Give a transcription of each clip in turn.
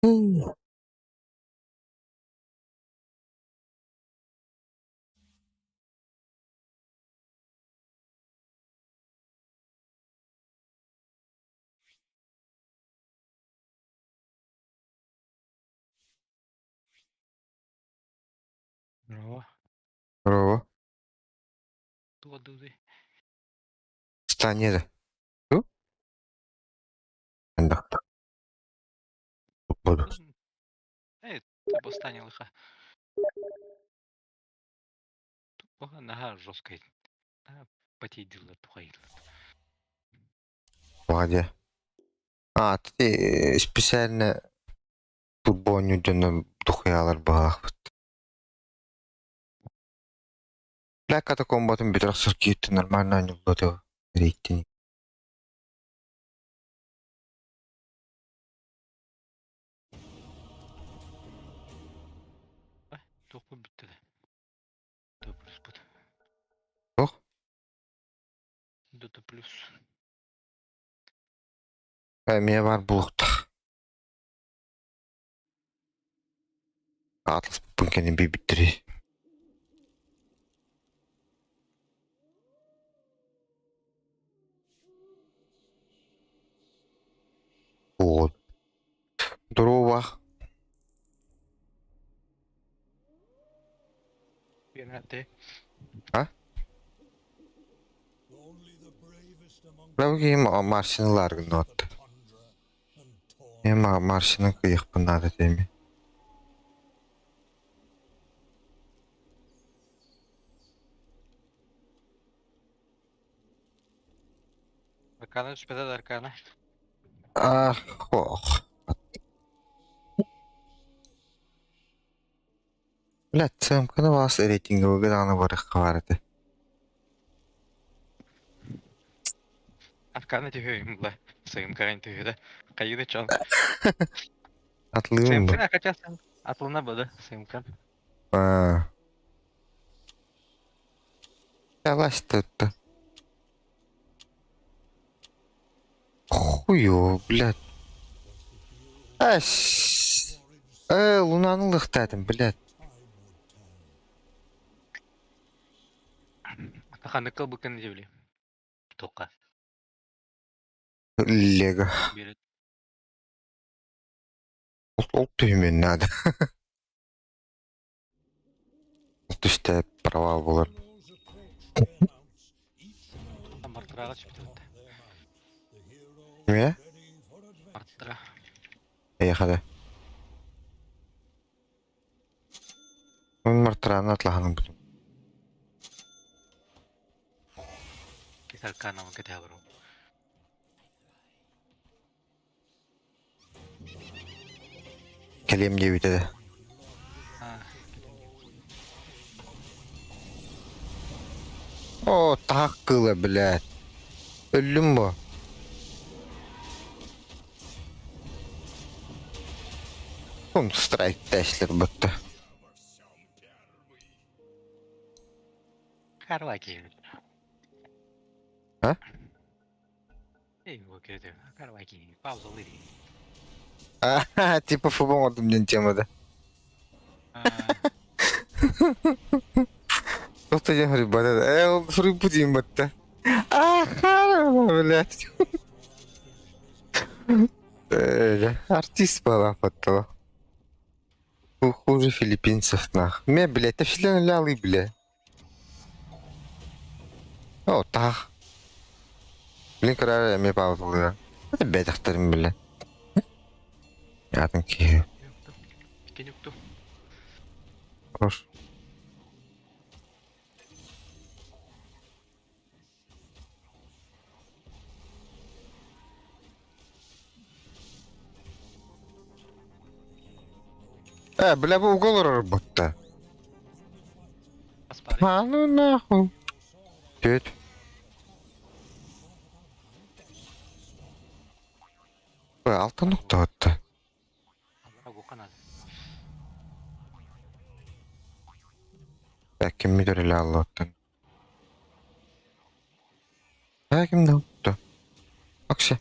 Здорово. Здорово. Туодуй. Станет. Буду. Эй, бастани лыха. Наһаа жесткай. Потейдилла тухайдылла. Вадя. А, ты специально футбольню дьоно духуялар баҕалаахпыт. Бля, катакомбатын бүтэр охсор кииртин нормально анньыллыа рейтинг. Туохпут бүттэ да. До плюспут. Туох? До плюс. Эмиэ баар буолуохтаах. Атласпын кэннин биэрбиттэрий. Вот. Здорово. Ты? А? Бәлки машиналар гыннат. Эма машина кыйыхпын наада этими. Аркана түспэтэ да Аркана. Ах, ох. Блядь, ЦМК-ны баас рейтинговыга даҕаны барыахха баар этэ. Аркана түһүөйүм була. Сыымкаҕын түһүө да. Хайыыны чон. Атлыым бу. Сыымканы хотя атлына бада сыымка. Аа. Власть-то. Хуё, блядь. Эс. Э, лунаны ылыахтаатым, блядь. Ханнык кылбыккын дебили. Тоққа. Лего. Берет. Ол түһүмүөн наада. Ол түстэ провал буолар. Мартыраға түспүт. Эмиэ? Мартыра. Эйиэхэ да. Мартыраны атлаһаным бутум. Кисарканамы кэтэһэ барым. Кэлиэм диэбитэ да. О, таһах кыыла, блядь. Өллүм бо. Он страйк тәшлер бытты. Карваки. А? А, типа футбол оҥордум диэн темада. Кто диэн суруйбата э ол суруйбут диэн батта. Блядь. Артист была потом. Хуже филиппинцев нах. Ме, блядь, это филин лялы, бля. О, таах. Блин, кыра эмиэ паузалыа. Бэтэхтэрин бile. Атын киһи. Кинюкту. Хорош. Э, бля, бу угол олорор А ну нахуй. Тет. Алта нуктаатта. Ким мүдөрүлэ аллоттан. Ким да утта. Оксе.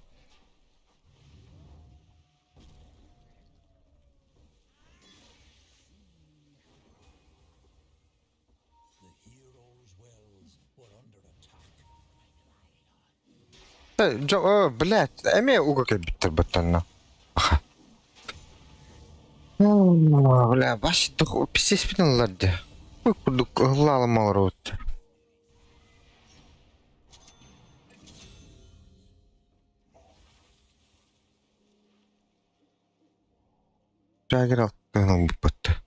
Блядь, эмиэ уга кэлбиттэр баттанна. Бля, баш пиздеспин ыллар дии. Ой курдук ыллаалым олоробут. Жагер алтан ылбыппыт.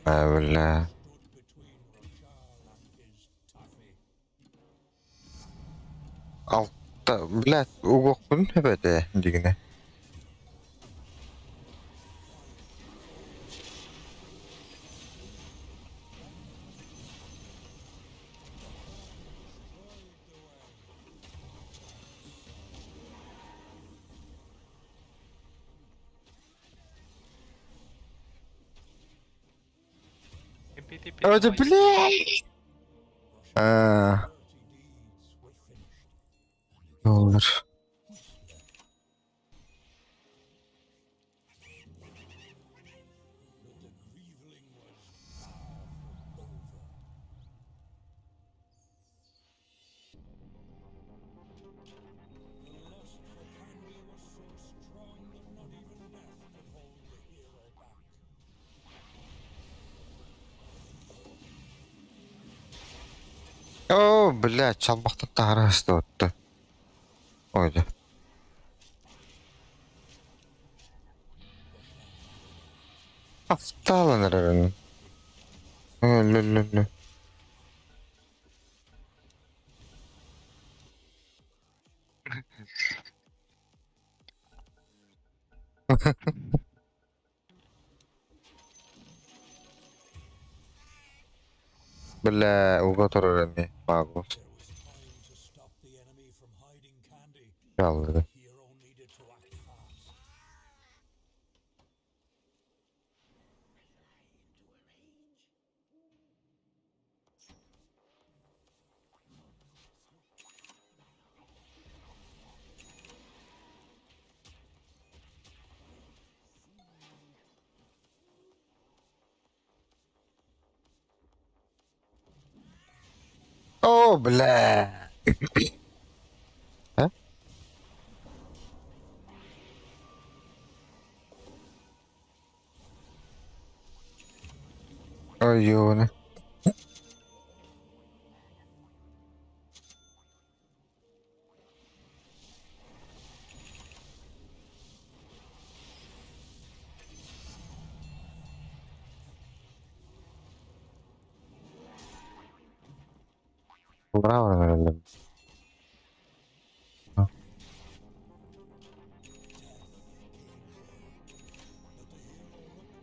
Бля. Алта, блядь, угуохпун сөп этэ дигинэ. Это, блядь! А, Доллар. Оо, блядь, чалбахтан таһара сытыатта. Ой, да. Авталан эрэрин. Өлө-лө-лө. Бля, уга турар эмиэ Магус. Хаалларда. О, бля! А? Ой, ёбаный. Браво, наверное.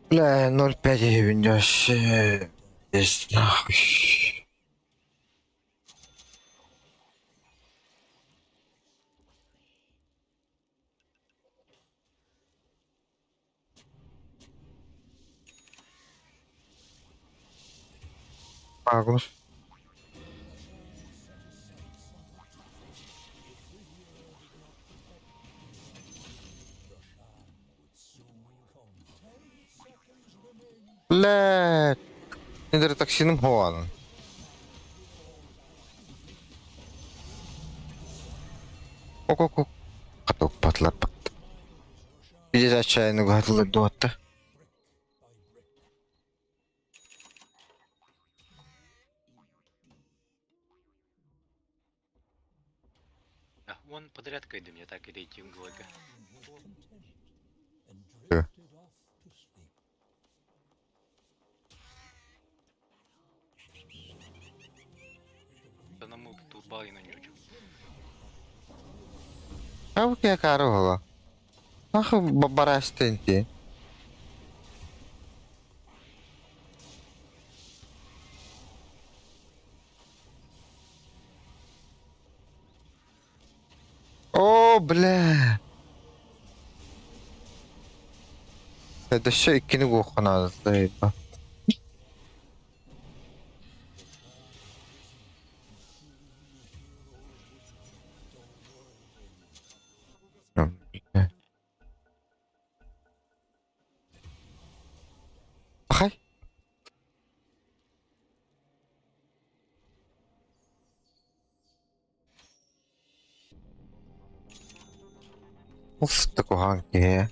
Бля, 0,5 ебенёшь. Здесь нахуй. Магнус. Бля, нейротоксином хуан. Ок-ок-ок. Каток патлар. Пиздец отчаянно гадлы дота. А, он подряд кайды мне так и рейтинг лага. Намыл турбал и на нючу. А вот я карула. Нахуй бабарастенти. О, бля. Это все иккини куохханаада Хай. Уф, да куһаҕан киһи.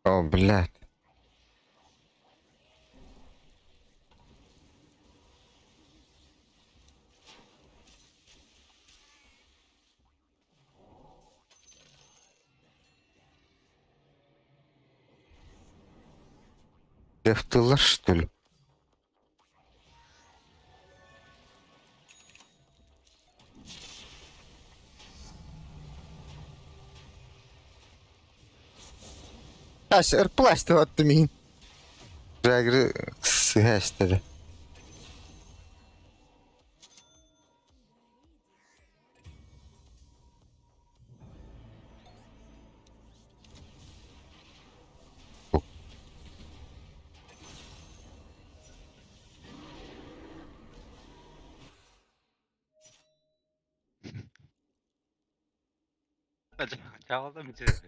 О, блядь. Дефтылар, что ли? Ас, ырпластыватты мин. Жагры сыһа эстеді. Чаҕалда бүтүрэр.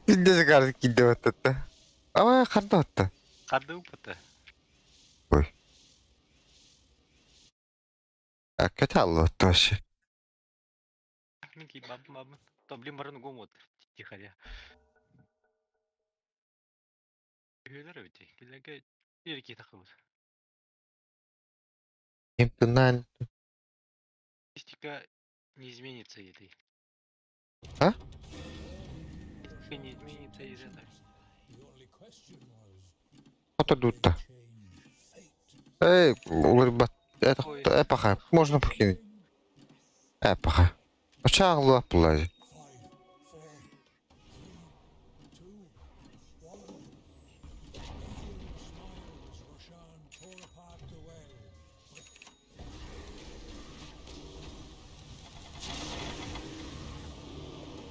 Билдэ карды киирдэ баттатта. Ама харда батта. Харды уппата. Ой. Көтө аллыбатта вообще. Мин ки бабым бабым. Тоблин барын угум вот. Тихаря. Үһүлэр эбити. Килерге bir iki takımız. Импинан. Статистика не изменится этой. А? Статистика не изменится из этого. Отодутта. Эй, уларбат. Это, Ой. эпоха. Можно покинуть. Эпоха. Очаглы булар.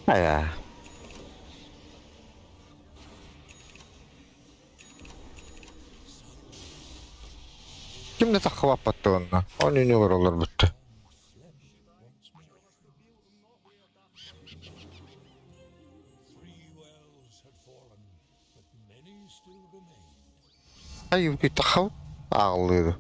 Ая. Ким да таххыбаппатты онно. Оны олар бутты. Ай, таххабыт ағылыды.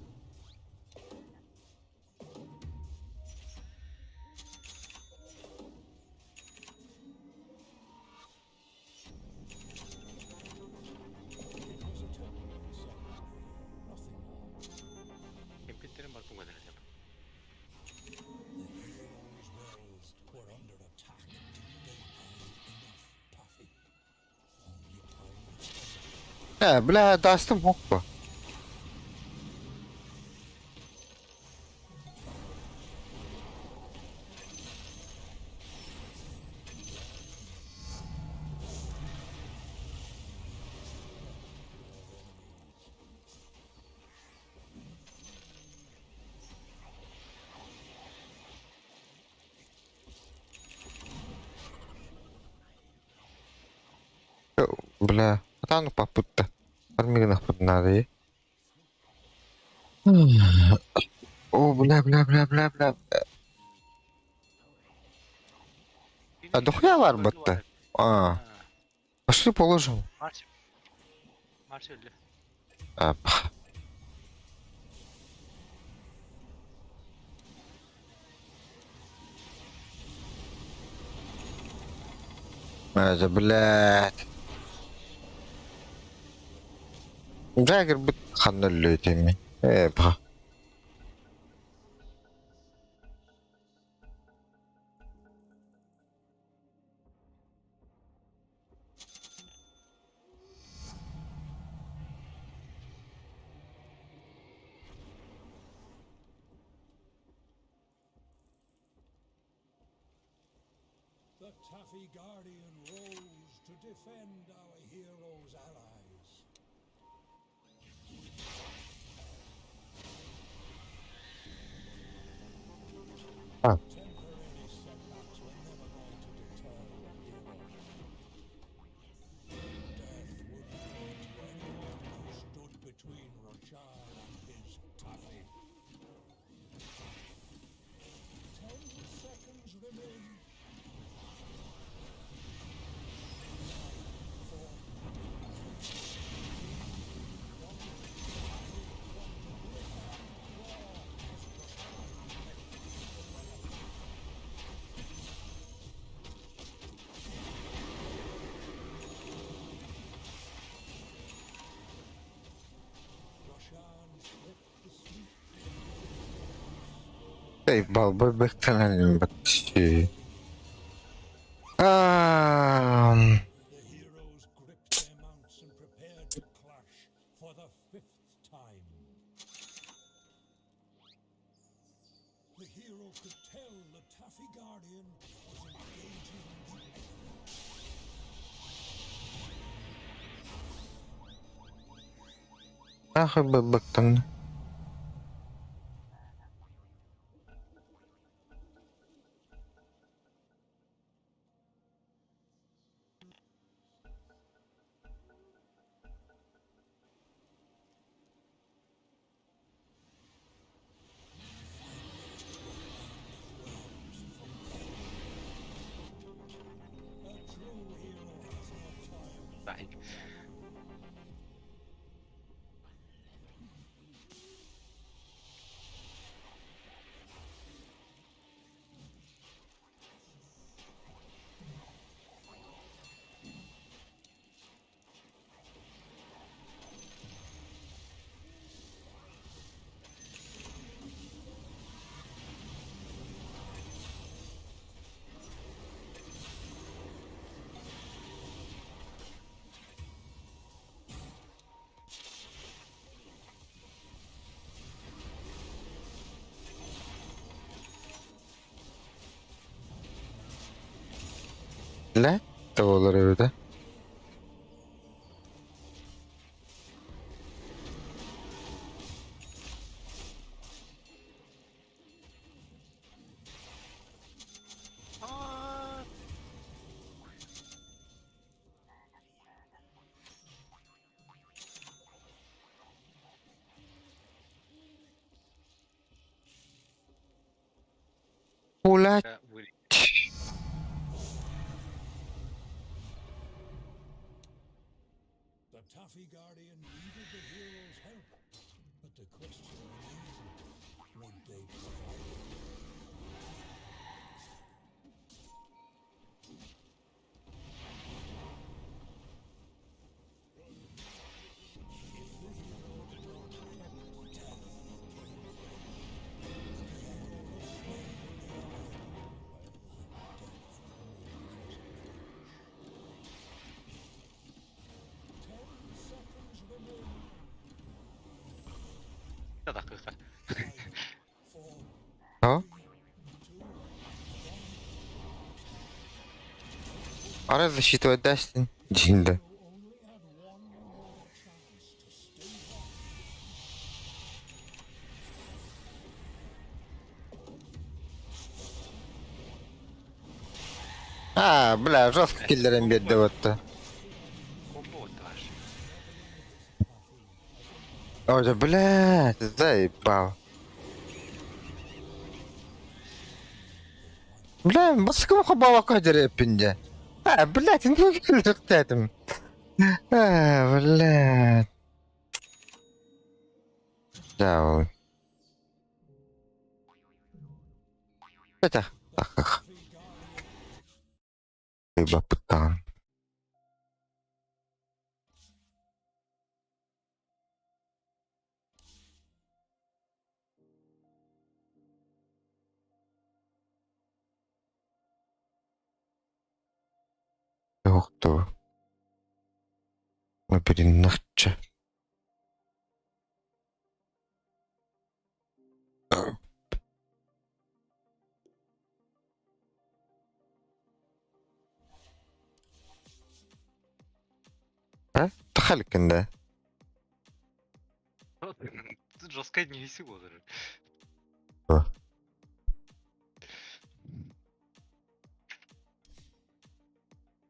Кемпиттерин бар туңга дерезем. Бля, дастым хоппа. Бля, атану папутта. Армигнах надо. О, бля, бля, бля, бля, бля. А дохуя бар бытты? А, пошли положим. Марш. Марш өллө. А, пх. Мажа, блядь. Джаггер бит ханна өллөтеми. Э, пх. The Taffy Guardian rose to defend our hero's allies. А. Temporary setbacks were never going to deter the hero. Death would come to anyone who stood between Roshan and his Taffy. 10 seconds remain. 9, 4, 3, 2, Заебал бы вообще. Ам, The heroes gripped their mounts and prepared to clash for the fifth time. The hero could tell the Taffy Guardian was engaging the enemy. Нахуй бэктэн. A true hero has no time. Dai. Лэ? Олар эбитэ. Аа, Блять. Были. The Taffy Guardian needed the heroes' help, but the question remained, would they provide it? If the hero did not protect, death came for him. The hero was slain in the eye, and death made his approach. 10 seconds remain. Дакыйка. 5, 4, А? 3, 2, 1. Ара засчитывать Дастин. Динда. Only had one more chance to stave off. А, бля, жестко киллером берді вот. Комбо ваш. Ой, да, блядь, заебал. Бля, баскым хабава кадер пинде. А, блядь, ну этим. А, блядь. Да, ол. Это. Ах, ах. Рыба пытан. Ух ты. Нахча. А? Тахалькин, да. Тут жестко не весело даже. А.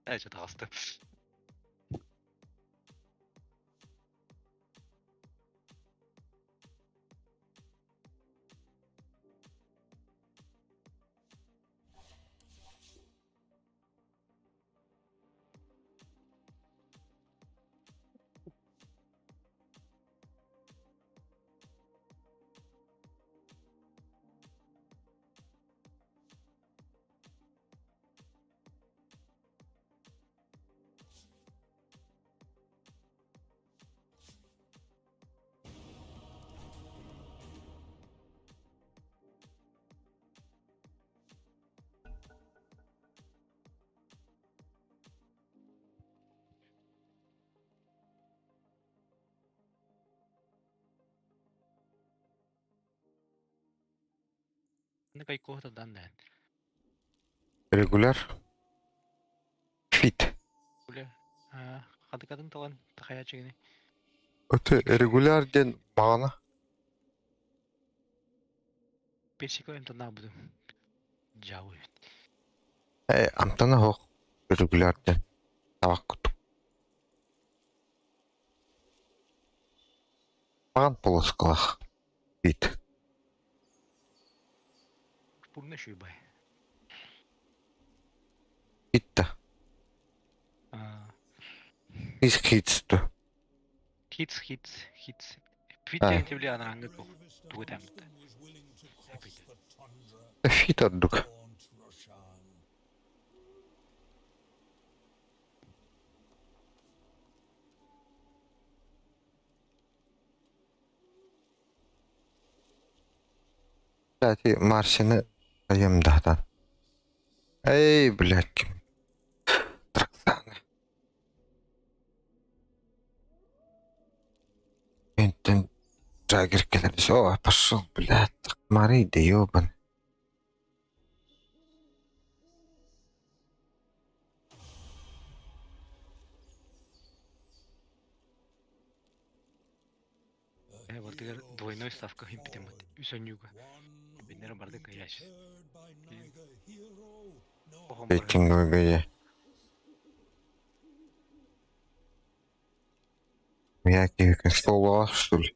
Э, что-то аста. Кайкоһа дан даан. Регуляр. Фит. Үлэ хадыкатын талан тахаячыгыны. Это регуляр диэн маҕана. Персико эмтана будум. Жабы. Э, амтана хоқ. Регуляр диэн. Табак курдук. Маҕан полоскалаах. Фит. Пурна шуйбай. Хитта. Из хитс ту. Хитс, хитс, хитс. Фит диэн тибли анараҥҥы туох тугу этэммит. Фит ордук. Кстати, Марсины айым даһтан. Эй, блядь. Траксаны. Энтэн Джаггер кэлэр. О, пошел, блядь. Марый, да ёбан. Э, бардыгар двойной ставка химпитеммит. Үс онньууга. Биннere барды кыйач. Рейтинговые. Я тебе стол, что ли?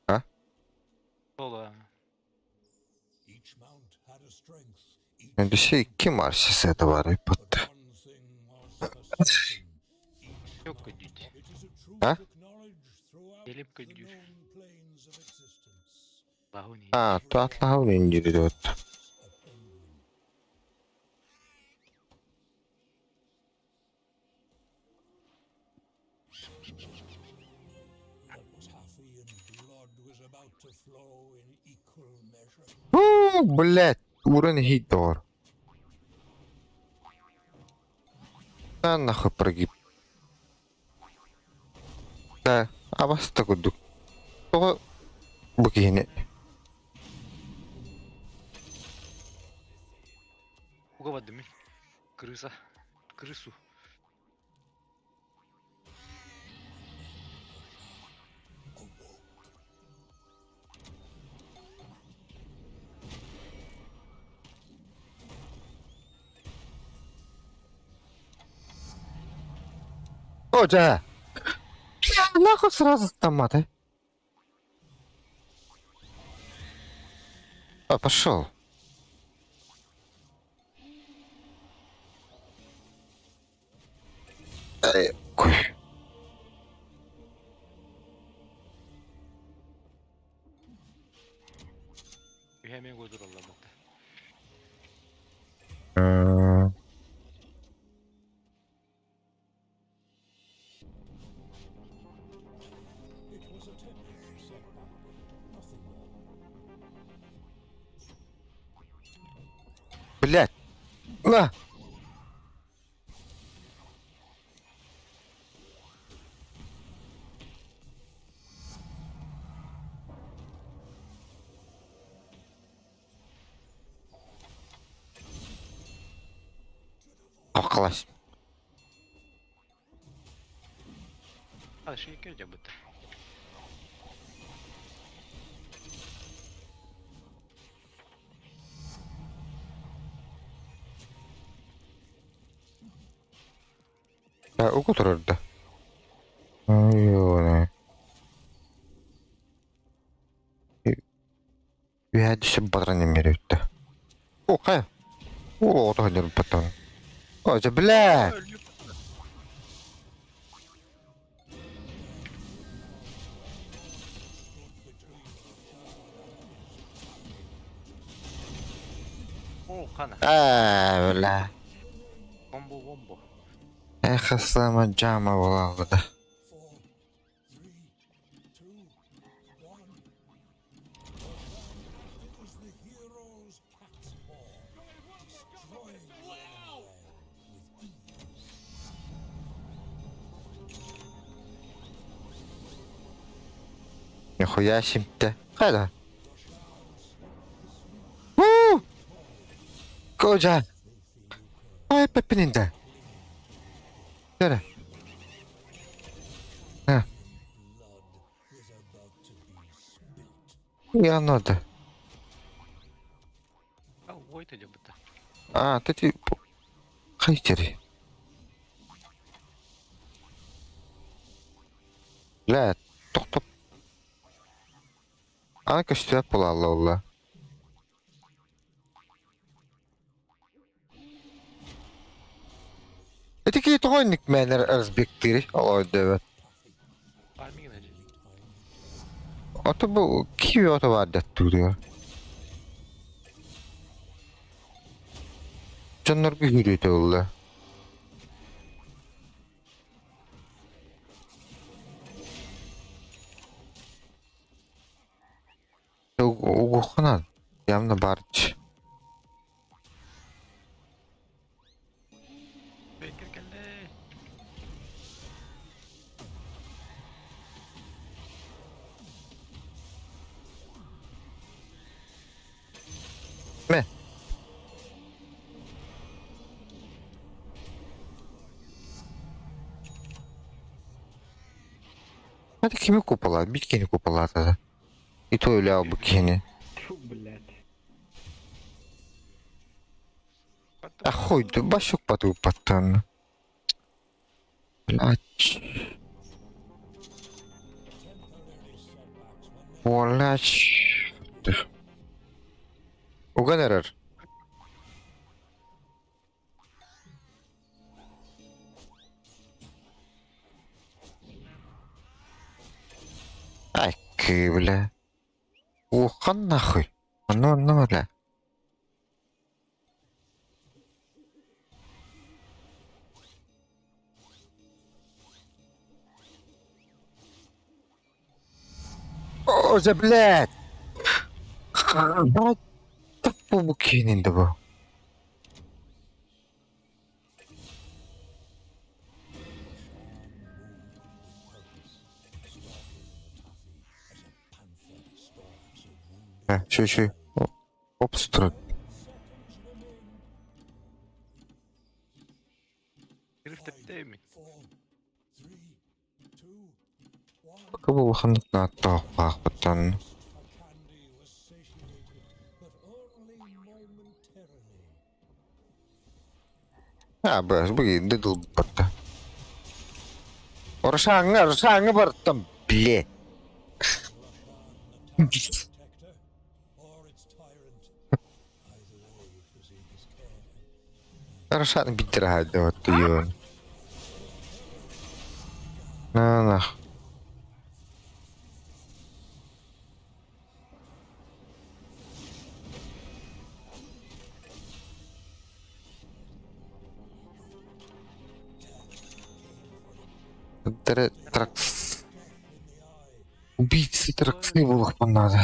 А? Ола. Эндише икки Марсис это бар иппот. Yok көдүйт. А? Елеп көдүр. Лахуни. А, туатлаһын индири вот. Уу, блядь, уран хитор. На нахуй прогиб. Да, абаста курдук. Тоҕо бу киһини Уга бардым. Крыса. Крысу. О, да. Бля, нахуй сразу автоматы. А, пошел. Эй, кой. Үһэмэн годур олла бата. Блядь. На. Класс. А, шейкер жабыт. А, угу турарда. Ой, Үһэ түсіп баран эмиэрэ О, хайа. О, отоһоннор потом. О, это бля! О, хана. А, бля. Бомбо бомбо. Эх, сама джама была да. Нихуя себе. Хайда? Уу! Кожа! Ай, пеппининде. Кere. Ha. Yanladı. А, ты хайтери. Бля, тохтоп. Аны көстүбэт буолаалла буолла. Ити киһи тоҕо инник мээнэ разбектыырый ол өйдөөбөт. Ото бу киви ото баар даттыырыгар. Дьоннорго үүрүүтэ ылла. Угуххунан явно барч. Мэ. Hadi kimi купала? Биткини купалаата. И то өлөө бу киһини. Тьфу, блядь. А хуй, да башок потупаттан. Блять. Блять. Уган эрэр. Ай, бля. Ухан нахуй. Ну, ну, бля. О, за блядь! Так бу киһининде бу. Шү шү. Опс турар. Бу улаханнык нааттаахпаахпыттан. А, бэс, бу дыдыл батта. Оршаңа, оршаңа бартам, бле. Оршаны биттер хайды вот йон. На нах. Тракс. Убийцы траксы булах надо.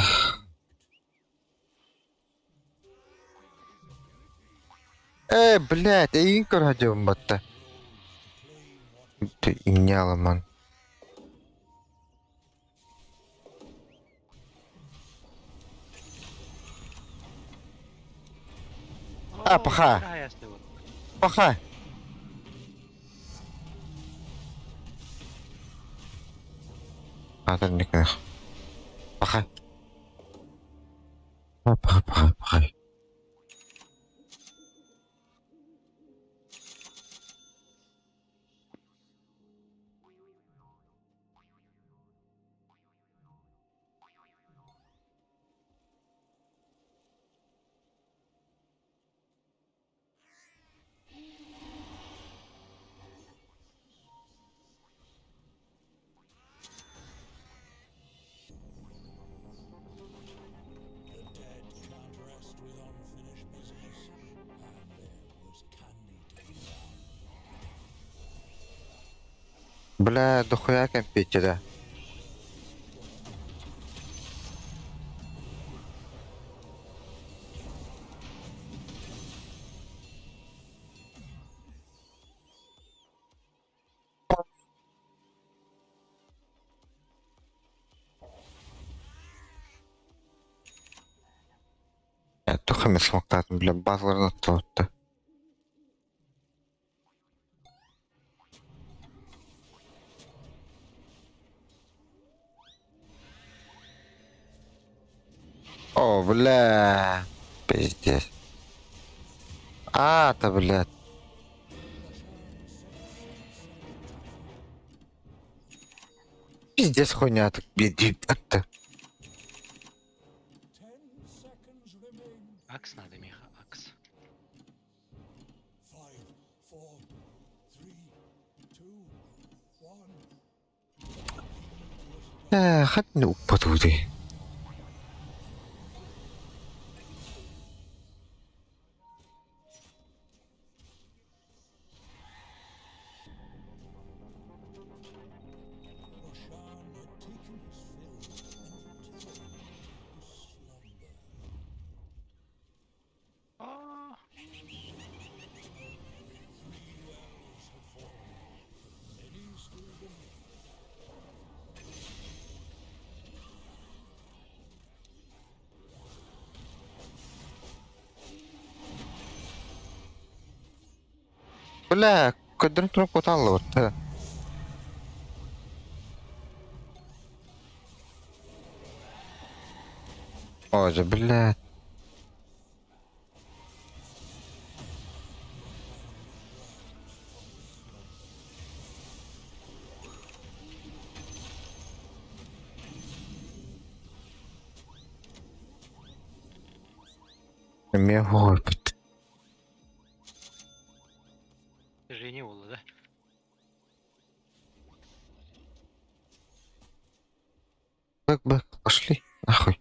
Э, блядь, эйин көрөдүм батта. Ты инняламан. А, паха. Паха. Атыр никнах. Паха. А, паха, паха, паха. Бля, дохуя компьютера. Туох эмэ смоктаатым бile базаларын оттоотто. О, бля, пиздец. А,-то, блядь. Пиздец хуйня, так блядь, Акс надо, Миха, акс. Ээ, хатны укпат дии. А, Бля, көрдөрөн туран кутааллыбыт. О, же, блядь. Эмиэ уһуйбут. Женя буолла да? Бэк, бэк, пошли, нахуй.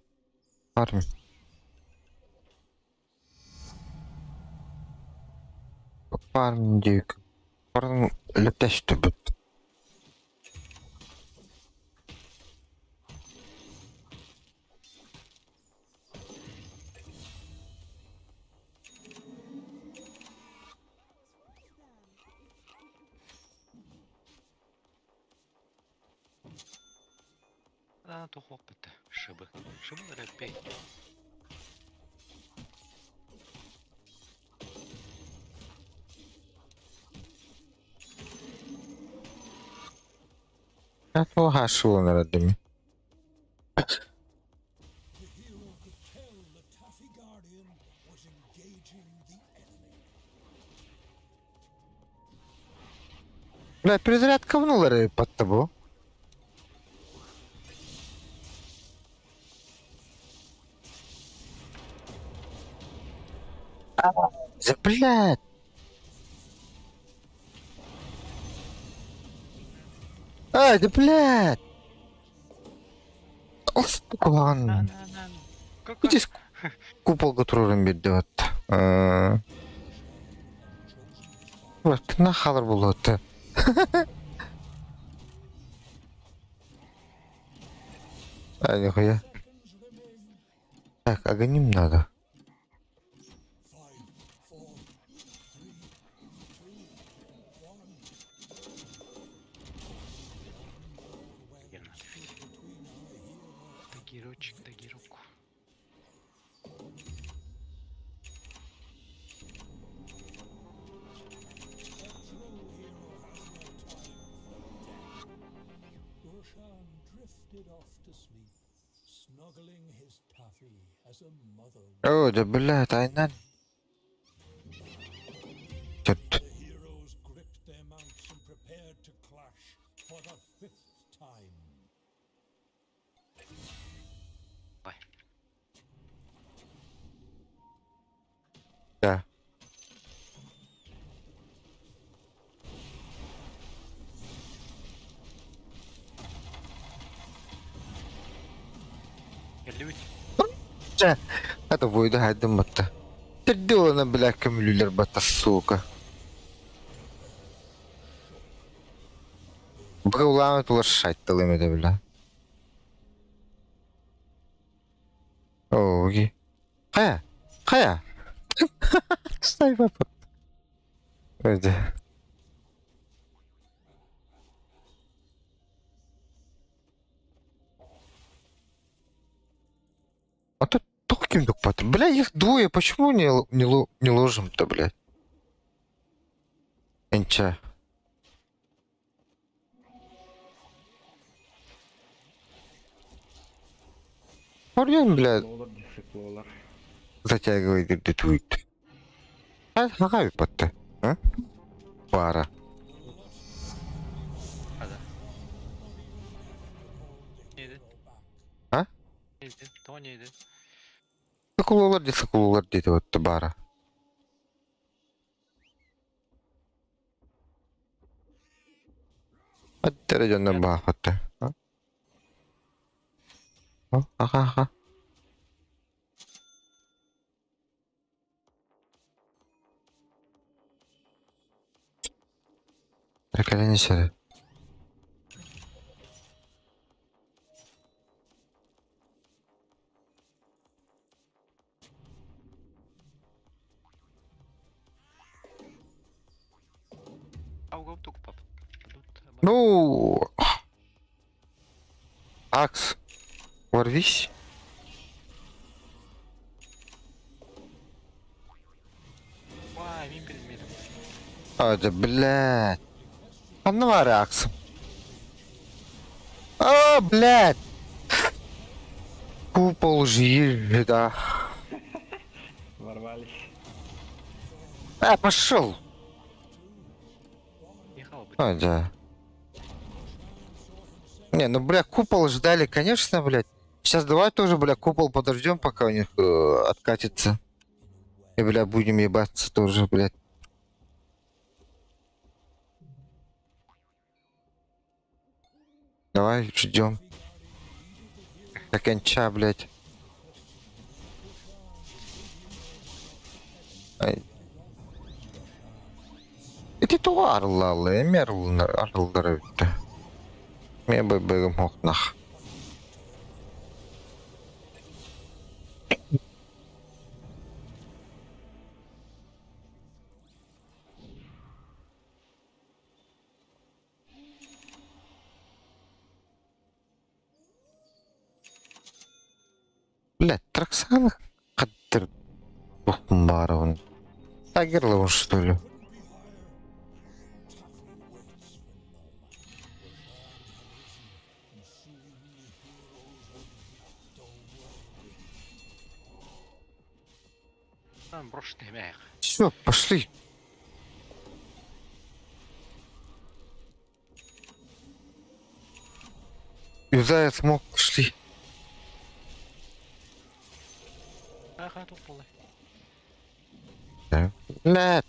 Фармим. Фармим диэки. Фарм лөптөстүбүт. А, туох бытта. Шыбы. Шыбы рэппей. Туох ашылын эрэ Бля, перезарядка внула под тобой. Да, блядь. Ай, да блядь. Ладно. Иди куполга турарын берди вот. Вот, на халар болуотта. Ай, нихуя. Так, огоним надо. Дагер надо ведь. Дагерочек, дагерок. О, да блядь, айнан. Черт. Давай. Да. Кэллибит. Это будет хайдым батта. Тердилана, бля, көмүлүлэр батта, сука. Быгылаан тулар шайттыл эмede бля. Оги. Кая? Кая? Сайба. Öyle. Ото тух Ким тукпат? Бля, их двое, почему не ложим-то, блядь? Энча. Орьон, блядь, Олар дисциплалар. затягивает дедует. А, ага, патта. А? Пара. Hadi. Neydi? А? Neydi? Тоҕо neydi? Сокололар дии, сокололар диэтэ вот баара. Аттара дьоннор баахатта. Аха, аха. Кэлэн исэрэ. Ну, Акс, ворвись. А, да, блядь. А ну, Акс. А, блядь. Купол же, да. Ворвались. А, пошел. А, да. Не, ну, бля, купол ждали, конечно, блядь. Сейчас давай тоже, бля, купол подождем, пока у них откатится. И, бля, будем ебаться тоже, блядь. Давай, ждем. До конча, блядь. Ай. Ити тоҕо арыллаалла, эми арыллара бүттэ. Мен бөгüm хохнах. Блядь, Траксан қаттыр барын. Тагерлы он, что ли? Все, пошли. Юзая смог, пошли. Да. Блядь.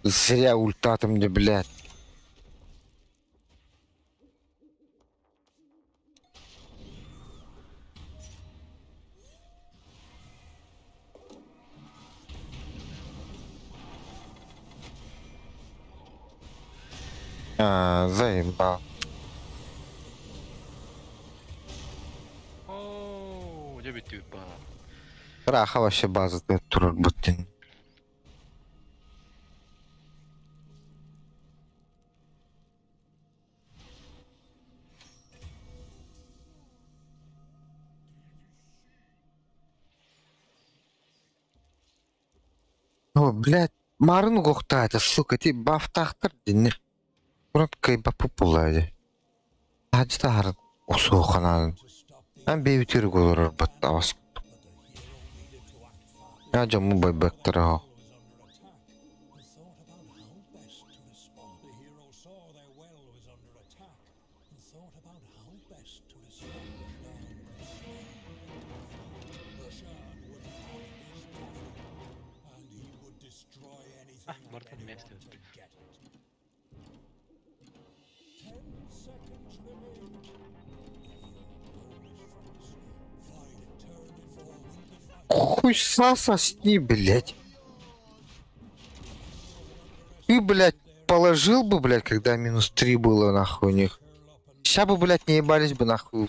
Зря ульта там мне, блядь. А, заебал. Оо, дьэ бүттүбүт баа. Раха вообще база турар буттин. О, блядь, марын гохтаата, сука, ти бафтахтар динне. Урат кай бапу пулади. Хажта хар усуоханан. Ан бейбитир голорор баттавас. Я жаму байбактара. Ah, Мартин месте бүттү. Хуй сосни, блядь. Ты, блядь, положил бы, блядь, когда -3 было, нахуй, у них. Ща бы, блядь, не ебались бы, нахуй.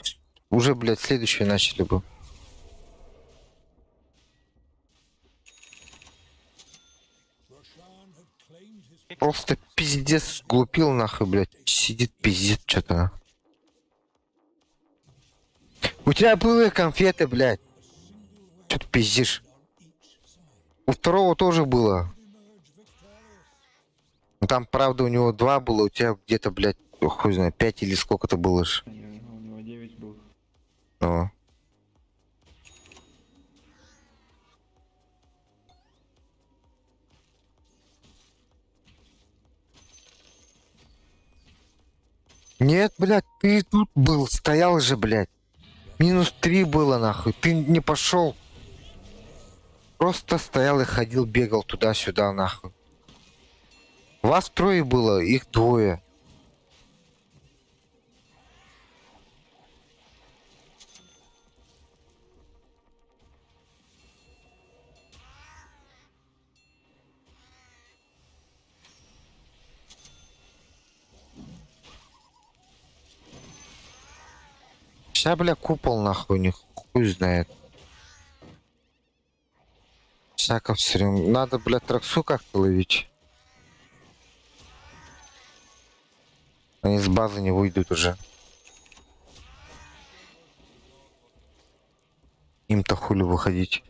Уже, блядь, следующую начали бы. Просто пиздец глупил нахуй, блядь. Сидит пиздит что-то. У тебя были конфеты, блядь. Что ты пиздишь? У второго тоже было. Ну, там, правда, у него два было, у тебя где-то, блядь, хуй знает, пять или сколько-то было ж. Не, у него 9 был. Ну. Нет, блядь, ты тут был, стоял же, блядь. Минус три было, нахуй. Ты не пошел. Просто стоял и ходил, бегал туда-сюда, нахуй. Вас трое было, их двое. Сейчас, бля, купол нахуй, у них хуй знает. Всяко все время. Надо, бля, траксу как-то ловить. Они с базы не выйдут уже. Им-то хули выходить.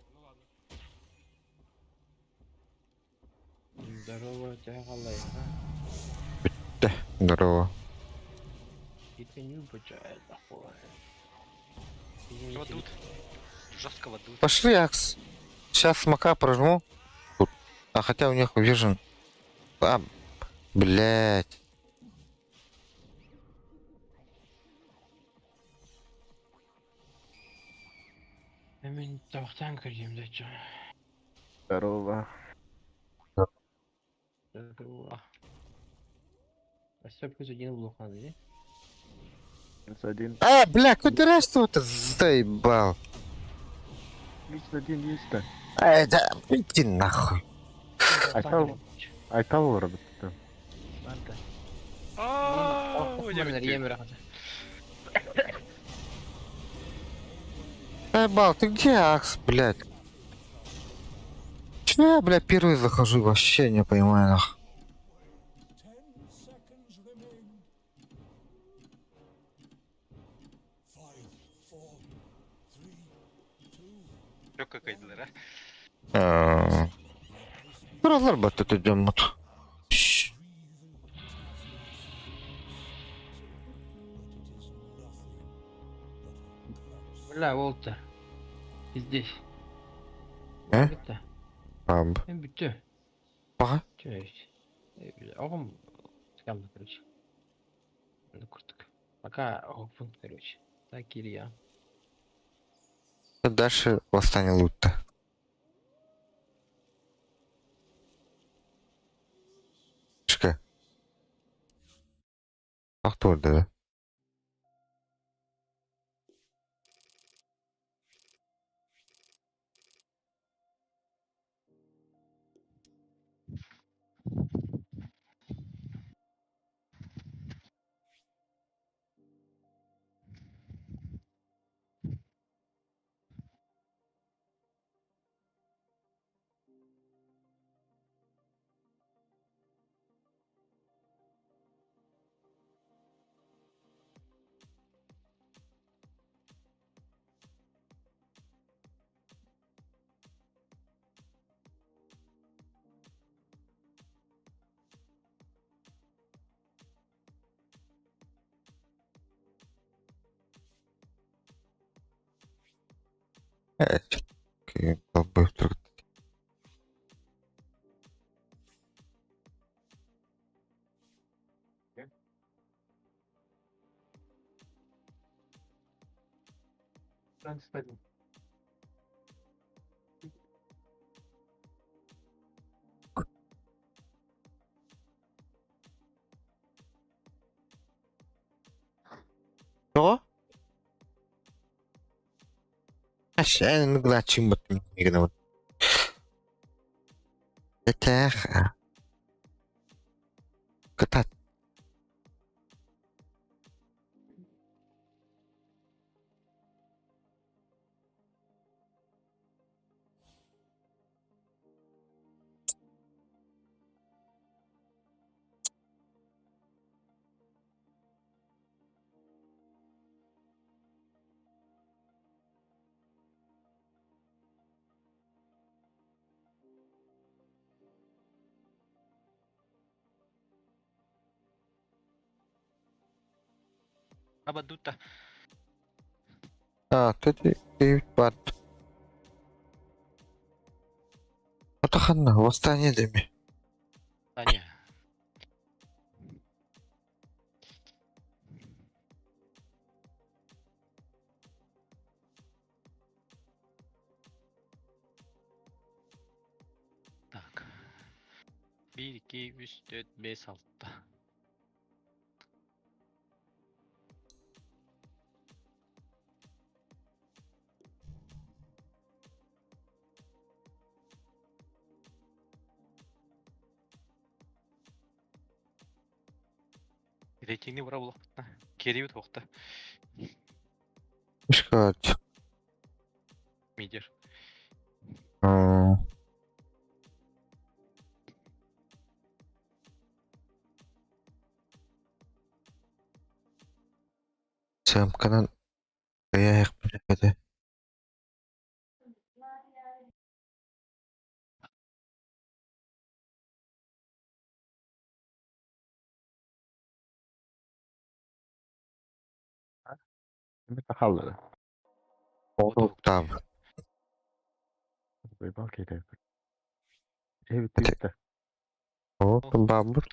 Здорово, тягалай, Да, здорово. Вадут. Жестко вадут. Пошли, Акс. Сейчас смока прожму. Тут. А хотя у них вижен. А, блядь. Мен тавақтан кірдім да чё. Здорово. Здорово. А все плюс один блок надо, не? Плюс один. А, бля, куда что-то заебал. Плюс один есть-то. Эй, да, иди нахуй. Айтал. Айтал работает. Заебал, ты где, Акс, блядь? Чё я, бля, первый захожу, вообще не понимаю, нахуй. 10 seconds remain. 5, 4, 3, 2, Чё какая-то, А, Разрабатывать идем. Щ. Бля, Волта. Здесь. Э? Бітті. Аб. Мен бітті. Ага. Чё есть? Оғым скамда, короче. Ну, куртка. Пока оғым, короче. Так, Илья. Дальше восстание лута. Шка. А кто это, да? Окей, долбоёб друг. Что? Ашан глачим бат мигна. Это Катат. Абадута. А, тут и бар. Отаханна, восстание деми. Таня. Так. 1, 2, 3, 4, 5, 6. Рейтингни бара булахпытна. Керибит хуохта. Мишка. Мидер. Сыамканан ыйаайахпын этэ. Mitä hallita? Токтаабыт. Voi valkeita. Ei vittu yhtä. Баабыр.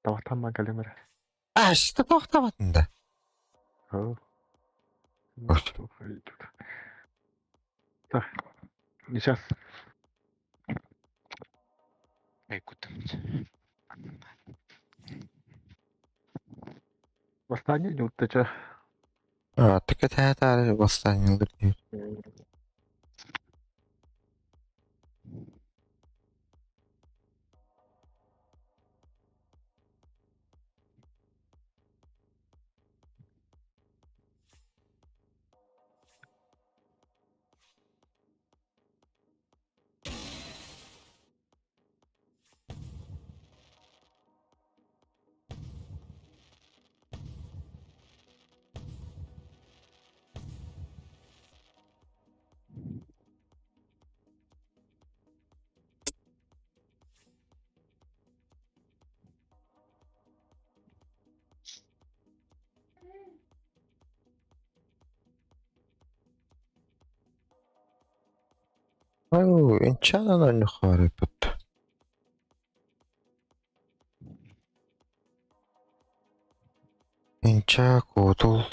Тавтамма калимер. Аашта тохтаабатын да. Оо. Так. Сейчас. Восстание не утача. А, так это восстание. Ау, инчанан ойнохоориппут. Инча куутул.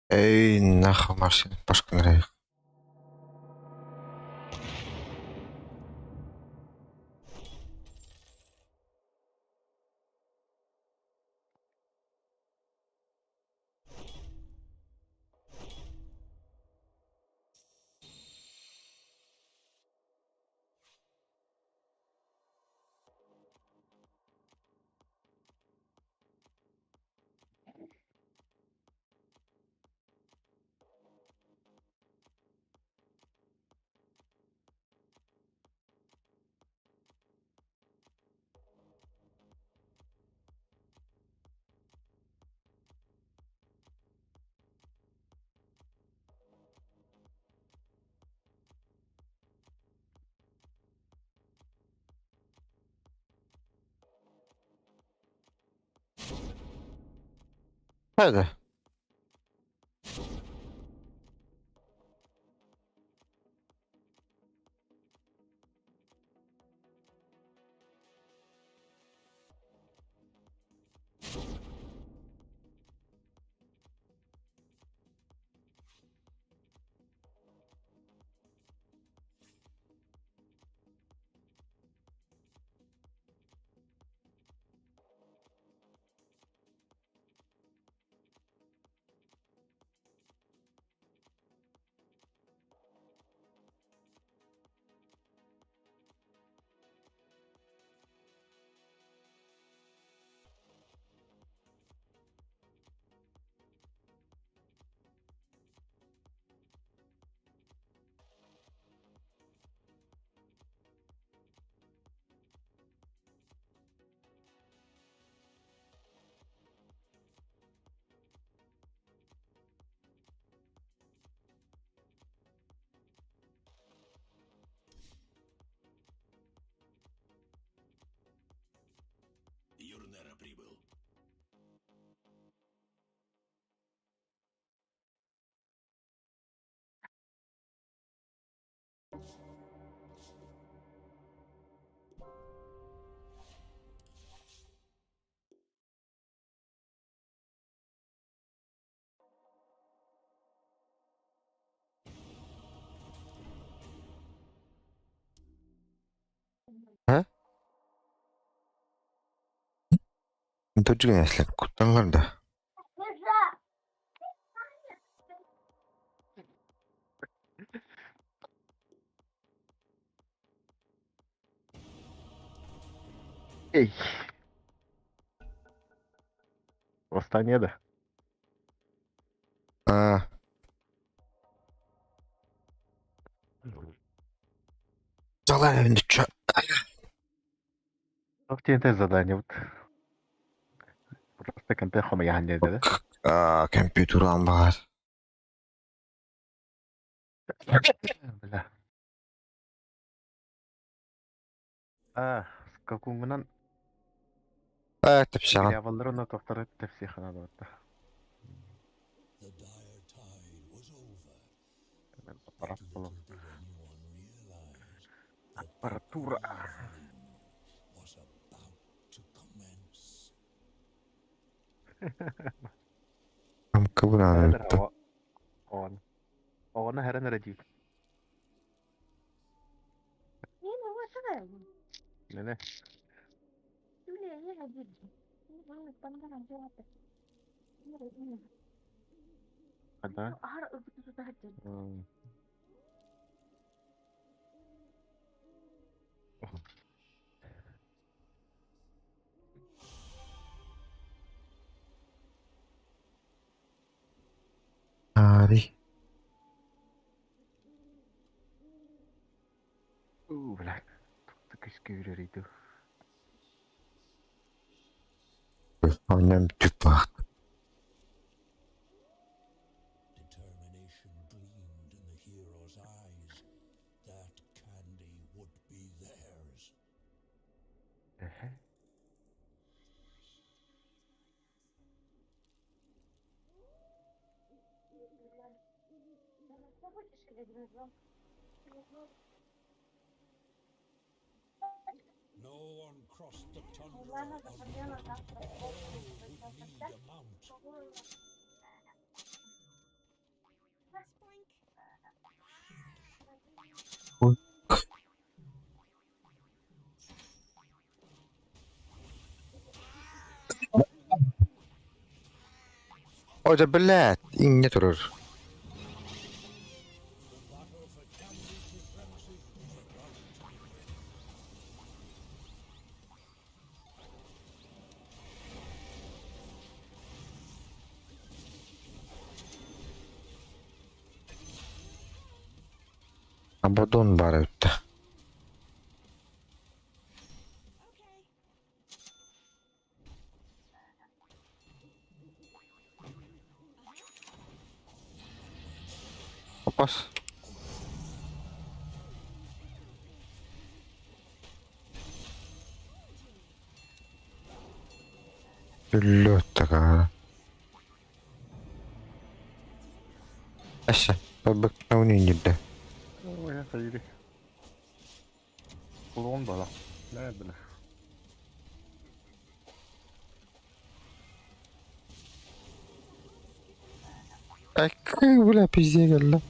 Эй, нахуй машина, пашканрай. Hadi. Дождь кутталлар да? Эй. Восстание да? А, Залай чё? Туох диэн задание вот. Просто контент хомуйаһан диэн да? А, компьютер баар. Бля. А, скакуҥунан А, тэпсэҕин. дьяволлар онно тохтору тэпсиэххэ наада. The dire tide was over. Аппарат But буолан. little did anyone realize that the Аппаратура. unraveling was about to commence. Амкабынан өлтө. Он. Оҕону хэрэн эрэ дии. Нene. Хада. Ари. Уу, бля. Тут күүрэр иду. Онньон түппаах. Determination gleamed in the hero's eyes. That candy would be theirs. Эһэ. No one crossed the tundra on foot. All would need a mount. Ожа, блядь, иҥнэ турар. The battle for candy supremacy was about to begin. Абадон баар эбит. Опас. Өллөттага. Әсә, бабык нинде. Ой, хайри. Клон бала. Бля, бля. Акы, бля, пизде келді.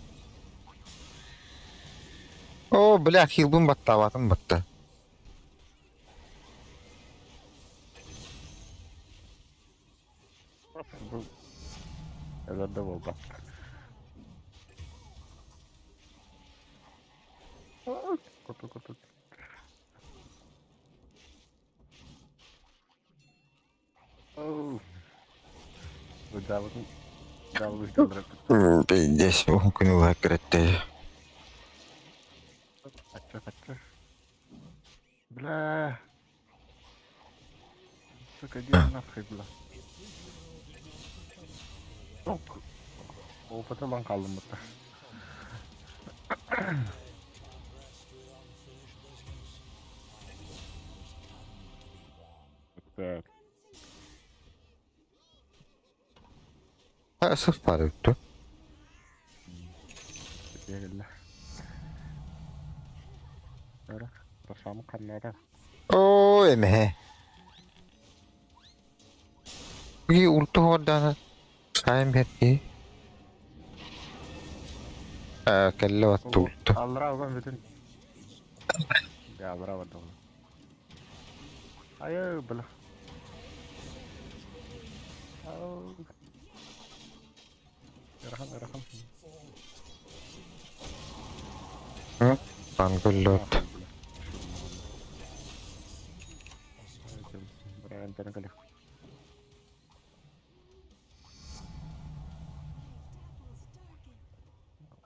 О, бля, хилбын батты, абатым батты. Бұл Элерде болды. Куту куту. Оу. Выдавын. Давын Пиздец, күні кіретті. Ача, ача. Бля. Сука, иди нахуй, бля. Yok. Опыты kaldım burada. Can't rest with unfinished business. And there was candy to be won. Так. Сып бар өтті. Geldi. Öyle. Raşamı kanlara. О, эме. Би улту хордана. Сайм хетти. А, келле ватты улту. Аллара алgan bütün. Ya allara vardı onu. Hayır bla. Ыарахан, ыарахан. Пангуллот.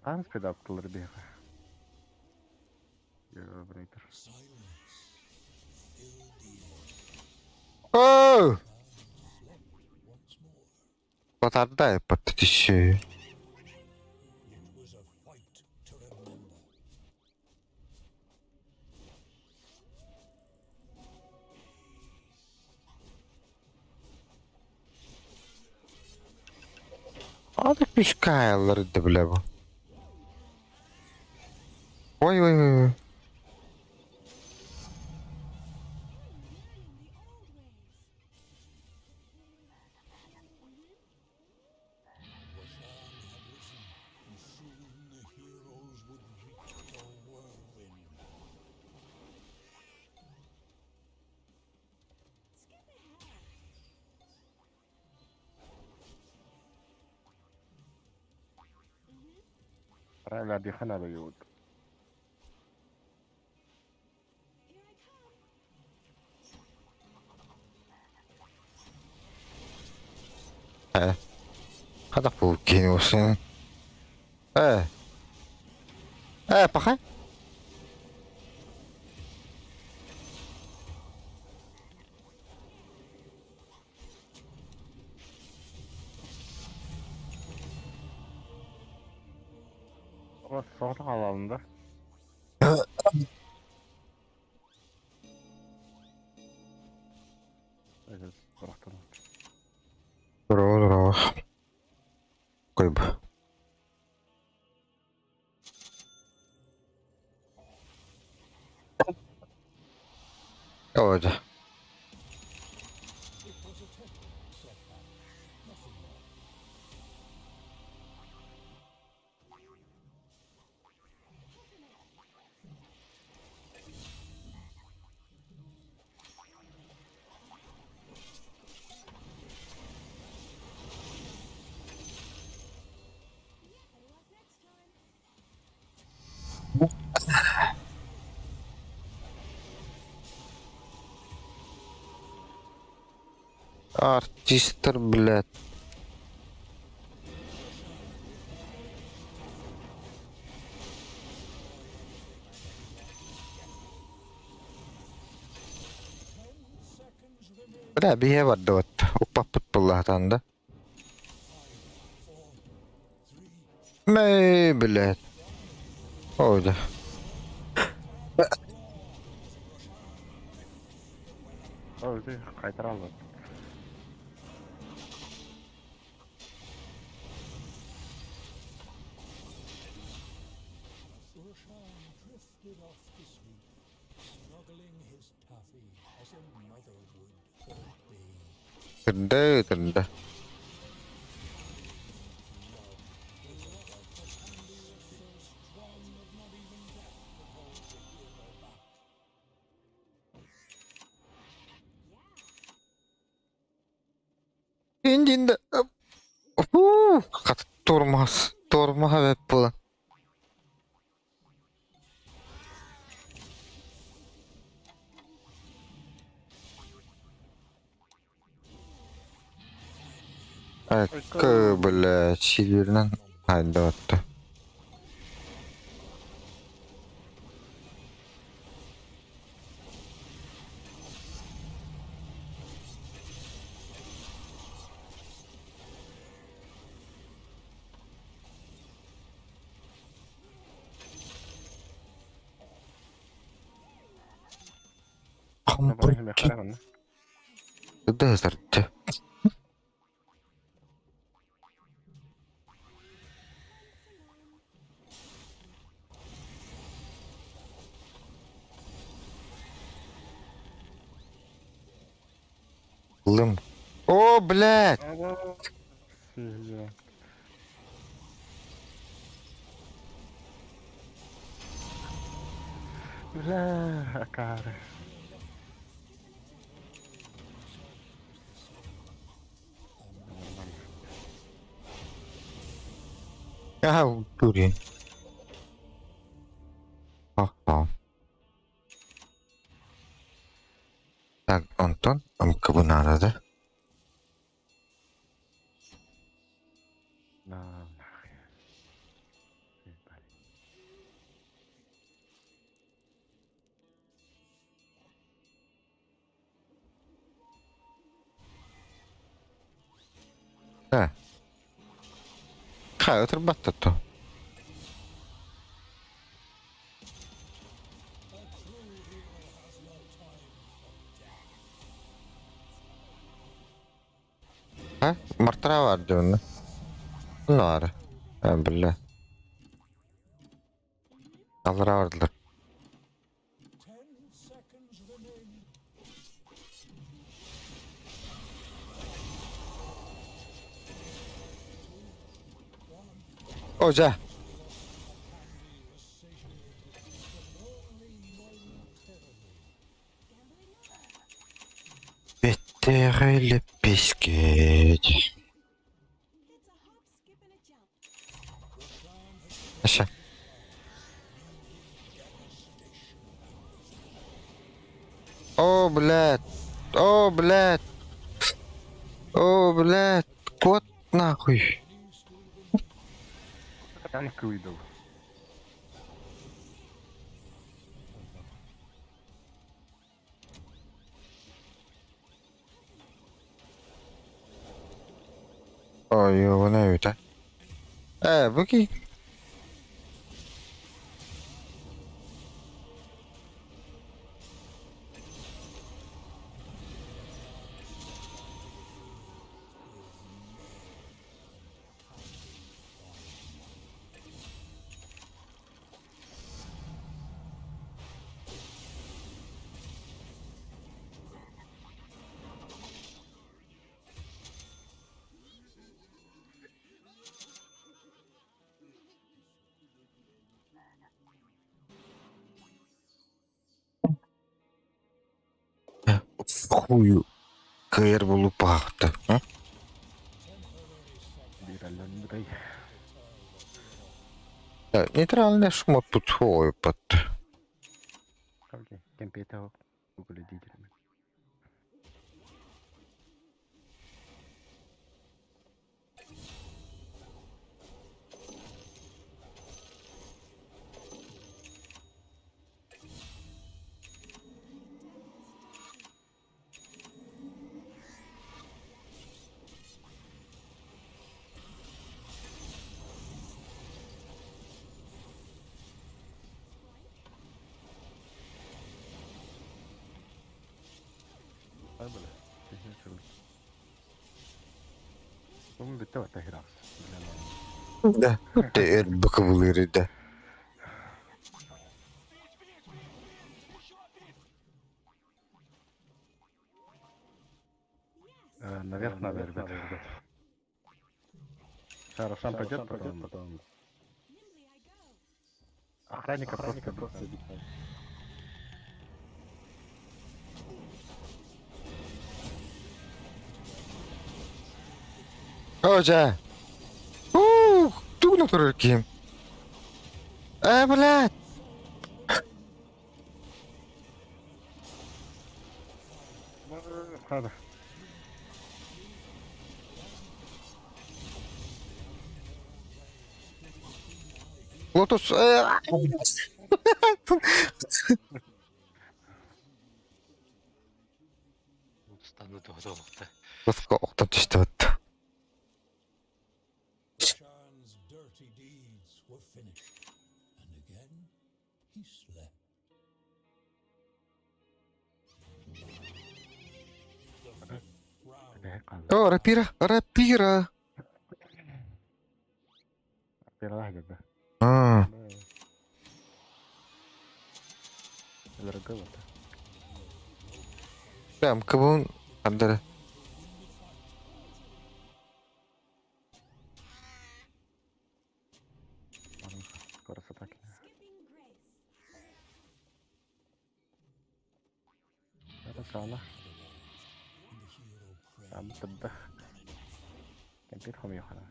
Хаһан спидаптылар биһиэхэ? Еврейтер. Оо! Батарда эппат түшү. Ады пишкаялар да бля бу. Ой ой ой. Правильно, дают. Э. Хата пулкин Э. Э, паха. Соҕотох хаалалым да? Здорово, здорово. Кой бы. Ой, да. Артистер, блядь. Бля, биһиэ бардыбыт. Укпаппыт буллаатан да. Мэй, блядь. Ой, да. Ой, ты қайтара. Тында, тында. Индинде. Тормоз. Тормоз бэп буолан. Эккэ, блядь, силеринэн хайдыбатта. Хампырки. Да, сарча. Лым. О, блядь! Бля, акары. А, дурень. Ха-ха. Так, Антон, МКБ надо, да? На, нахуй. Ебали. Да. Ха, отрабатывает-то. А? Мартра var diyor. Ne var? Ha, бля. Алра бардылар. 10 seconds remain. Ожа. Was satiated, but only momentarily. Беттереле пискеть. It's a hop, skip, and a jump. Аша. О, блядь. О, блядь. О, блядь. Кот нахуй. Танк выдал. Ой, вона это. Буки. Хую. Кэр булу пахта. А? Бираллен. Нейтральный шмот тут хой под. Окей, кемпета углядителями. Да. Ты быковый да. Наверх надо, ребят. Шара сам пойдет потом. Nimbly I go. Охранника просто бить надо. Ожа. Ух, тугна турким. Блядь. Надо. Лотос. Стану тоғыз. Лотосқа оқтап түсті бітті. Roshan's dirty deeds were finished, and again he slept. The fifth round. О, рапира, рапира. Первый да. А, Дорого вот. Прям кабун. Андера. Скоро с атаки. Skipping grace. Это рано. And the hero prayed Там тогда. Кемпит хом ехала.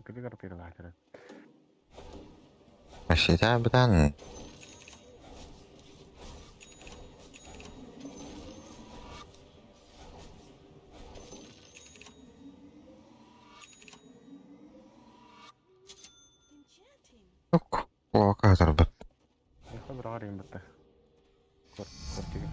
Кырдьык арпыыралаах Считаю, Enchanting. Локаторбыт. Миэхэ быраҕар иһин батта. Квартира.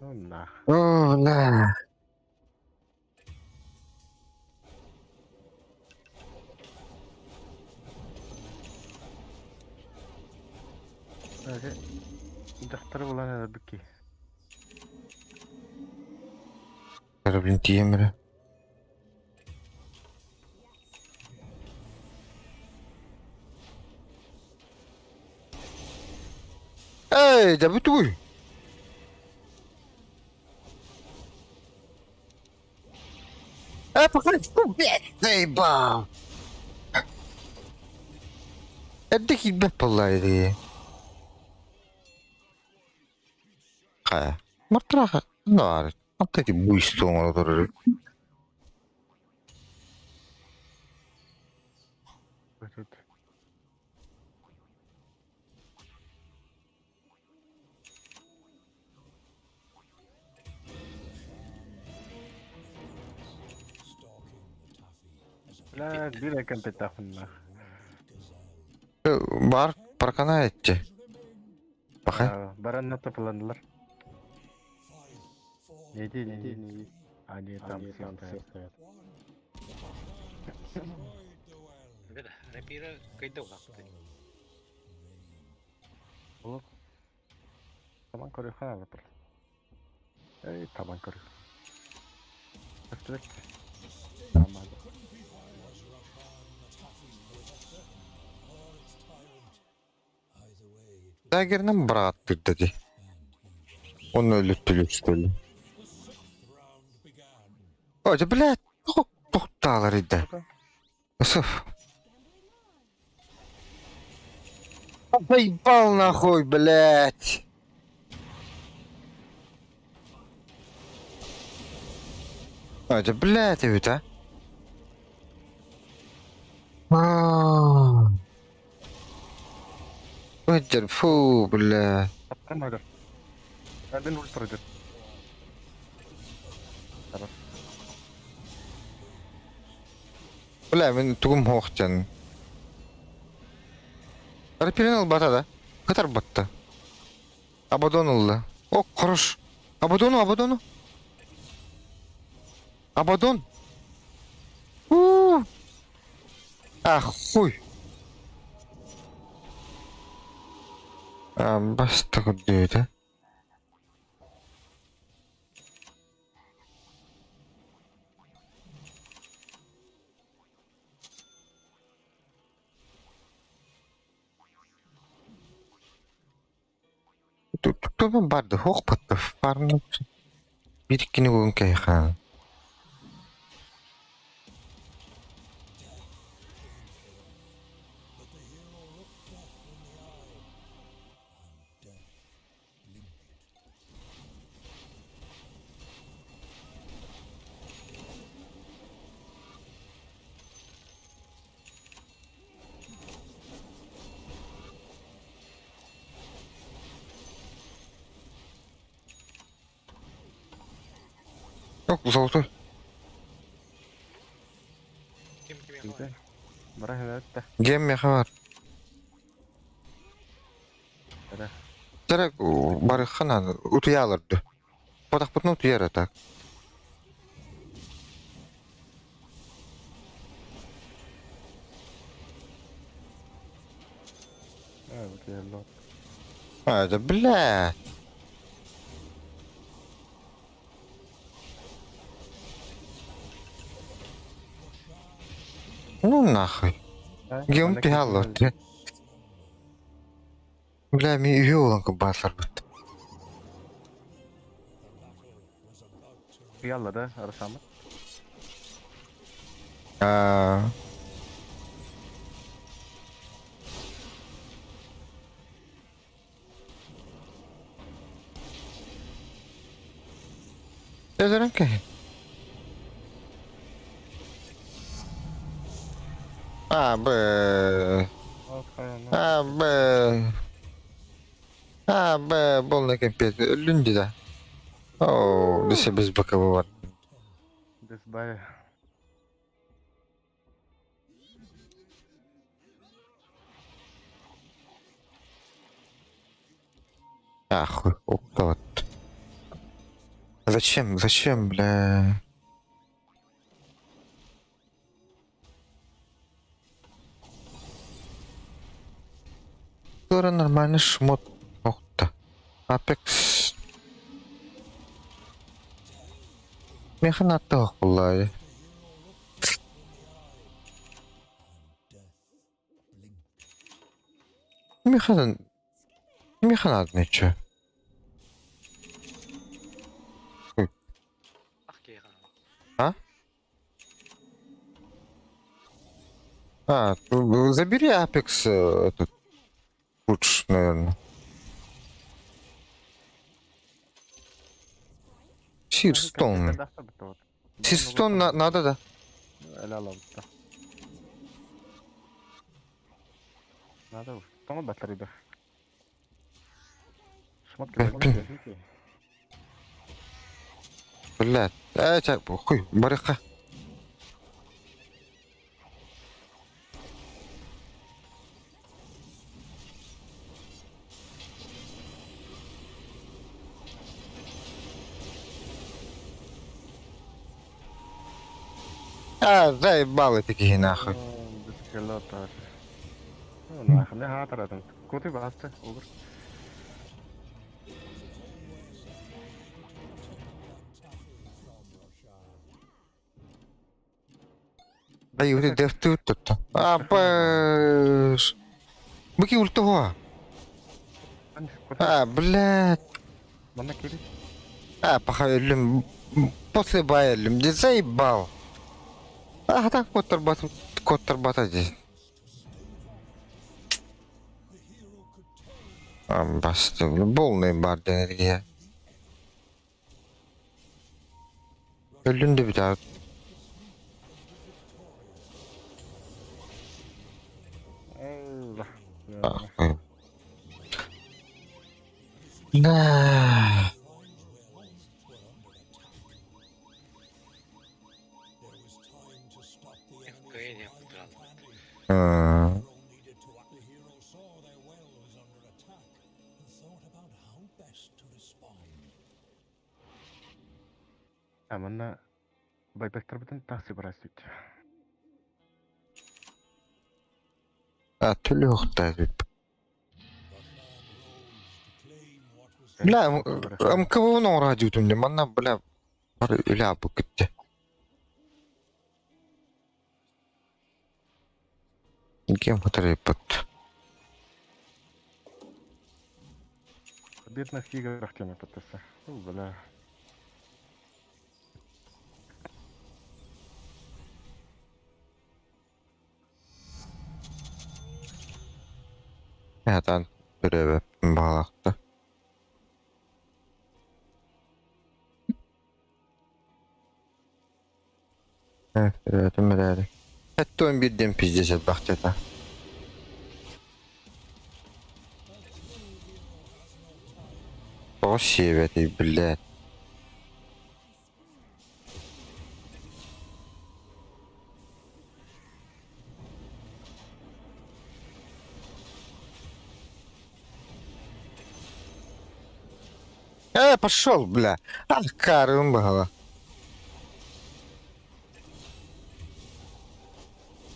Ну нах. О, бля. Дьахтары булан эрэрбит киһи. Блин, тиэмэрэ. Эй, да бүтүгүй. Э, похуй, блядь, заебал. Эрдэ киирбэт буолла дии. Хайа. Мартыраха, наар. Антати буйство оҥоро Этот. Бля, биир кэмпиттаахпын Бар паркана этти. Паха. Баранна топыланнылар. Не иди, не иди. Они там все стоят. Рапира кайда улааппыт. Олох. Табан көрүөххэ наада просто. Эй, табан көрүөх. Көстүбэт. Таамаада. Дагернен бырааттыр дии. Оны өлүттүлүстүлү. Ой, блядь, тохтаалар иде. Сыф. Заебал нахуй, блядь. А, это, блядь, ведь, а? А. Выдер, фу, бля. Таптан ойдор. Один ультра идет. Бля, мин тугум хоохтан. Рапирин бата да. Катар батта. Абадон ылла. О, хорош. Абадону, Абадону. Абадон. У. Ах, хуй. А, баста курдуйта. Тут барды хоқ батты. Фармы. Bir ikkini бүгін кайхан. Yok, золотой. Ким ким Бара это. Гем меха бар. Бара. Тарак барыххана утуяларды. Потахпытны утуяр так. А, вот я лот. А, это бля. Ну нахуй. Гем пиаларды. Бля, ми виоланка басар бит. Яла да, Арсама. А. Өлөрөн кэһин. А, Б. А, Б. А, Б. Полный капец. Өллүн дии да. Оо, десе без БКБ бар. Без бая. Ахуй, вот. Зачем, зачем, бля? Тура нормальный шмот. Охта. Апекс. Меха натох буллай. Меха Меха надо ничего. А? А, забери Апекс этот. Лучше, наверное. Сирстон. Сирстон на надо, да? Надо. Тоҥо батарыйда. Шмат Блядь. Э, хуй, барыха. А, заебалы такие нахуй. Бескелотар. Ну, нахуй, хаатаратын. Кути басты, угур. Да и вот это тут. А, паш. Быки ультова. А, блядь. Манна кири. А, паха өлүм. После бая өлүм. Де заебал. А, так коттар бата, коттар бата здесь. А, басты, полный бар энергия. Өлүн де бит. Allah. Да. Манна байбектер бүтүн такси барасыт. А, түлі бит. Бля, МКВ радио түнде, манна, бля, бар үля бу кетті. Кем под. Бедных играх тема подписа. Бля. Ятан бүребе балақты. Evet, evet, Hatta 11'den пиздец бахтета. О, севет, блядь. Пошел, бля. А, карым было.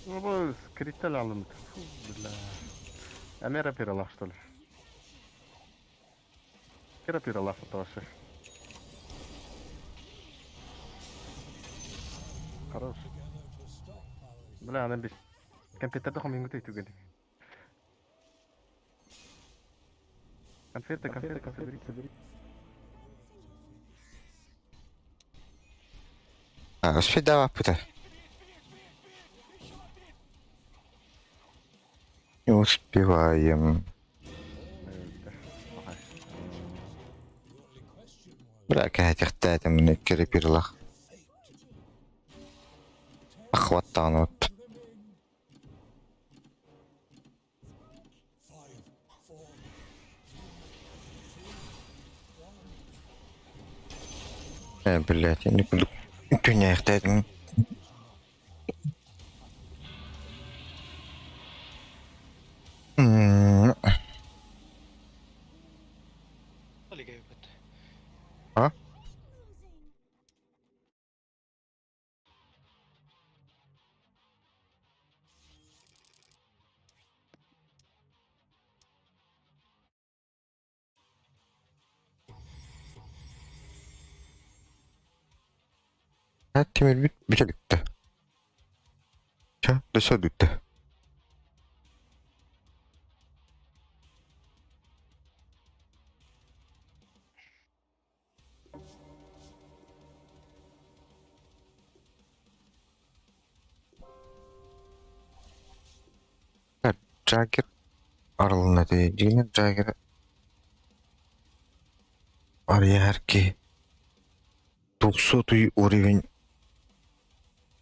Ну, скрител алым. Фу, бля. Амера пирала, что ли? Кера пирала фотоши. Хорош. Бля, она без компьютер хом ингути түгели. Конфеты, конфеты, конфеты, собери. А, успей давай, пута. Не успеваем. Бля, кэһэтиэхтээтим мин икки реперлах. Охваттаан от. Э, блядь, не курдук түннээхтээтим. М, А? Тимирбит бүтэ бүттэ. Чэ, өссө бүттэ. Джаггер арылынна дии. Дьиҥинэн Джаггер арыйар киһи 200 уровень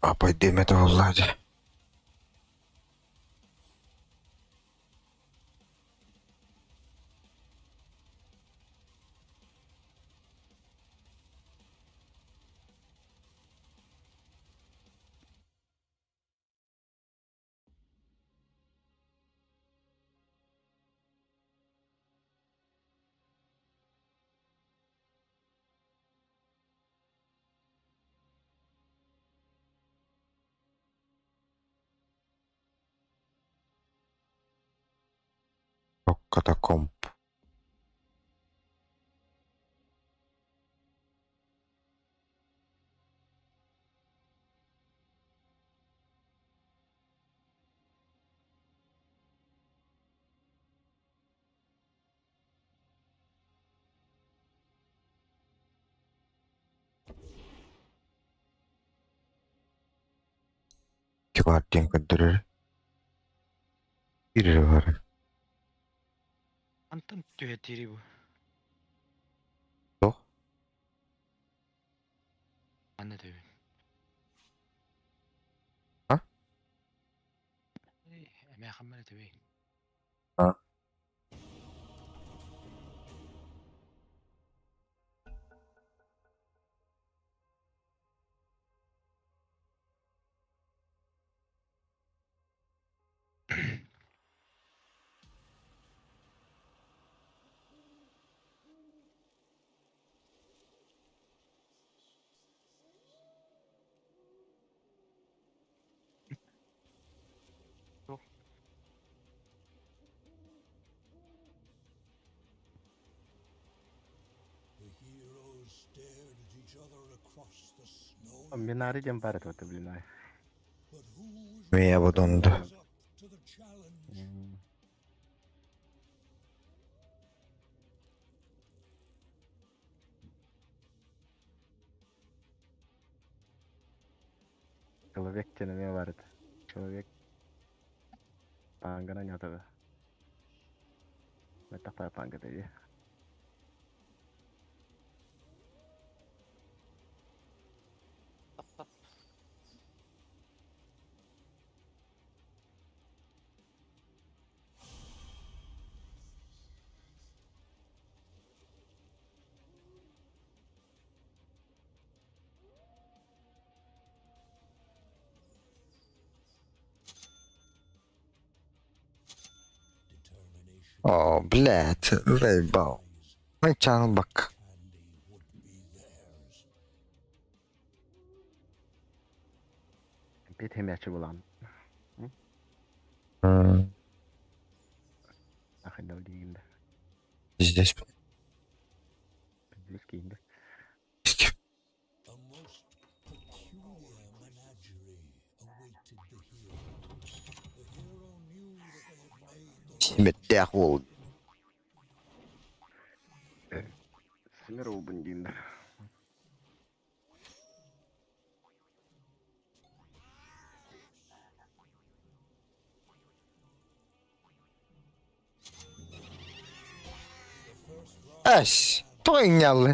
апайдемета буоллаа дьэ. Катакомб. Кибар диэн көрдөрөр. Киирэрэ баар. Антон түһэтиири бу. Туох? Манна төбүн. А? Эмээ хаммара төбөй. А. Минари диэн баар этэ блин ай. Мия бодонду. Человек диэн эмиэ баар этэ. Человек паангана ньатага. Мэттэхпэ паанга дии. О, блядь, заебал. Начал бак. Бит хэмээчи булан. Ахын диигин да. Здесь. Пиздец киинде. A most peculiar menagerie awaited the hero. The hero knew that they had made the Симэттээх уол. Симер уубун диин да. Эс, тоҥ ньаллы.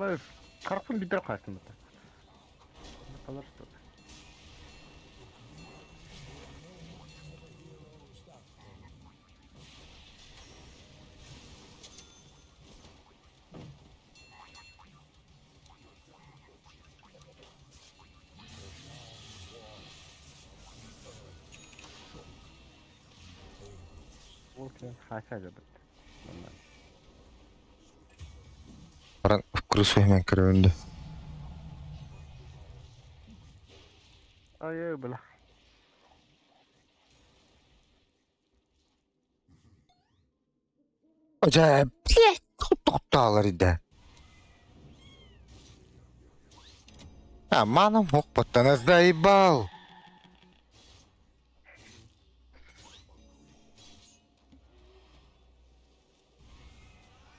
Ой, харахпын биирдэ хаастым бата. Kalır что Ол кэлэн хаача дьабыт. Манна. Баран крысу мен көрөндө. Ай, бля. Дьэ, блядь, тоқтаалар идэ. А, маном хоппоттан заебал.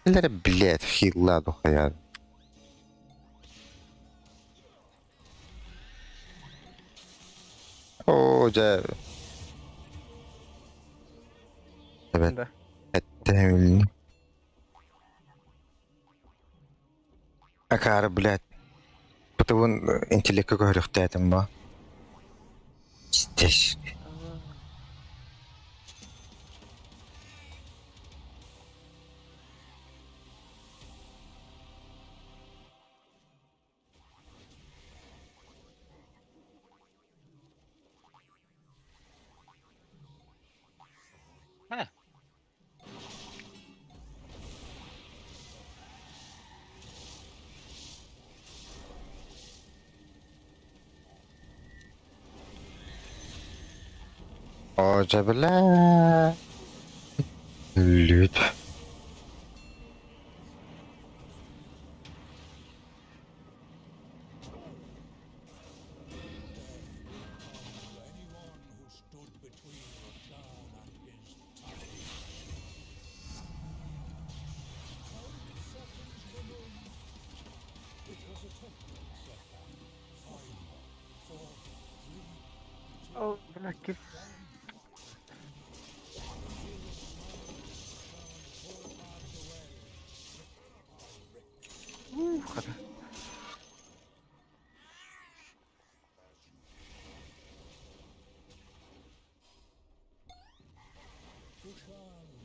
Блядь, хилладу хаян. Оо, дьэ. Evet, Да. эттэм. Акаары, блядь. Потом интеллекка көрүхтээтим ба. Здесь. Ha. Оо, дьэ, бля. Лүт. Anyone who stood between Roshan and his tyranny. 10 seconds remain. It was a temporary setback. 5, 4, 3, О, бля, кир. Ух, хата.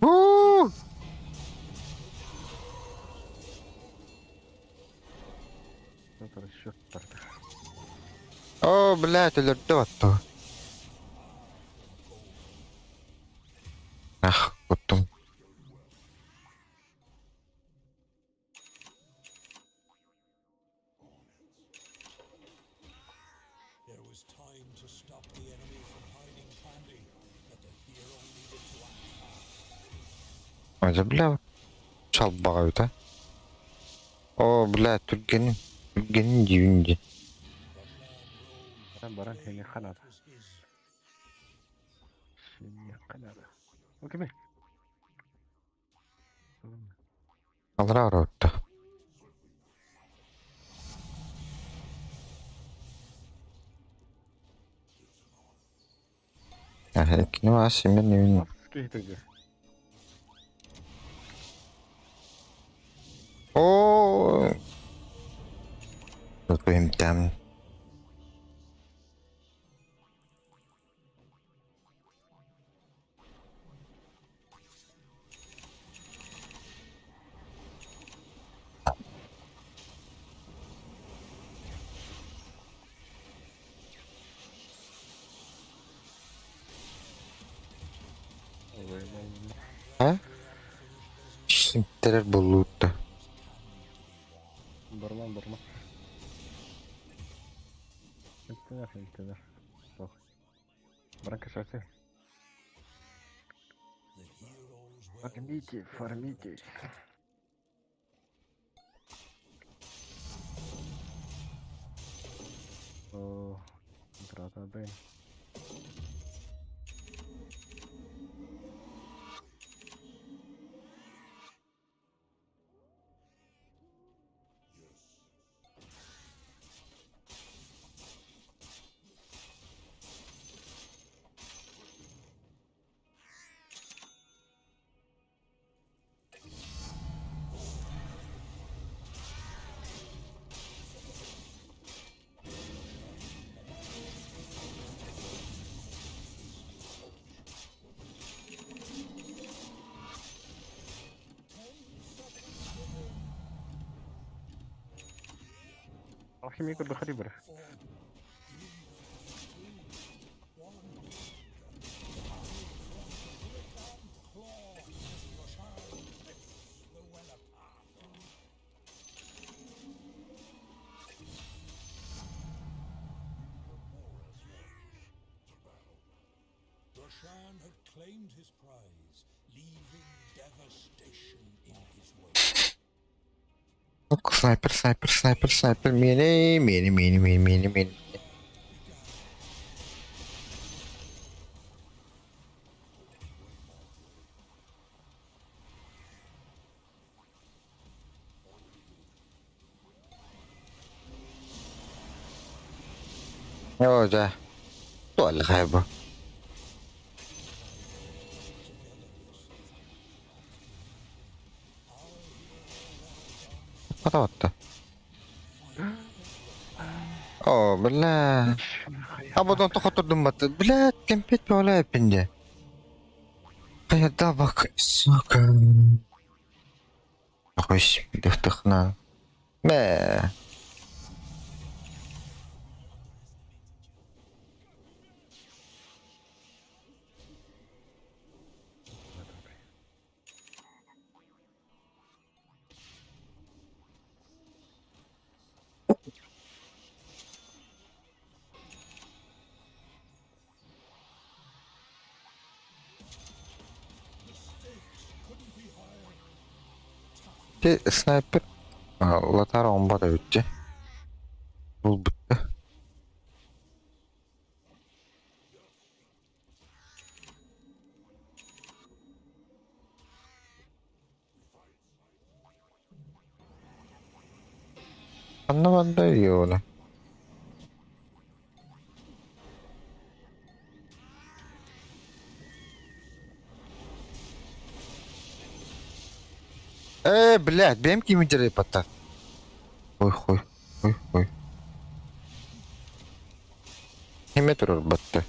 У! Это расчет тарда. О, блядь, өлөрдө батту. Ах, куттум. There was time to stop the enemy from hiding candy, but the hero needed to act fast. О, дьэ, бля, чалбаҕа О, бля, түргэнин, түргэнин диибин дии. Баран баран хени ханада. Was his. Хени ханада. Окей. Алра оротто. Кини вас мен Скейт О, Им там. А? Симтерер булуутта. Барман, барман. Интенер, интенер. Баран кашасы. The hero's Фармите, фармите. О, брата, блин. Алхимик выходи бра. Roshan had claimed his prize, leaving devastation in his wake. Снайпер, снайпер, снайпер, снайпер, мини, мини, мини, мини, мини, мини. Оо дьэ, туоллахай бу. Хатабатта. Оо, бля. А потом тохотурдум бат. Бля, кэмпиэт бөҕөлөө эппин дии. Хайда бак, сука. Охуй, дыхтыхна. Мэ. Ти снайпер латара омбата бүтче. Булбутта. Ханна барда йола. Э, блядь, бэм кимин патта. Ой хуй, ой хуй. Кимэ турар батта.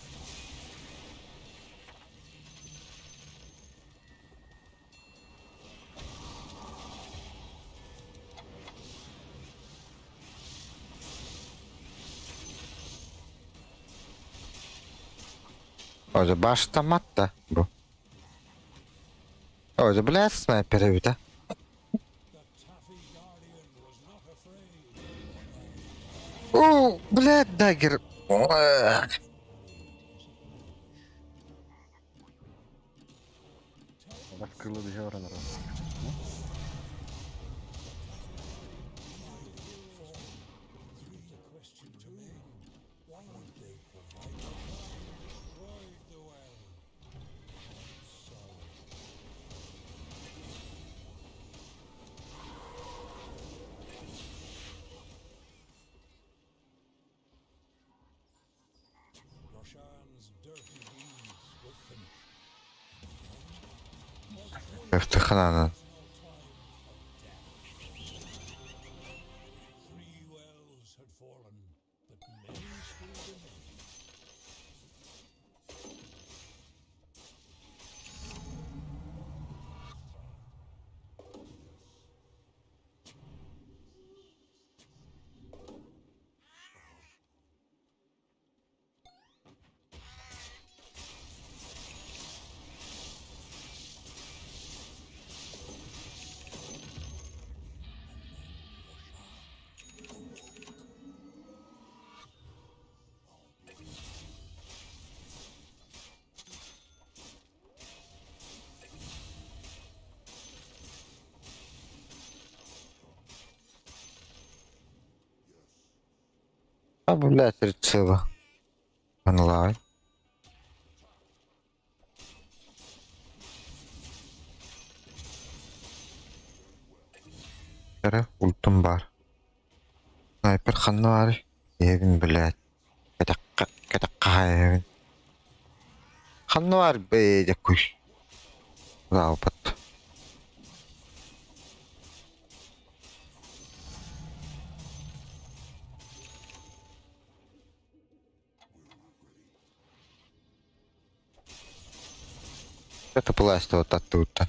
Оже баштаматта бу. Оже, блядь, снайпер эбит а. О, блядь, дагер. Раскрыла дежора народ. Ефтеханана. А, блядь, рецева. Онлайн. Эрэ ультум бар. Снайпер ханна баарый? Эбин, блядь. Кэтэххэ кэтэххэ Ханна баар бэйдэ куй. Заалбат. Это пластиково оттуда.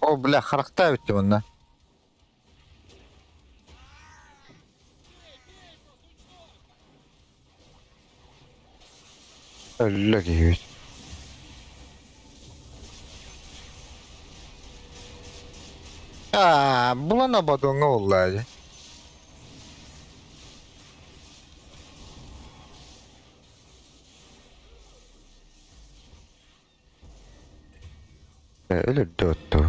О, бля, харахтаа бүттүм онно. Өллө киһибит. Аа, булан ободоҥҥо буолла дии. Өлөрдө отту.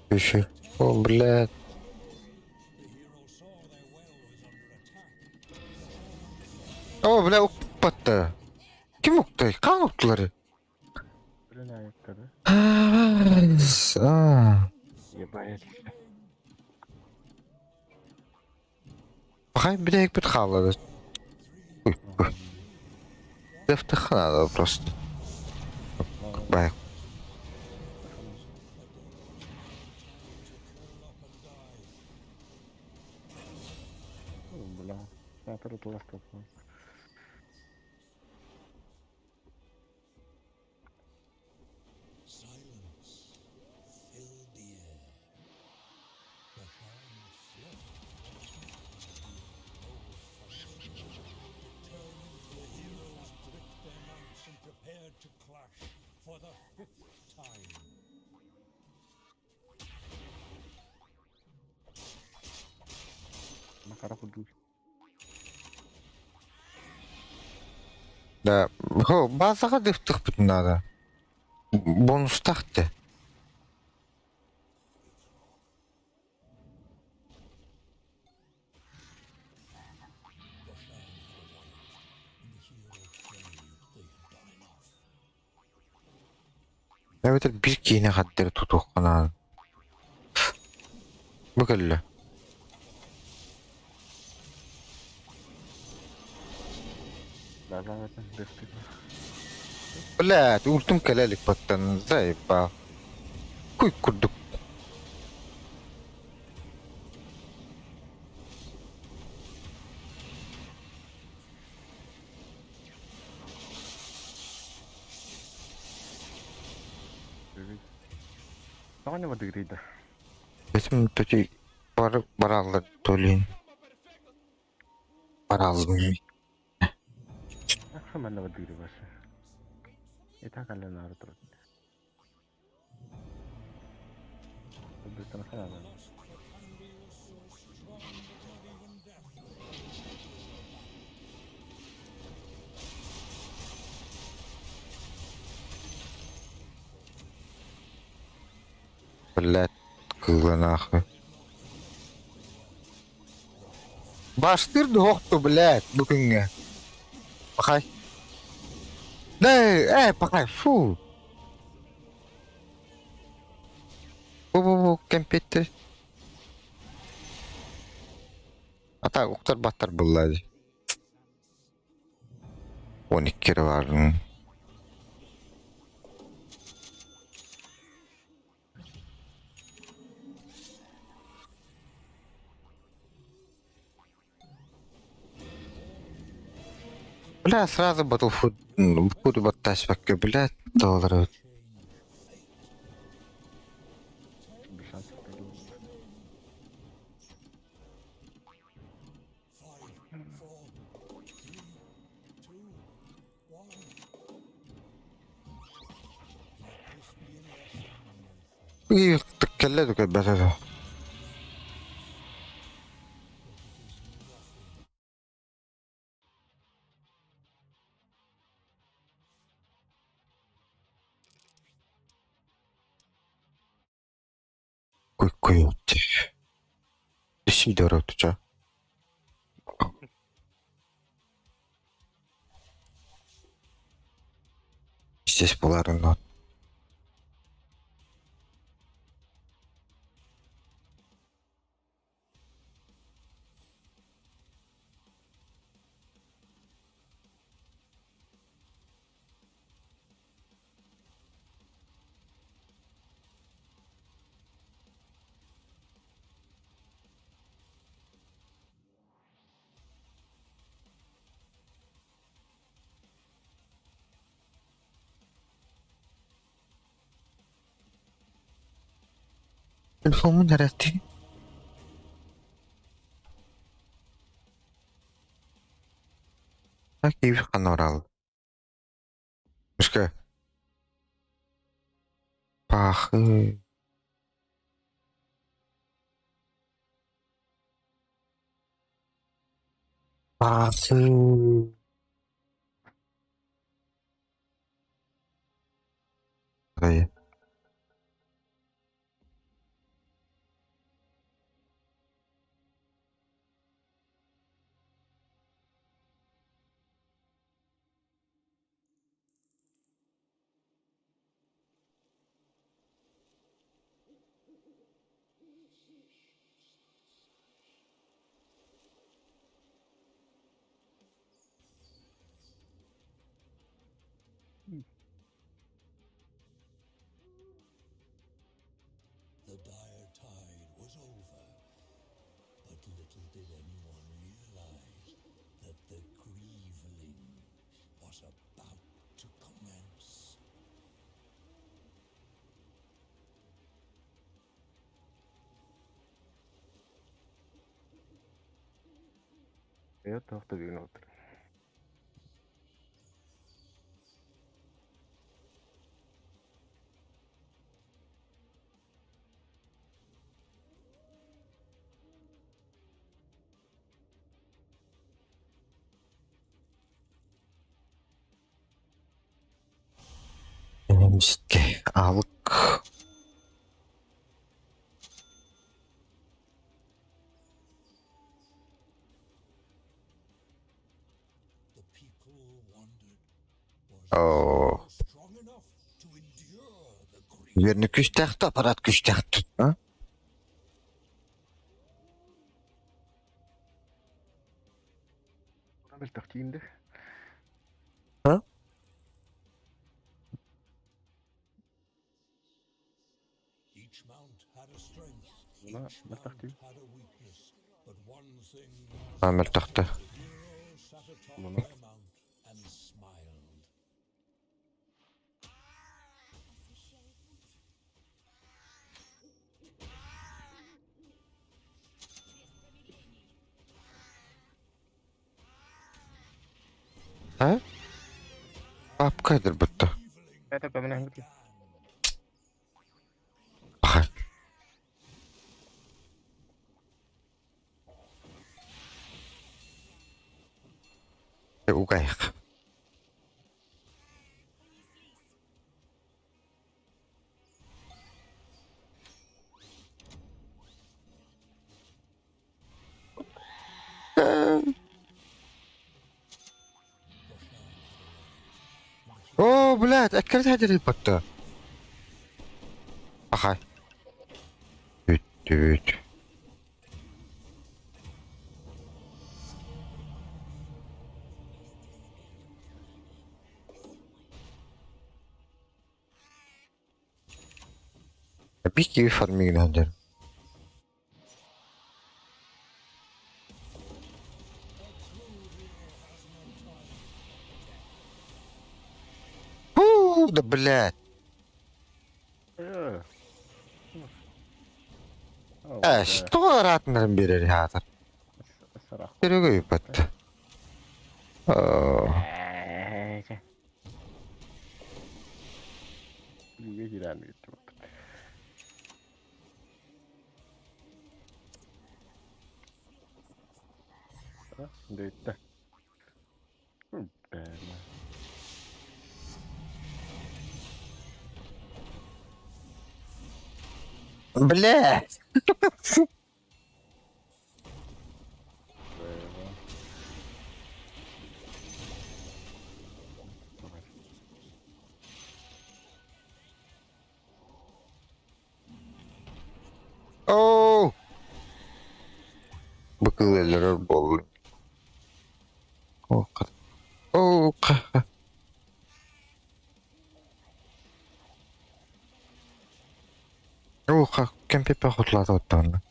Еще. О, блядь. О, бля, укпатта. Ким уктай? Хаан уктулар? Аа. Пахай бүтэһикпит хаалла. Дэфтэххэ наада просто. Бай. Silence filled the air. The shine slept no function. Determined, the heroes gripped their mounts and prepared to clash for the fifth time. Да, хо, базаҕа дыхтыхпытын наада. Бонустаах да. The shands were white, and the heroes prayed they had done enough. Эбэтэр биир киинэ хардары тутуохха наада. Бу кэллэ. Блядь, ультум кэлэ илик баттан, заебал. Куй курдук. Этим төти бар бараллар төлейін. Бараллар. The lust for candy was so strong that not even death could hold her back. Блядь, кыыла нахуй. Баштыр дохту, блядь, бу күҥҥэ. Пахай. Да, пахай, фу. Бу-бу-бу, кэмпиэттэр. Ата уктар баттар булла дии. 12 эрэ баарын. Бля, сразу Battlefield буду баттаспакка, блядь, долларов. Five, four, three, two, one. Let this be a lesson, my friend. Кэллэ көрбөтө. But it is nothing Куй Сидоров ча. Здесь была Рено. Телефоммун эрэттии. Так киви ханорал. Мишка. Пахы. Пахы. Ой. The dire tide was over, but little did anyone realize that the grieveling was about to commence. Я тоохто бүгүн отыр. Эмсикке алык. The people wondered, was Оо. this strong enough to endure the grief? Верни күстәхті, аппарат күстәхті. А? Мөлтөх тиийдэ. А? Each mount had a strength, Мына each мөлтөх mount тиий. had a weakness, but one thing was А, мөлтөхті. the hero sat atop Мына. their mount and smiled. А? Папка будто. Это көмөнө хөнгө. Паха. Угайық. О, блядь, открыть хотели будто. Ага. Үт, үт. Бики фармигнадер. Фу, да блядь. Э. Э, что ратнерым берер хатыр? Сарах. Терегей бат. О, Үгүй хэрэг гэж бод. А, дэйтэ. Бэм. блядь. Бэм. О! Быкылелер бол. О, ка- О, ка- О, ка- кемпе похутлады оттан.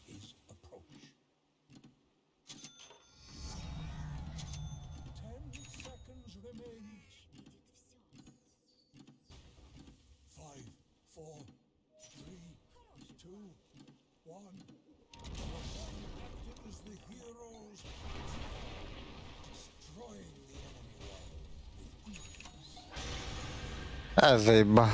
His approach. А, заебал.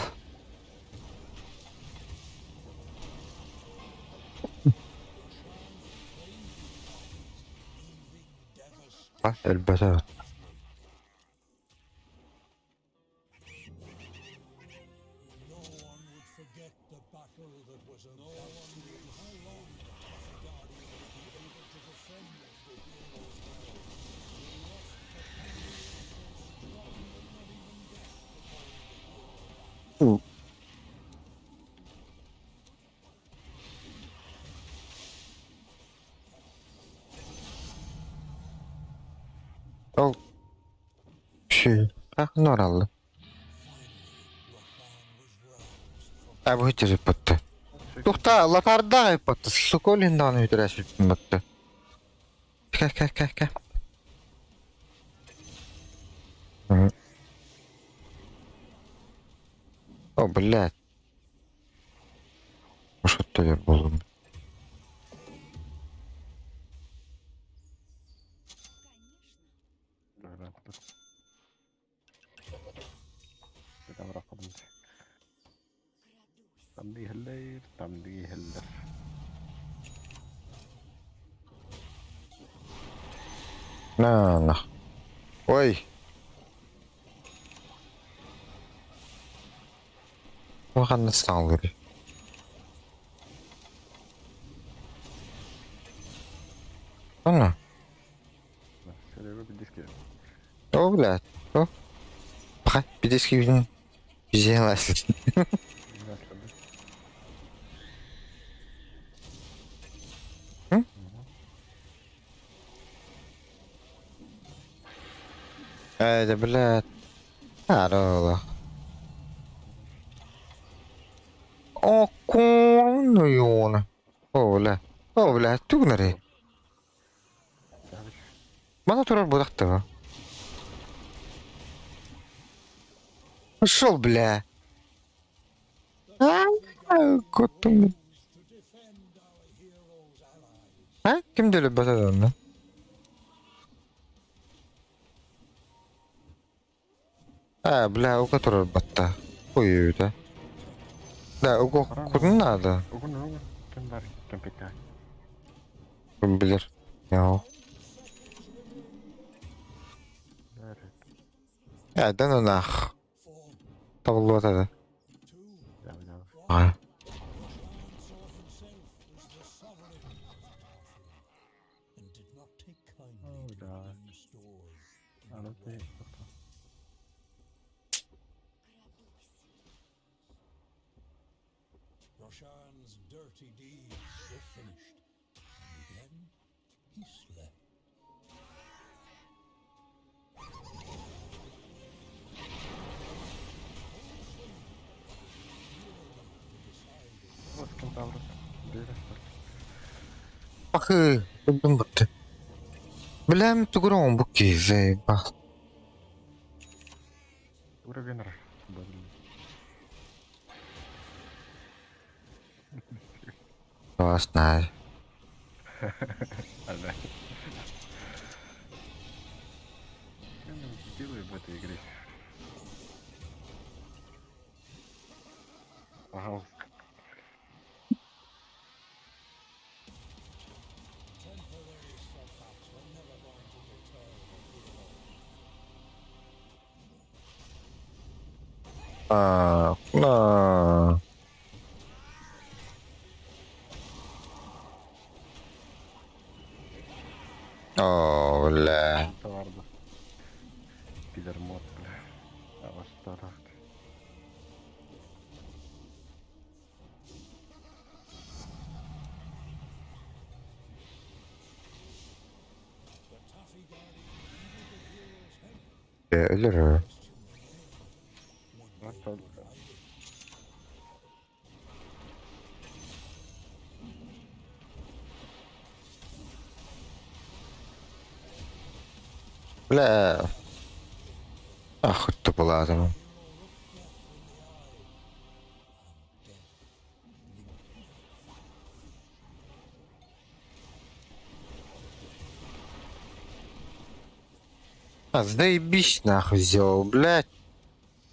Элбэтэ. Ол Нораллы. Абы ыппытты. Тухта латардаах ыппытты. Соколин даҕаны үтүрээсиппитте. Кэ кэ кэ кэ. О, блядь. Ошоттойор буоллум. Тамды иһэллэр, тамды иһэллэр. На, на. Ой. Ханна саҥалыыр. Ана. Серега бидиски. О, блядь. О. Пха, бидиски видин. Взялась. Э, блядь. Арола. О, кон, О, бля. О, бля, тугнари. Мана турар будахтыга. Ушел, бля. Кот. А? Ким деле батаданна? А, бля, у которого батта. Ой, да. Да, у куда надо? Угун, угун. Ким бар? Ким пита? Ким билер. Яо. Я, да ну нах. Табыллы да. А. Да. Roshan's dirty deeds were finished, and again he slept. Вот кентавр. Ахы, өлдüm бутты. Билем тугурон бу кизе ба. Уровень Классно. Ага. Делаю в этой игре. Ага. А, на. О, бля. Товарда. Пидормот, бля. А вас тарахт. Өлөр. Бля. Ах, ты была там. А, заебись нахуй сделал, блядь.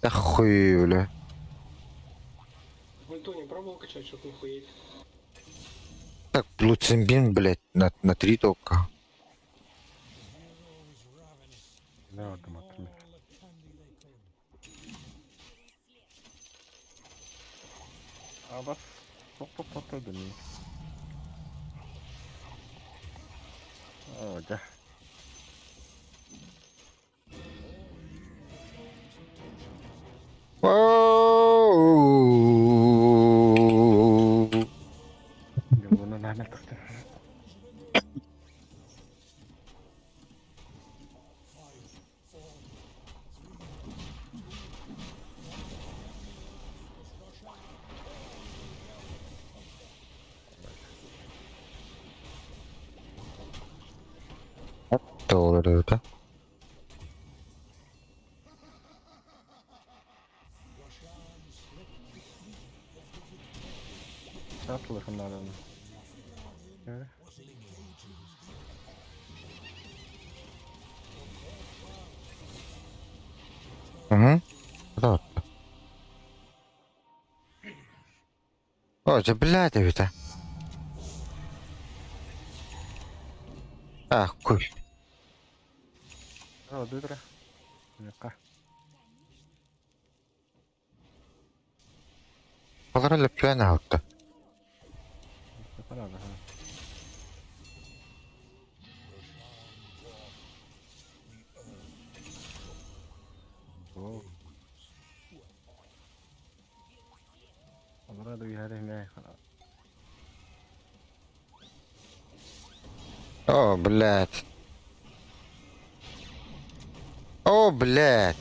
Да хуй, бля. Ульту не пробовал качать, чтоб не хуеть? Так, Луцимбин, блядь, на три только. Да, вот там оттуда. А бас тоқ-тоқ да не. О, да. Оу. Бұны нәмел тұқты. Доллары, да? Татылықынарын. Угу. Да. О, дьэ, блядь, эбит а. А, хуй. О, дыдра. Мека. Балара лөппүөн аһытта. Понятно. О. О, блядь. О, блядь.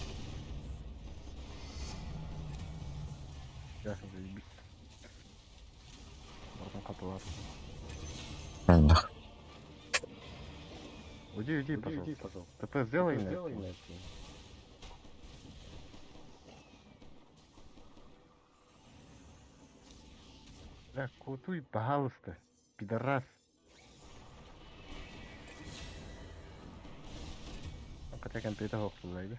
Нах. Уйди, уйди, пожалуйста. ТП сделай, сделай. Бля, кутуй, пожалуйста, пидорас. Хотя компьютер зайди.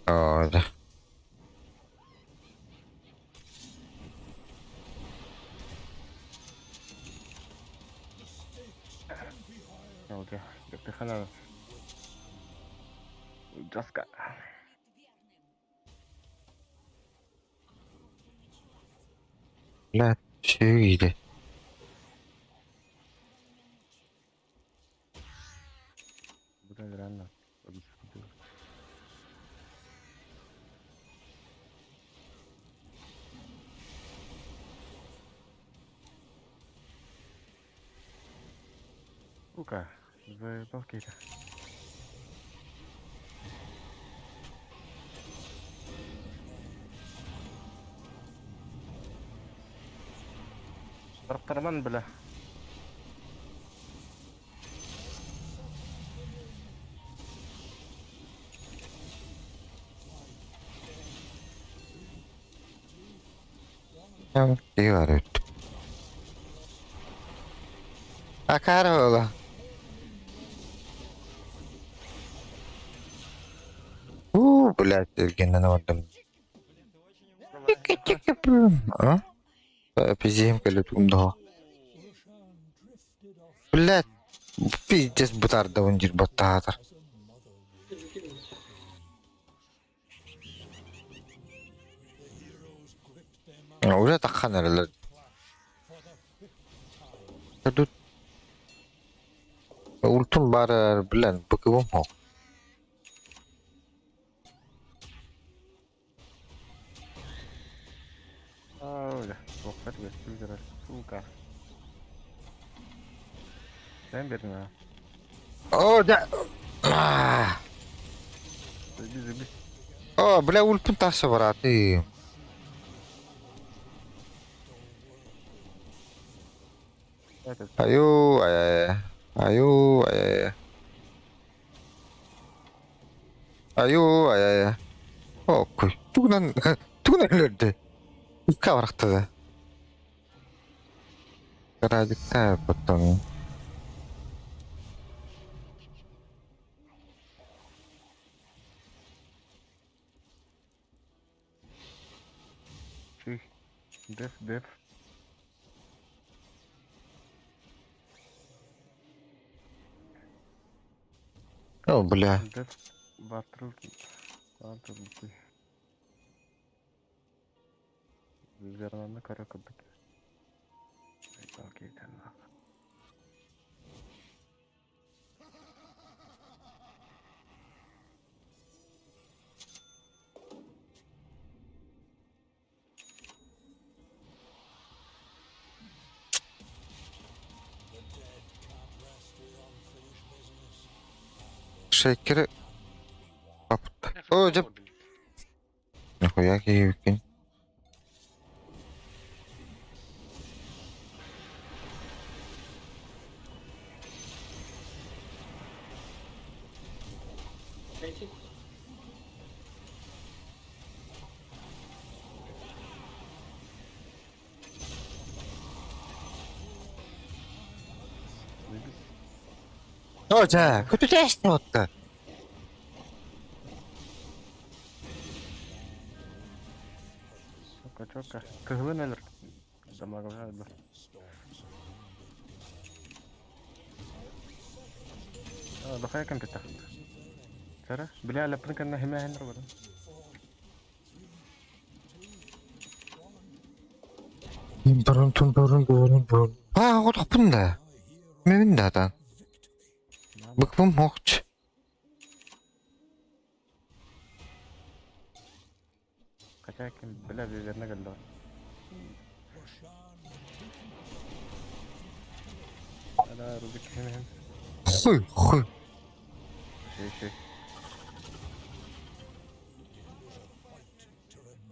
О, да. Пихана. Джаска. Блядь, все видели. Блин, реально. Сука, заебал какие-то. Тарман, бля. Говорит. А Карола? У, блядь, Евгений ордым. А? Пиздим, да. Блядь, пиздец бутарда он баттатар. Уже таххан эрэлэр. Тут Ультум бар билэн быкыбым хо. Сука. Дай на. О, да. А. Заебись, заебись. О, бля, ультум тахса бараты. Аю, ай, аю, ай, аю, ай, О, куй. Тугунан, тугунан өлөрдө. Икки абарахтада. Радиктаа потом. Чих. Деф, деф. О, бля. Деф. Ватру. Ватру. Вернаны көрө курдук. Шейкеры О, дьэ. Нихуя киһибиккин. Третий. О, дьэ, көтүтээсте отта. Чока, чока. Кыһылын өлөр. Дамагалар да. А, дохая компьютер. Сара, бля, лапын канна химэ хэннэр баран. Дурун тун дурун дурун дурун. Аа, хотохпун да. Мин да та. Быкпым хохч. Хотя ким, бля, верно галла. Ала, Рубик химэ хэм. Хуй, хуй. Шей, шей.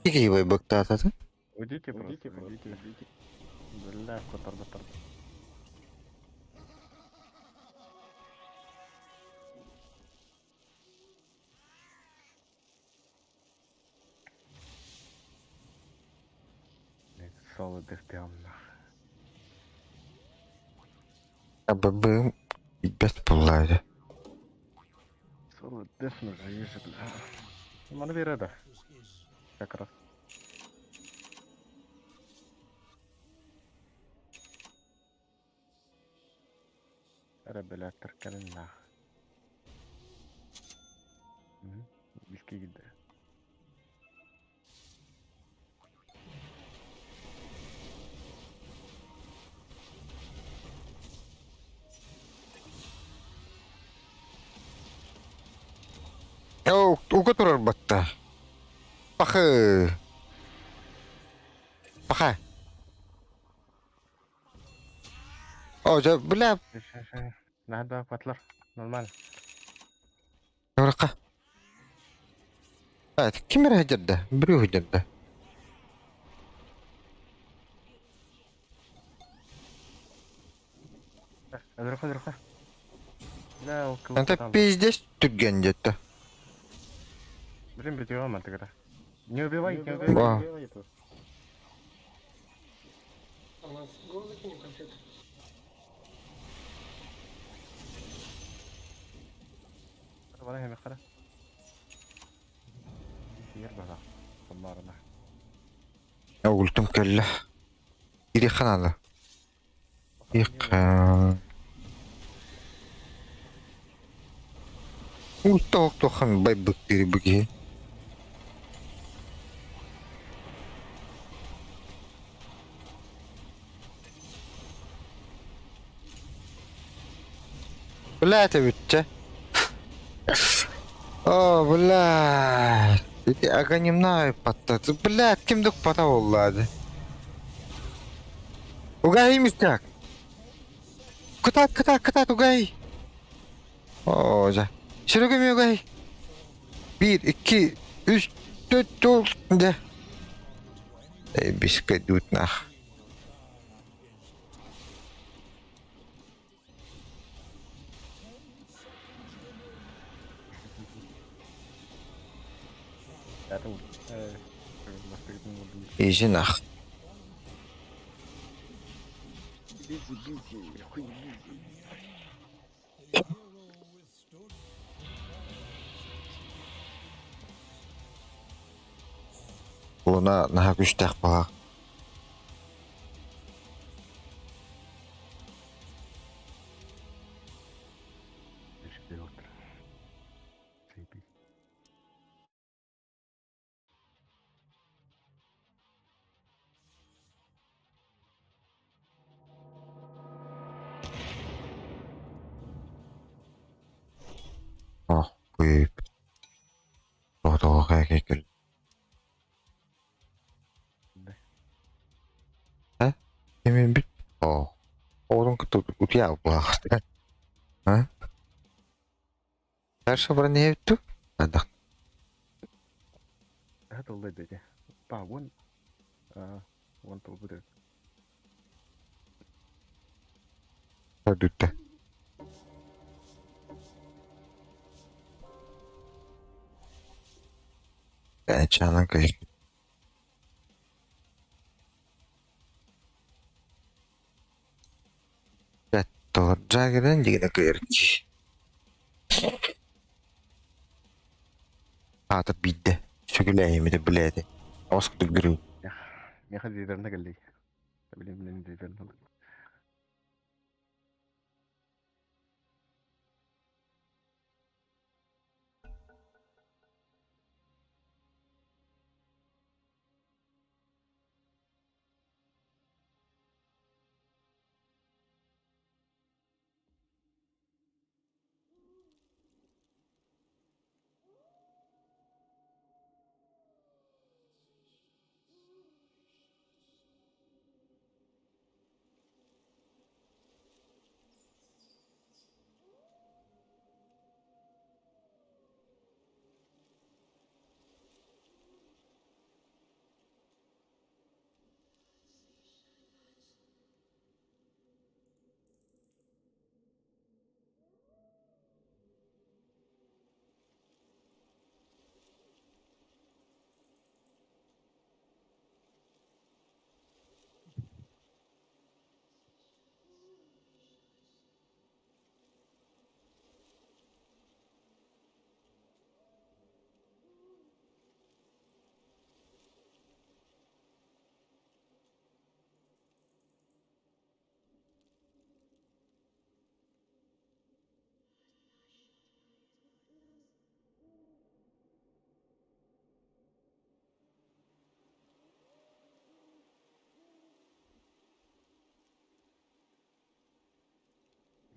Киһи быктаатата. Уйдите просто, уйдите, уйдите. Бля, котор, котор. Соло дефтем нах. Абабым бэт буллаады. Соло деф нужно, ежи, бля. Маны береді. Как раз. Әрі бля, тіркелін нах. Біске киді. Оо, уга турар батта. Пахы. Паха. О, дьэ, бля, Надо батлар. Нормально. Орка. А, ким эрэ сылдьарда? Бүрү сылдьарда. Өлөрхө, өлөрхө. Бля, ол кыл. Anta пиздец түргэн дьэтэ. Блин, битио мантыгыра. Не убивай, не убивай, Ба. не убивай этого. А у нас гол закинем конфет. Бана хеме қара. Ер бара. Самарына. Өлтүм кэллэ. Ири ханала. Иха. Ултоох тохан бай быктыри быки. Блядь, бүтчэ. О, блядь. Ити аганимнай патта. Блядь, ким дук пата боллады. Угай мистяк. Кытат, кытат, кытат, угай. О, жа. Широгами угай. 1, 2, 3, 4, 4, дэ. Эй, бишке дут нах. Это бастыгытын болдым. Изи нах. Бизи, бизи, хуй бизи. The hero withstood the trials of true. Луна наһаа күүстээх баҕа. Петр. Заебись. Ох, күй. Тоҕо кэл. Да. Э? Кимин бит? О. Оҕотун кытта утуйа буолаах. А? Дальше баран иһэбит Ада. Это лебеди. Па, вон. А, вон то будет. Бүттэ. Чанан кый. Джагерен дигene кыйыр. Аата бидде. Сүгүлээйимити билээти. Оскутук гүрү. Меха виверна галли. Блин, блин, виверна.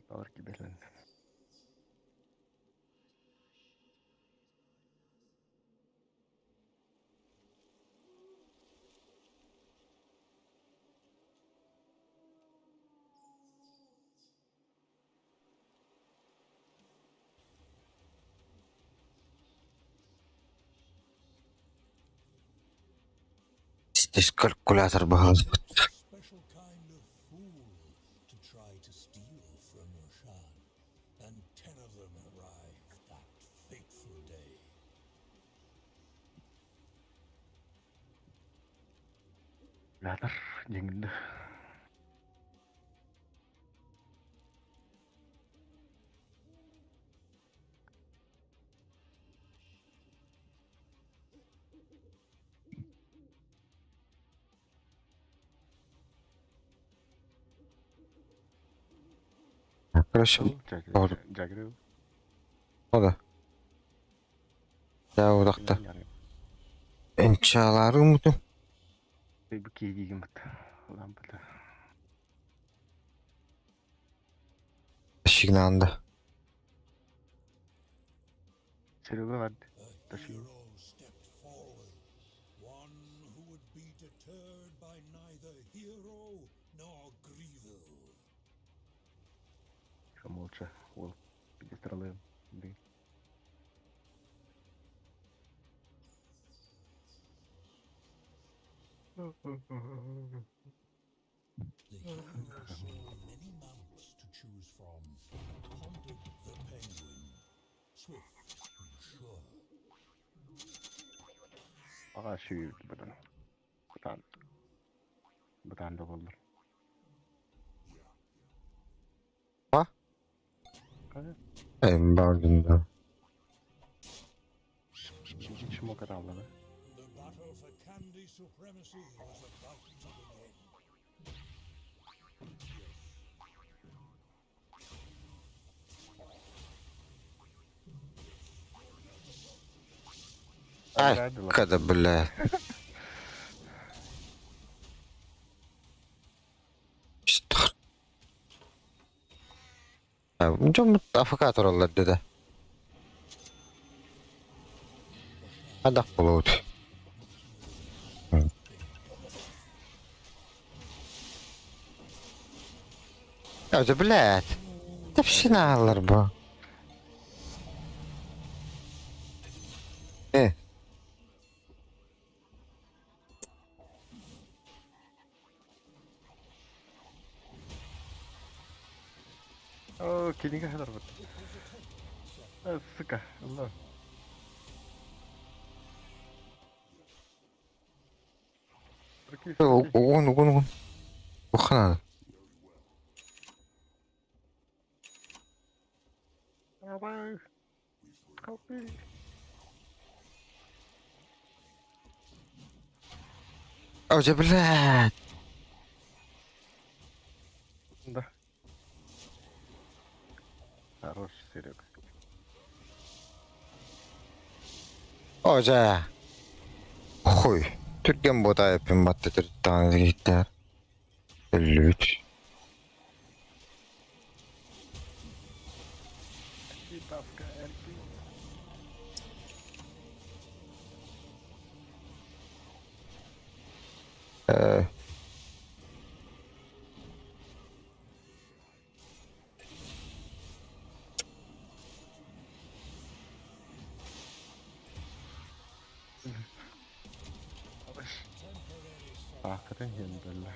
Паларки берлин. Здесь калькулятор был. Special kind of fool to try to steal from Roshan, and 10 of them arrived that fateful day. Лятар, деньги. Короче, Doğru. Джагрил. o da. Ya odakta. Ençaları umudum. Bu киигим бит. Лампада. Şignanda. Серега вард. A Taşı. hero stepped forward, one who would be deterred by neither hero nor Greville. Молча. Ол. Педестралы. Би. The hero saw many mounts to choose from and pondered the penguin, swift and sure. Ага, шүй бұдан. Бұдан. Бұдан да болдыр. Бардын. Чмо караллары. The battle for candy supremacy was about to begin. Ай, когда, бля. Что? Дьоммут АФК тураллар деді. Адах буолуут. Өзі, блядь. Тепсин бу. Э. О, кинигэ хатарбыт. Сука, Allah. Прикинь, Угун, угун, угун. Ухана. Давай. Help me. Өзі, блядь. Да. Хорош, Серега. Оже. Хуй. Түрген бода епин батты түрттан гиттер. 53. Ставка РП. Э. Ахрен хендэлэ.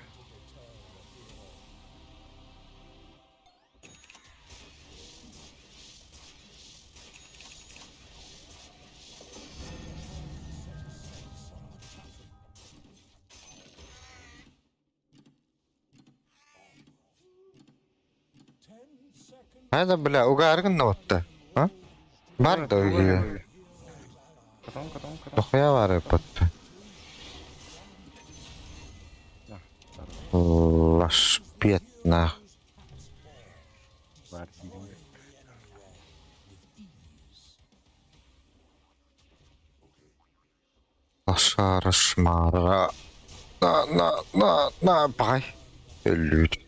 Хайда, бля, угаргын отты. А? Бар да уги. Катон, катон, катон. Дохуя бар өпөттү. Лашпет на. Бар дигән. Лашара шмара. На, на, на, на, бай. 53.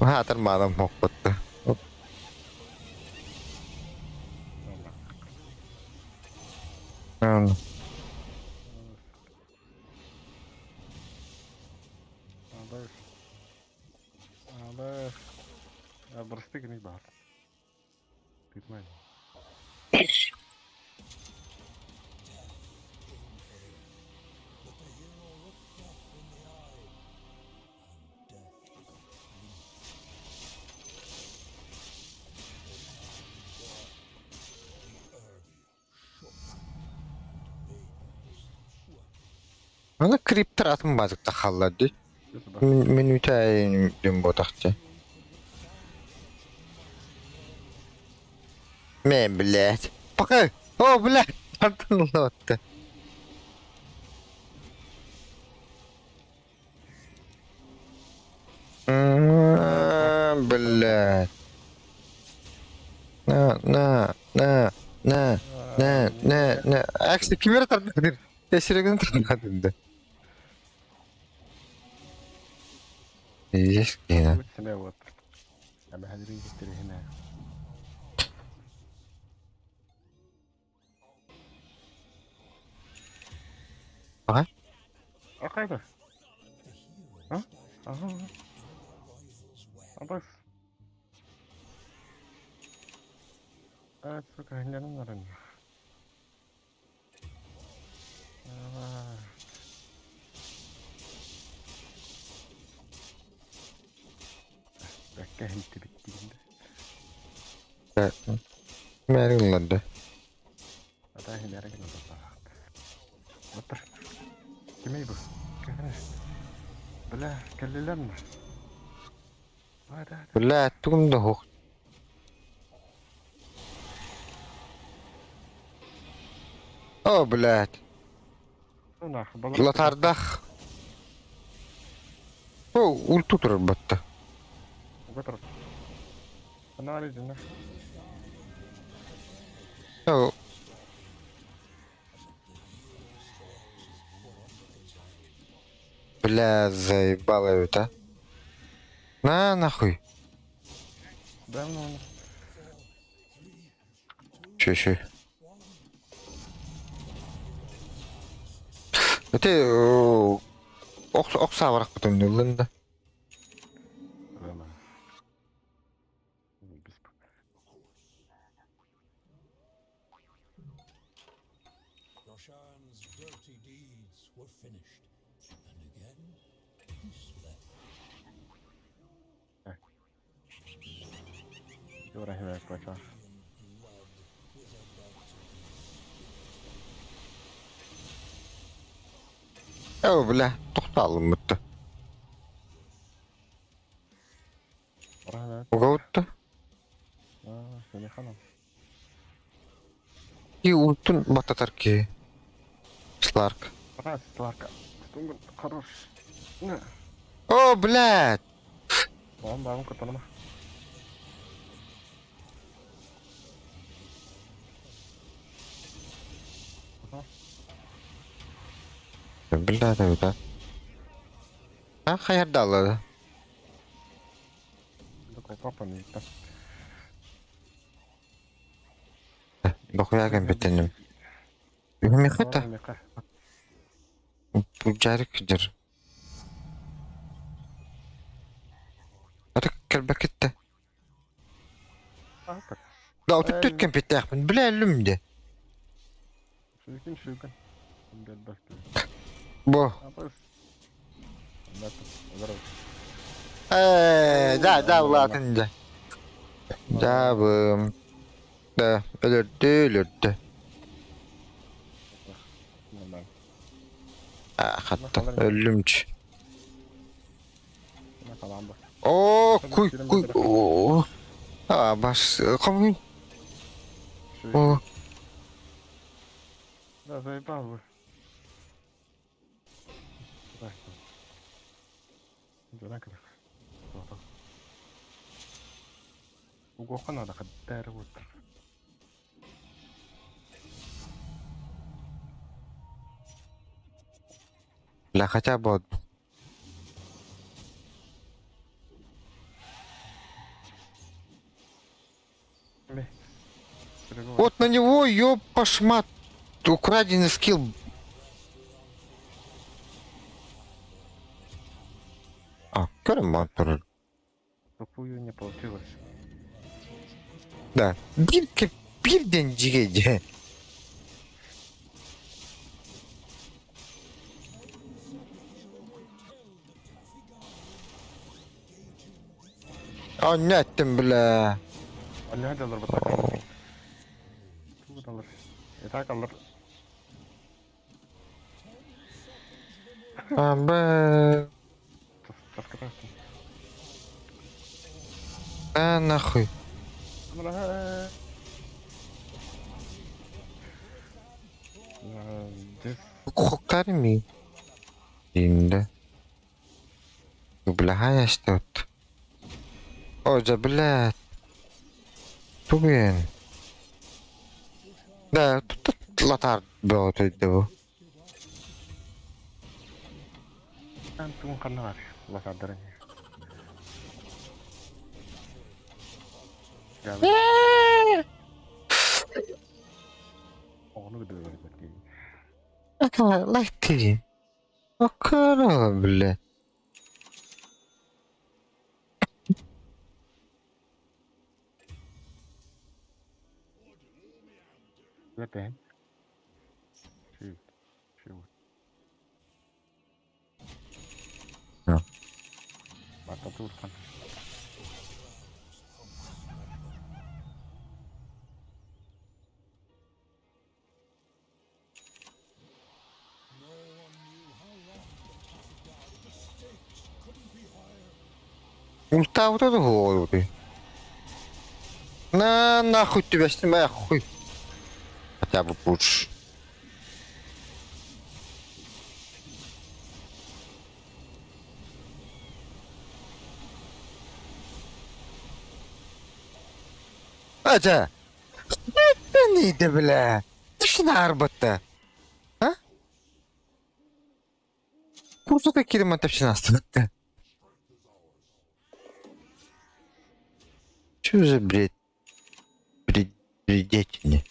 Хатыр мадам хоппотты. Алар. Алар. Бырысты генек бар. Тытмай. But the hero looked death in the eye, and death winked. The man walked, the earth shook, and babies wept. Аны криптер атын базыкта халлар ди. Мен үтәйін дүн ботақчы. Мен, блядь. Пока. О, блядь. Артын отты. Блядь. На, на, на, на, на, на, на. Аксы кимер тартты? Тесиреген тартты. Есть кина. Вот. أما هذه هنا. Ага. А кайда? А? Ага. Абас. А, сука, не надо. Бәккә хинти битти. Мәргілерді. Ата хинәргә надо. Батыр. Кемей бу? Кәне. Бля, кәллеләрме? Бля, тугум да суох. О, блядь. Латардах. О, ульту турар батта. О, бля, заебало это. На, нахуй. Че, че? Это ох сабарах потом не да. Roshan's dirty deeds were finished, and again he slept. Blood was about to be О, бля, тохталым бутта. Угаутта. И ультун бататар ки. Сларк. О, блядь. Бля, да, да. А, хаярдала. Дохуя кем бетеним. Михата. Жарик жыр. Ата кэлбэкитте. Да, отут кем бетяхмин. Бля, люмде. Бо. Да, да, улатын да. Да, бым. Да, өлөрдү, өлөрдү. А, хатта, өллүмч. О, куй, куй, о. А, бас, кому? О, Да, заебал вы. Бля, хотя бы одну. Вот на него, ёпашмат, украденный скилл. А, карматор. Тупую не получилось. Да. Бирки, бирден жигеди. А, неттим, бля. اللي هذا ضربة تقدر يتعقل. А, бля. А, нахуй. Хукарми. Инда. Бля, что О, да, блядь. Туген. Да, тут латар было тут. أنتم قنار الله تعذرني. Лайти. Окара, бля. No one knew how long the taffy guard. The stakes couldn't be higher. Ультаабыта да суоҕа На нахуй тебя снимай, хуй. Хотя бы пуш. Ача! Иди, бля! Ты что арбатта? А? Курсата кирим тапчынастыбытта. Что за бред? Бред... Бредятина.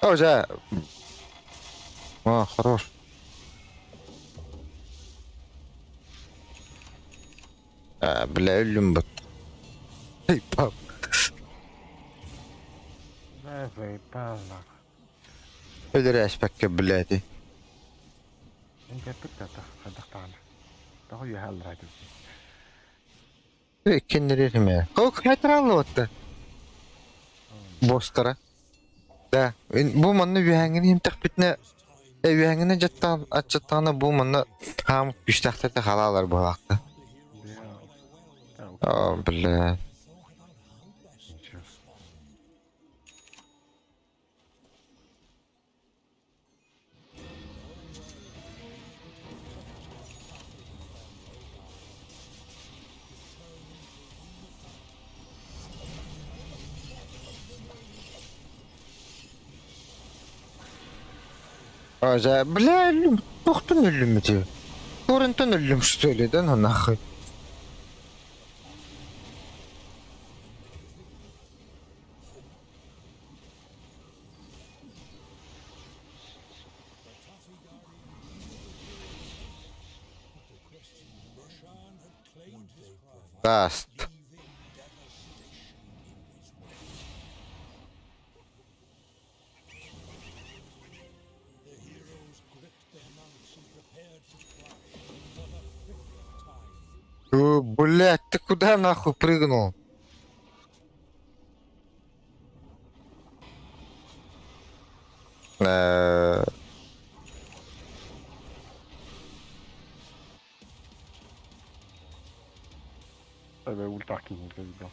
О, да. А, хорош. А, бля, өллүм бат. Эй, пап. Да, заебал нахуй. Өлөрөөспөккө, блядь. Инде да хайдахтаана. Тоҕо үөһэ аллараа түстэ. Киннерирме. О, хайтраллы Бостара. Да, бу манна үһэҥҥин иһимтэхпитинэ, үһэҥҥинэ дьаттаан аччаттаҕына бу манна хаам күстэхтэртэ халаалар буолаахта. О, бля. Ничего. О, за, бля, өллүм, туохтан өллүм ити? Торренттан өллүм, что ли, да, ну нахуй. Даст. О, блядь, ты куда нахуй прыгнул? Эбэ ультаки заебал.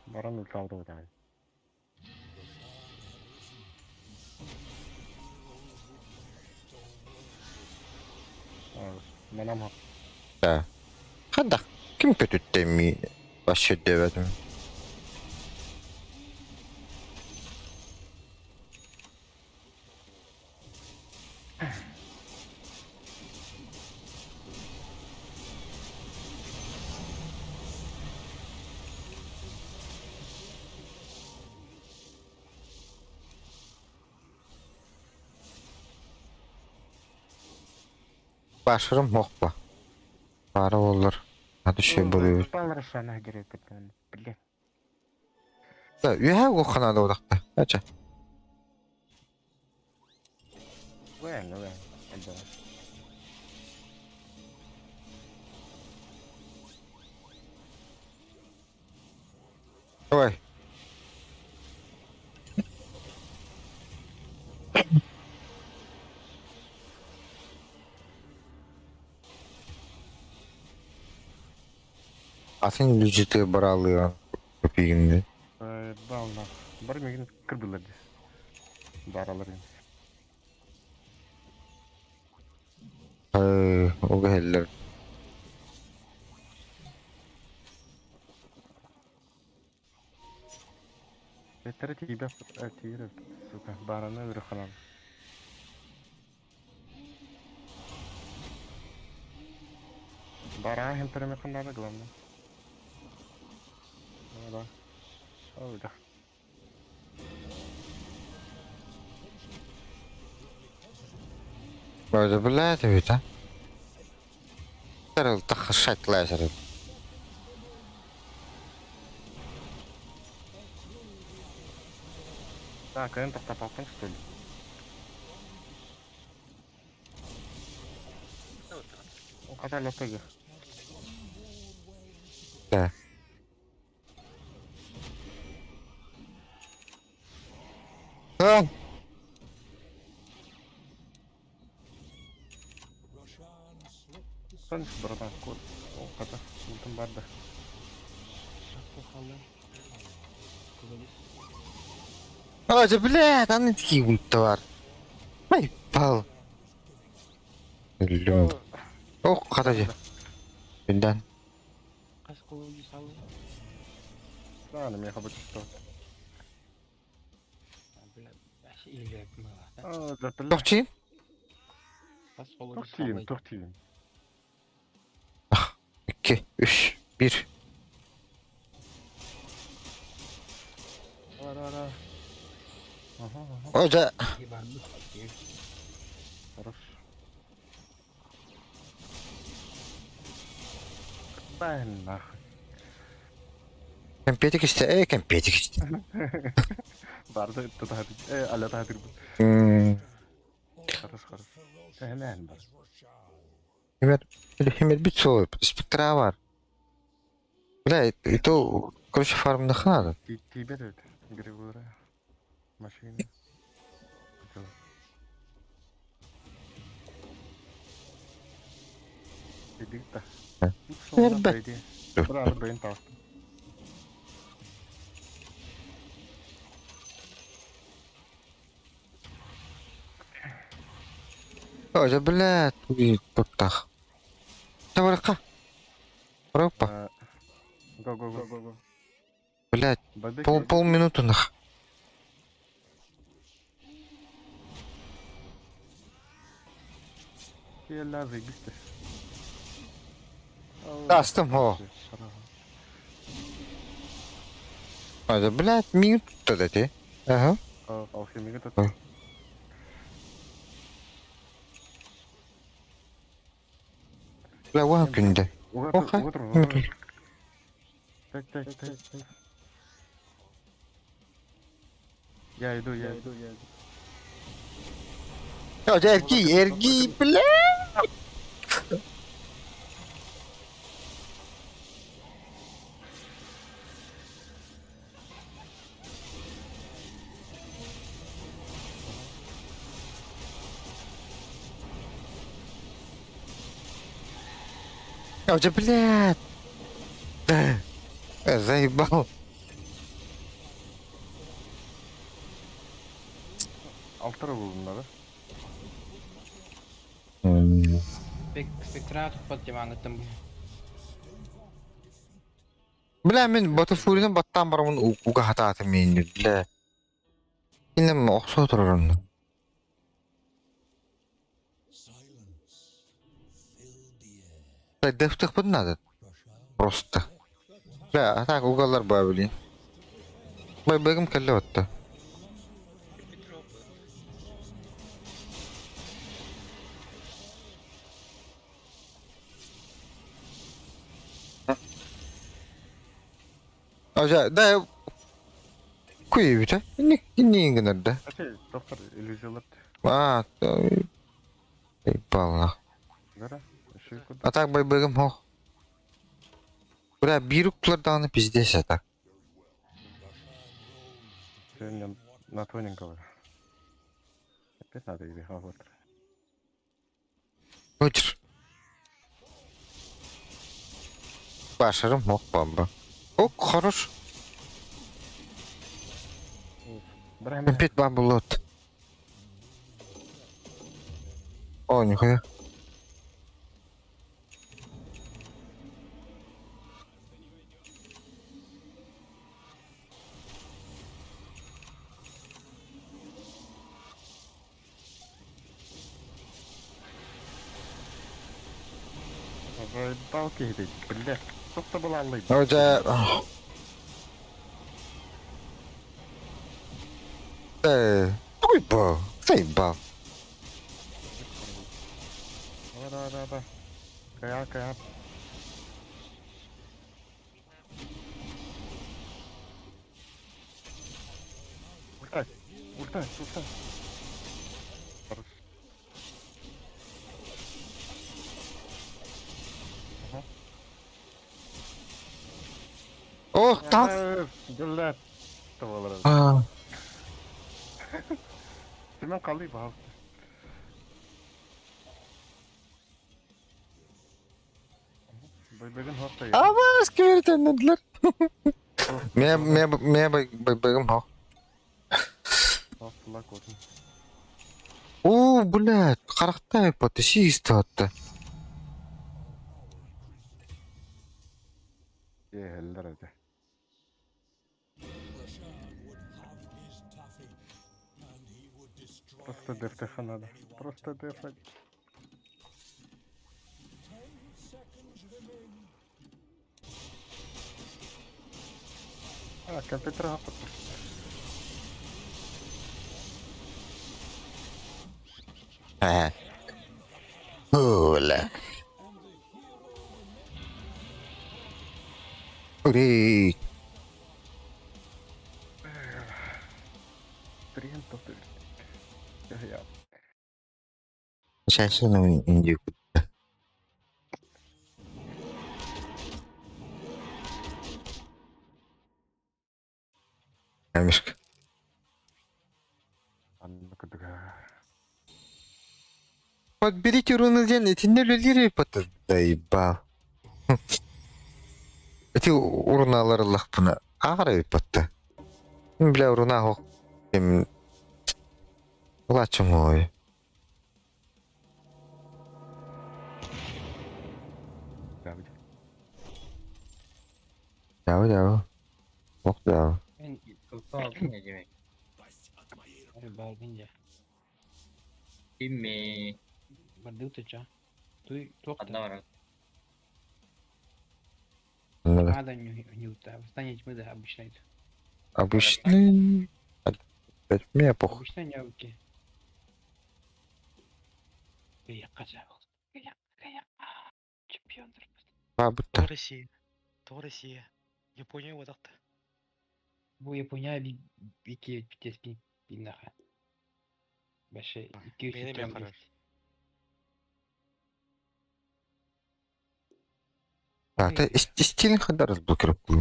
Баран ультауда дай. Манам Да. Хадах. Ким көтүттэ вообще дэбэтим. Башырым хохпа. Бары олар. Hadi şey буруйбут. Балрашана керек блин. Да, үһэ куханада удакта. Ача. Bueno, bueno. Элбэ. Давай. Атын лүжіті баралыган көпегинде. Заебал нахуй. Бар мегин кырдылар здесь. Баралар. Ога хеллер. Бетtere тиибэ тиире сука бараны үрү. Бара хемпереме ханада главное. Да. О, да. Бада блядь, это. Тарал тахашать лазер. Так, эн тоқтапаппын, что ли? Қата лөпеге. Да. А! Сан, братан, кот. О, хата, ультам бар да. Хас хаалла? Кугадис. А, да, блядь, аны такие ульта бар. Ай, пал. Өллөм. Ох, хата же. Күндән. Хас кугадис хаалла? Да, на меня хабат что. Бля, вообще или было. А, да, бля. Тохчи? Хас кугадис Тохтиин, хаалла? тохтиин. 2, 3, 1. Давай, давай, давай. Ага, ага. Ожа. Ебану. Хорош. Дай нахуй. Кемпетик исте, эй, кемпетик исте. Барды тутаһа аля таһа тирбит. Хорош, хорош. Тэһэнээн бар. Химер, химер бит сол, спектра бар. Бля, и то, короче, фармных надо. Тибет это, Григория. Машина. Идикта. Химер Бра, бейн тас. Ожа, бля, туттах. Табарка. Опа, Го, го, го, го, го. блядь, пол, полминуты нах. Ела, заебись ты. Астым, о. Ожа, блядь, минуту да ти. Ага. Алхимик этот. Ой. Бля, уа күнде. Оха. Так, так, так, так. Я иду, я иду, я иду. Ожа, эрги, эрги, бля. Ожа, блядь. Заебал. Алтара булдum да. Спектра тупат дивангытым. Бля, мен Батафурины баттан барамын уга хатааты мен, бля. Кинем оқсо тұрырын. Silence filled the air. Бля, дефтых бұд надо. Roshan Просто. Бля, а так угалар ба, блин. Бля, бэгім кәлі отты. Ажа, да, куй бите. Не, не гынырды. Ачай, доктор иллюзиялар. А, ебал Гара, еще куда. А так байбыгым хох. Бля, бируклардан пиздец а так. Сегодня на тоненького. Опять надо или а вот. Өтір. Башырым хох бомба. Ок, хорош. Браме. Опять бамбу лот. О, нихуя. Заебалки эти, блядь. Что-то была лыб. Ода. Уйбал, заебал. Давай, давай, давай, давай. Кая, кая. Ультай, ультай, ультай. Хорош. Ох, там. Блядь. Tavalara. А, Hemen kalayım abi. Байбэгин хохта. Абас киверитеннediler. Ме ме ме байбегим хох. Хох флаг отын. О, блядь, харахтай паты систатты. Е, хеллер эти. Roshan would have his taffy, and he would destroy Просто дефтеха надо. anyone Просто to get дефать. it. 10 seconds remain. А, компьютер хаппат. Э. Оля. Ури. Трен топ. Я. Шашын инди. Амишка. Анна кудуга. Подберите руны ден, эти не люлири паты. Да ебал. Эти урналар лахпына. Агара патты. Бля, руна хох. Эм. Лачым ой. Давид. Дау, дау. Ох, дау. Мен Кылта алдым ya demek. бардын я. Кимми? Барды утача. Туй тохта. Одна вара. Надо. Надо не не ута. Восстание тьмы, да, обычно это. Обычный. Опять мне похуй. Обычно не руки. Чемпион. Бабыта. То Россия. То Россия. Япония одакты. Бу Япония бики битес пинаха. Баше iki Benim yaparım. А, ты стиль хада разблокировку.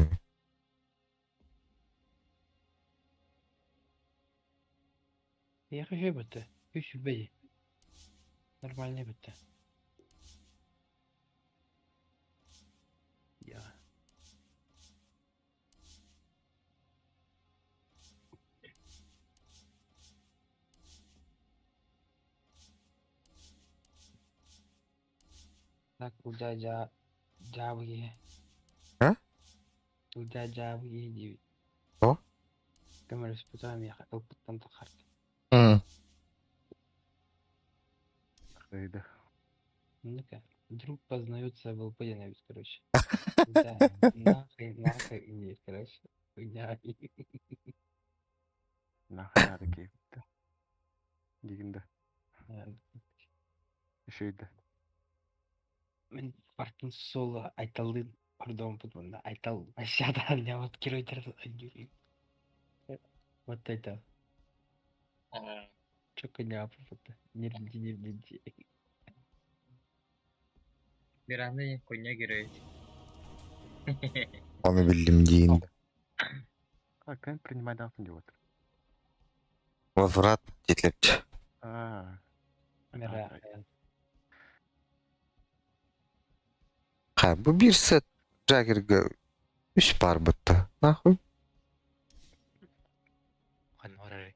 Я хочу бітті. Үш бей. Нормальный бітті. Я. Так, уда жа жабы. А? Уда жабы дейт. О? Камера спутами опыттан тахарт. Хайда. Ну-ка, вдруг познается в ЛП ненависть, короче. Да, нахуй, нахуй, нет, короче. Хуйня. Нахуй надо кейпті. Дегенді. Үшейді. Мен бартын соло айталын, пардон, пардон, айтал, вообще-то, меня вот герой Вот это, Aa, чё коня, вот, не рди, не рди. Bir anda Konya giriyor. Оны билдим дейін. А, кем принимай дасын деп отыр. Возврат жетілепті. А, Мира, Ха, бу бир сет Джаггерге үш пар бітті. Нахуй. Ханна барар.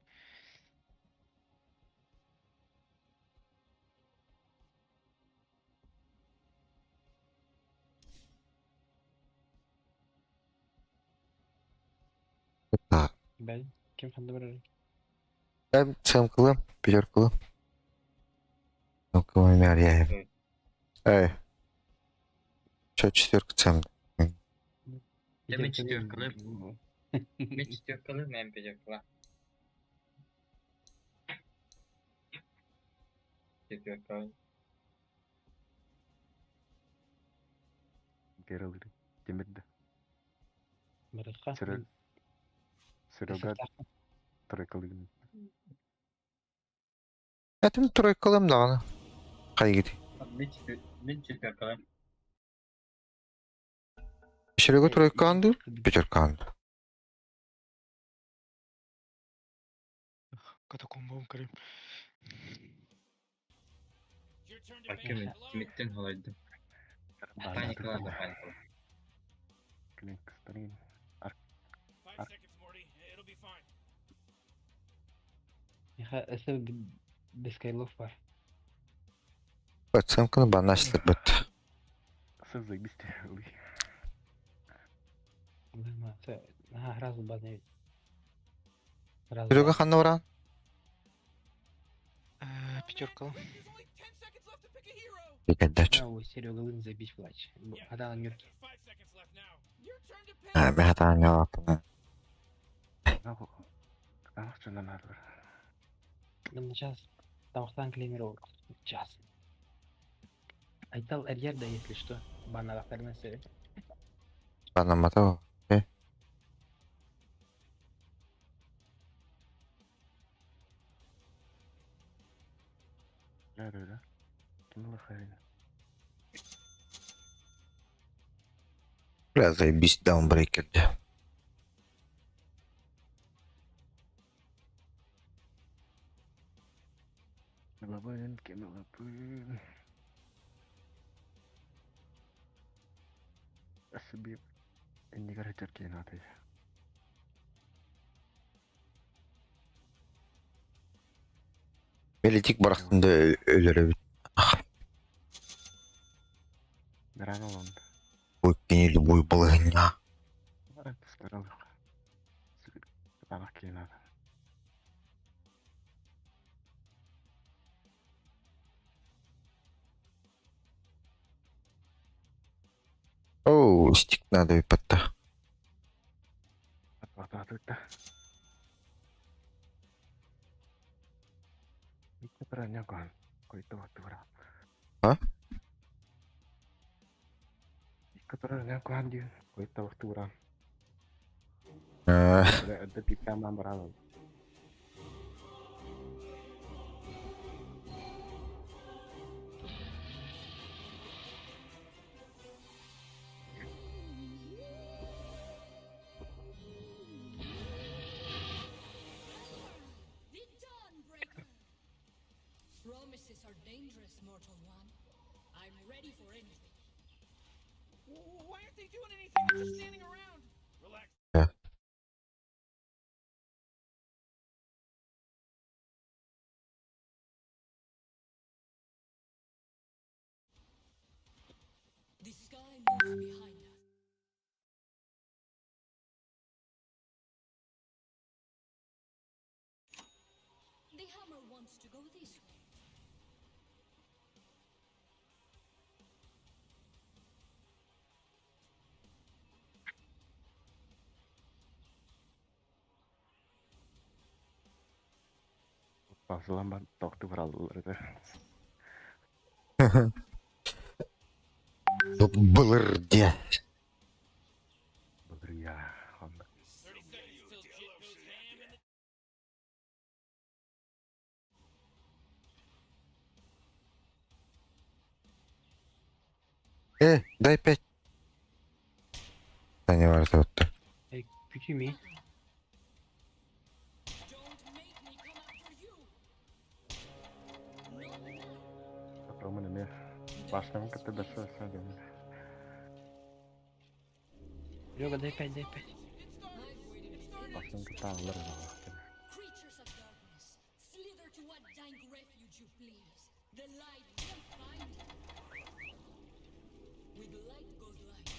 Так. Бәл, кем ханды барар? Ben цем кылым, пятер кылым. Ну, кылым я. Эй. Чё, четверка цем? Demek четверка, Men четверка, men пятерка. Четверка. Гералды. Темірді. Баратқа. Серег. Серега тройкалыгын. Этим тройкалым дағаны. Қай кеті? Men четверка. Серега тройканды, пятерканды. Катакомбам кирим. Аким Тимиттен halaydı. Паникала да паникала. Клинкстарин. Миха өсө бескайлов бар. Пацанканы банашлар бит. Сыз заебись. Ой. Ага, сразу бан. Сразу. Серега ханна баран? Пятерка. Бигәдәч. Да, ой, Серега лын забить плач. Хада нюрки. А, мен хатан ялапын. Тамак надо бар. Нам сейчас Тамахтан клеймировал. Час. Айтал Эрьер, да, если что. Бана сере. Банамата. Да. Ким лохайна? Бля, заебись даунбрейкер. Лабын, кем лабын. Асыби иннигер хечер аты. Мелитик барахтында өлөрө бит. Миран олон. Бу кини любой балыгына. Старал. Тамак кейин аты. Оу, стик надо выпадта. Ататыкта. Икки тұра. Койты ватты бара. А? Икки тұра няган дейін. Койты ватты бара. Это пикаман баран. The Dawnbreaker! Promises are dangerous, mortal one. I'm ready for anything. Why aren't they doing anything? They're just standing around. Relax. Yeah. The sky moves behind us. The hammer wants to go this way. Басылан бар тоқты баралылар. Былыр де. Былыр я. Онда. Дай пять. Да не бар вот. Эй, күтүми. Don't make me come after you. Not now. Атомын эме. Башынан кытты бәсі сәдем. Серега, дай пять, дай пять. I've waited an Башынан кытты ағылар. Creatures of darkness, slither to what dank refuge you please. The light will find you. With light goes light.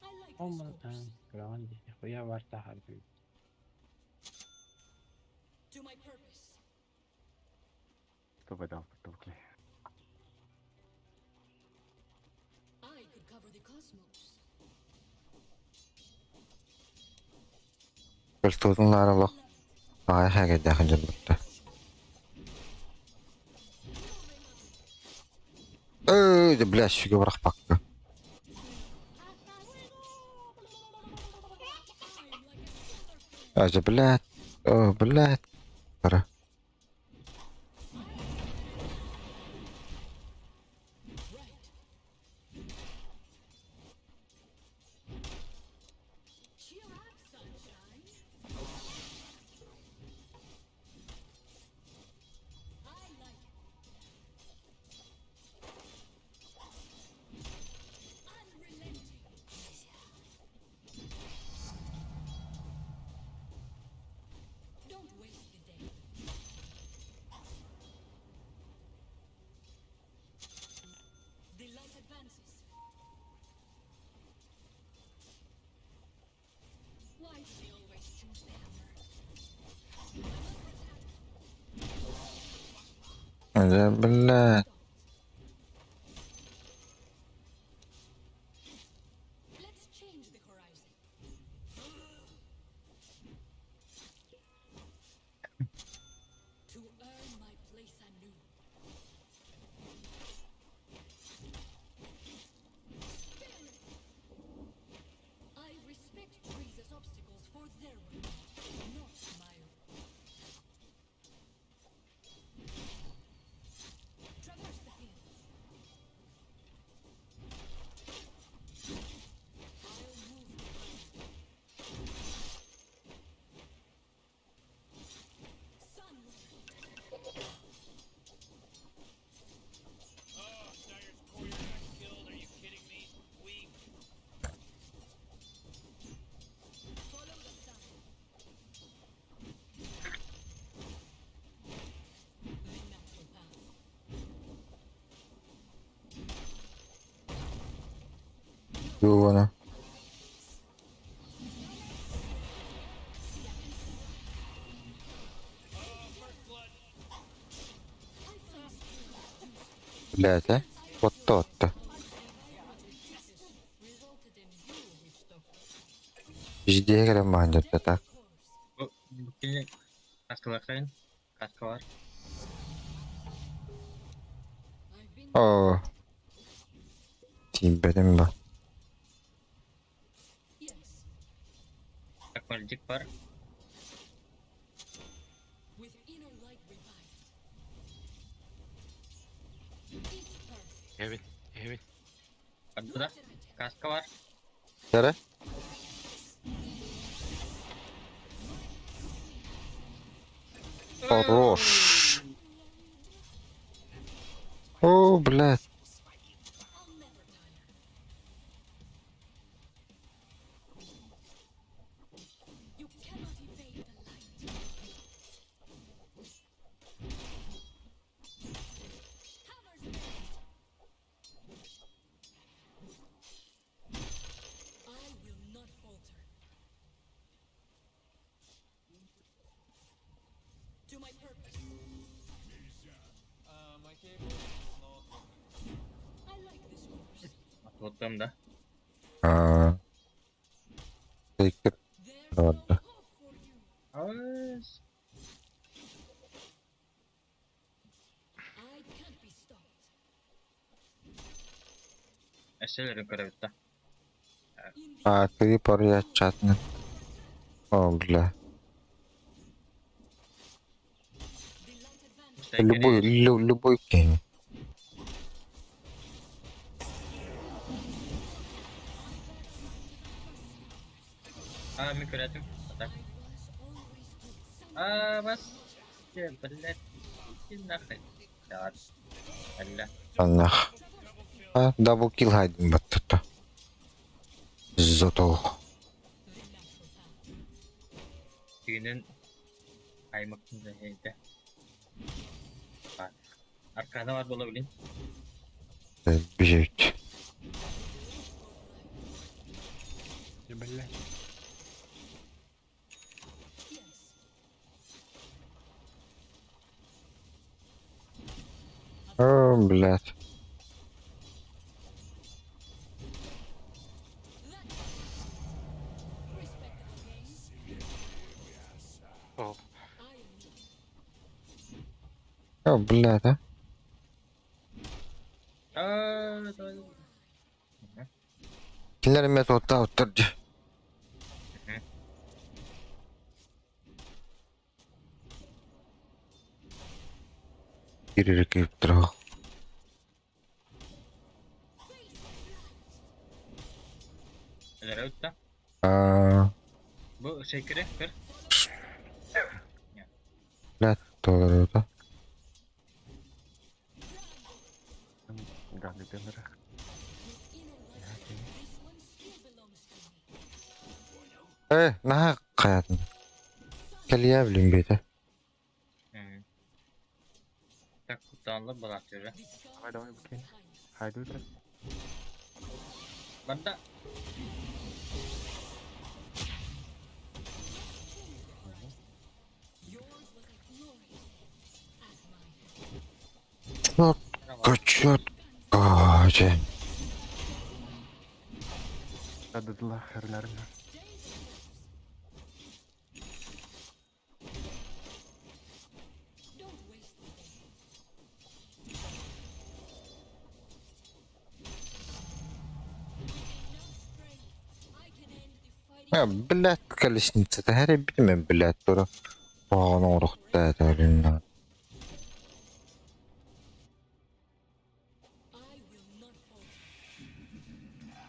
I like this Olmadı. course. Гранди. Хуя варта харби. To my purpose. Что выдал потолки? I could cover the cosmos. Көлтөтүн ларалох. Ай хәгә дәхен җырбытта. Эй, да бля, шүгә барак бакты. Ажа, блядь. О, блядь. Пора. Right. Cheer up, sunshine. I like it. advances. Why do they always choose the hammer? I'm under attack. Да, бля. Let's change the horizon. To earn my place anew. Spirit! I respect trees as obstacles for their work, not my own. Traverse the field. I'll move the ground. Sunward. Oh, Dire's courier got killed. Are you kidding me? Weak. Follow the sun. The natural path. Дубана. Oh, first blood. Блядь, а? Вот тот-то. Resulted in you, witch doctor. Везде громадят, так. Course. Бу бу кини каскалахайын. Каска бар. I've been О. Тимбетим ба. yes, Так мальдик бар. with inner light revived. Each perfect. Evet. Evet. Ардыда What did I tell каска бар. Дара? Хорош. О, блядь. you? I'll never tire. You cannot evade the light. Hammers raised. I will not falter. To my purpose. My cable is not working. I like this course. Оттым да. А. Тейкер. There's no Ладно. hope for you. Ас. I can't be stopped. Эселерин көрөбүт да. In the А, ты паря чатны. О, бля. the light advances. Любой, любой кинь. А, мен көрөтүм. Так. I was always told something А, бас. Блядь. Иди нахрен. Да. Алла. Анах. А, дабл килл хайдын баттыта. Зато. the natural path. Тигинен аймактын да хейде. Аркада бар бола билин. Бежить. Блядь. Yes. О, блядь. That respectable games. Oh. I am not. О, блядь, а. А, давай. Кинилер эмэ туоттаа уттар дии. Кирир кииптэр. Элere да. Аа, Бу шейкере көр. блядь, туолар Гали бенере. With inner light, this one still belongs to me. Э, наһаа хайатын. Кэлиэ билин бэйдэ. Так, куттаанлы балатыры. The sky Давай, давай, falls окей. behind us. Хайду да. Барда. Четко, четко, дьэ. Дадыдылар херләрне. Э, блядь, колесница, это билбим блядь, тура. Оҕону оҥоруохтаа этэ билиннэ.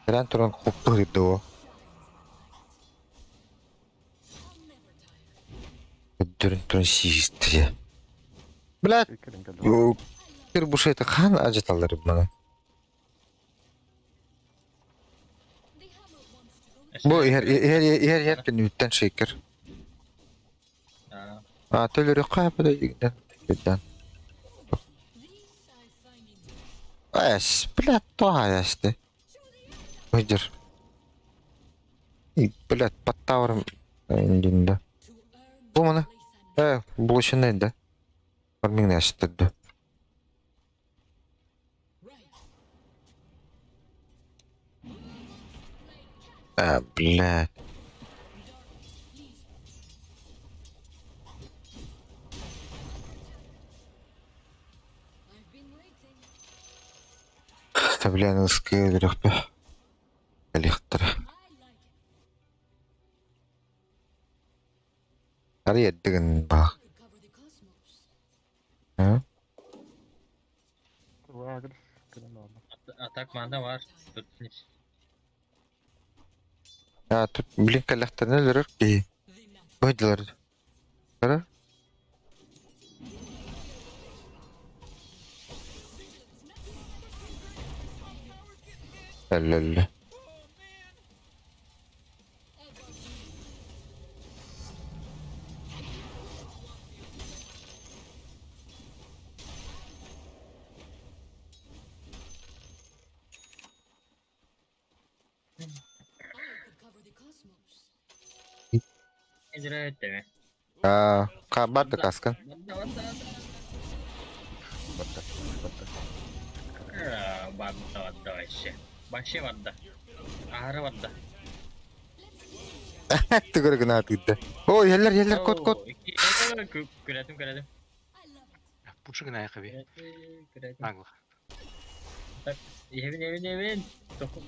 Кэлэн туран хоппу дуо. Өддөрүн туран сиистэ. Блядь, Иккирин кэллэ. кир хаан ажыталлар маны. Бу иһэр иһэр иһэр иһэр кэнниттэн шейкер. А төлөрү хаапыда дигден. Дигден. Эс, блядь, тоҕаясты. Выдер. И, блядь, под тауром индинда. Бу маны. Э, булышын да. Бармин ястырды. А, блядь. Та, бля, ныскы өлөрөхпө. Элихтара. Ары еддигин ба. А? Вагр. Кэлэн алла. Атак манда бар. Тут А, тут блин кэлэхтэрин өлөрөр киһи. Быдылар. Кара? Әлләлле. Эдирэ А, бар да каскан. Барда барда Барда. Барда. барда барда вообще. Вообще барда. Аһары барда. Түгөр гына тыгды. О, еллер, еллер, кот, кот. Күрәтем, күрәтем. Пушы гына аяқы Күрәтем. Наглых. Евин, евин, евин. Току.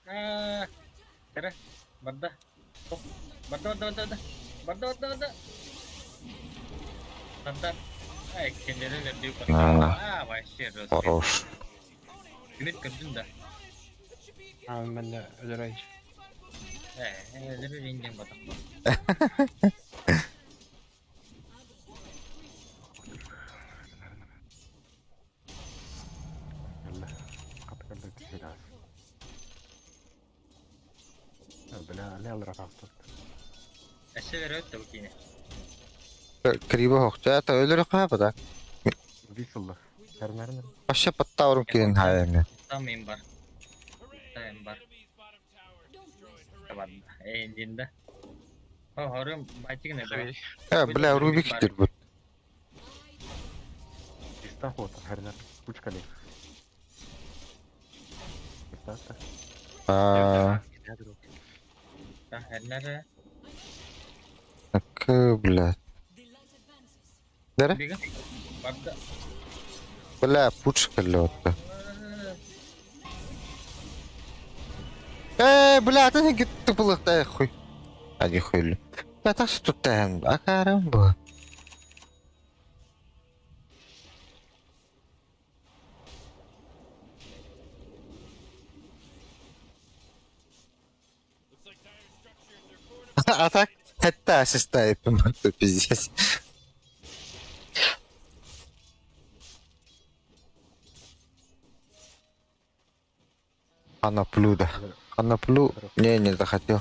Аа. Кара. Барда. Ток. Барда, барда, барда. Барда, барда, барда. Барда. Ай, кендерин өрдүү А. А, вообще рос. Хорош. Үміт көрдүм да. А, мен де өлөрөйүн. Э, өлөрөр инден батак. Кэллэ. Хата кэллэ тиһирас. Бля, лелра хафтат. Эсе берет да букине. Криво хохча, та өлөрө хаапы да. Висылла. Хернәрне. Вообще под тауром кирин хайами. Там им бар. Там бар. Барда. Э, инден О, хорум байтигне да. Э, бля, Рубик кирбут. Иста хота хернәр. Кучкали. Иста. А, Хернәр. так, бля. Дәрә? Бига. Барда. Бля, пучка лётта. Э, бля, ты не тупылык хуй. А не хуй. Да так что тут там, а карамба. А так, это ассиста пиздец. Ханаплю, да. Ханаплю. Не, не захотел.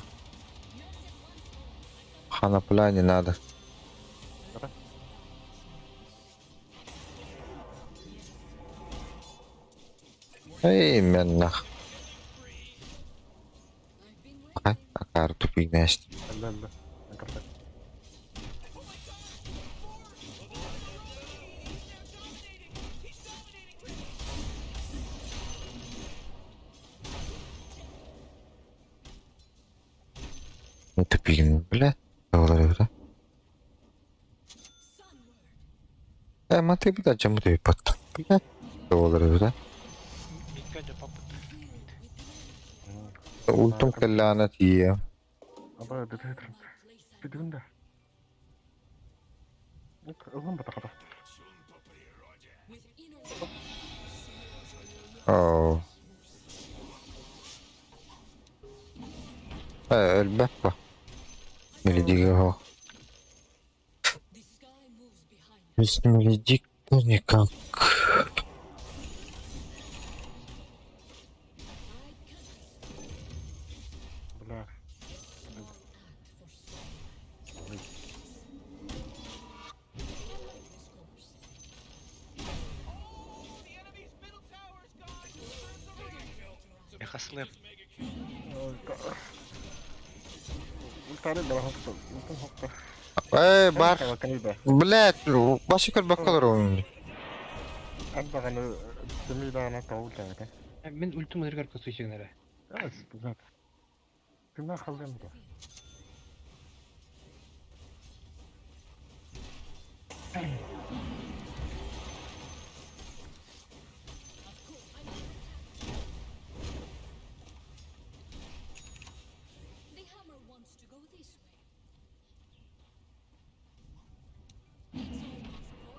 Ханапля не надо. Именно. Фигня. Өллө өллө. Көрдө. Тупигин, бля. Олар Sunward. Э, маты буда жамы деп бат. Бля. Олар бля. Микка да папа. Ультум каллана тия. Аба бит My place anew. Бүтүн да. Ылгын батаката. With inner Оо. Э, элбэт ба. Меледиге хо. the sky moves behind us. Без меледик никак. I can't Бля. I'll act for sunrise. I like this course. Меха слэп. Ультары да хопта. Ультан хопта. Э, бар. Блядь, башыкыр бакалар ойын. Ардаганы тымидана таулта. Мен ультум ыргар косуйсуңар. Яс, бузат. Кимна халдым да. The hammer wants to go this way. It's almost going.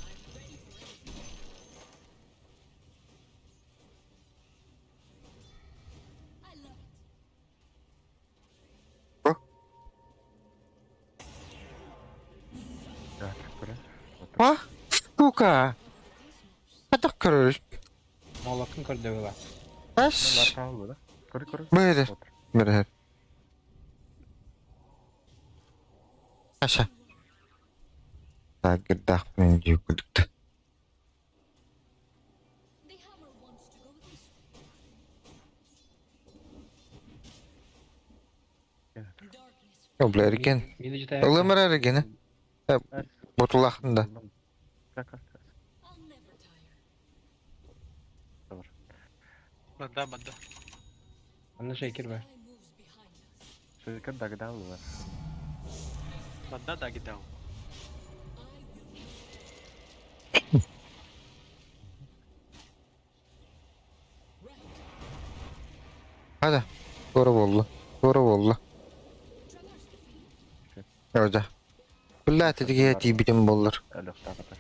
I'm ready for anything. I love it. Я көрө. А? Сука. Атак көрөр. Молокын көрдө була. Аш. Баркан да. Көрө көрө. Бері. Бері. Аша. Тагырдах мен жүйкүдүктү. The hammer wants to go this way. Darkness Обла эрген. Мени жыта. Ылымыр эрген. Ботулахында. Кака. I'll never tire. Бада, бада. Аны шейкер ба. Sky moves behind us. Шөкө дагдал бар. Бада да гидал. I will not. Right. Hadi. Doğru boldu. Doğru boldu. Traverse the field. Öyle. Billah dedik ya bilim bollar. Өлөк тагата.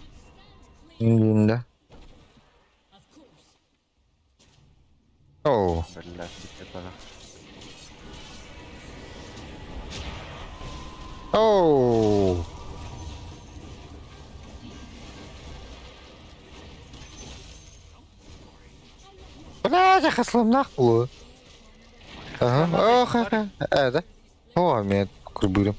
Stand clear. Şimdi. Of course. Oo. Billah бит Oo. Бля, хасламнах бу. Ага. Ох, ага. Это. О, мен курбырым.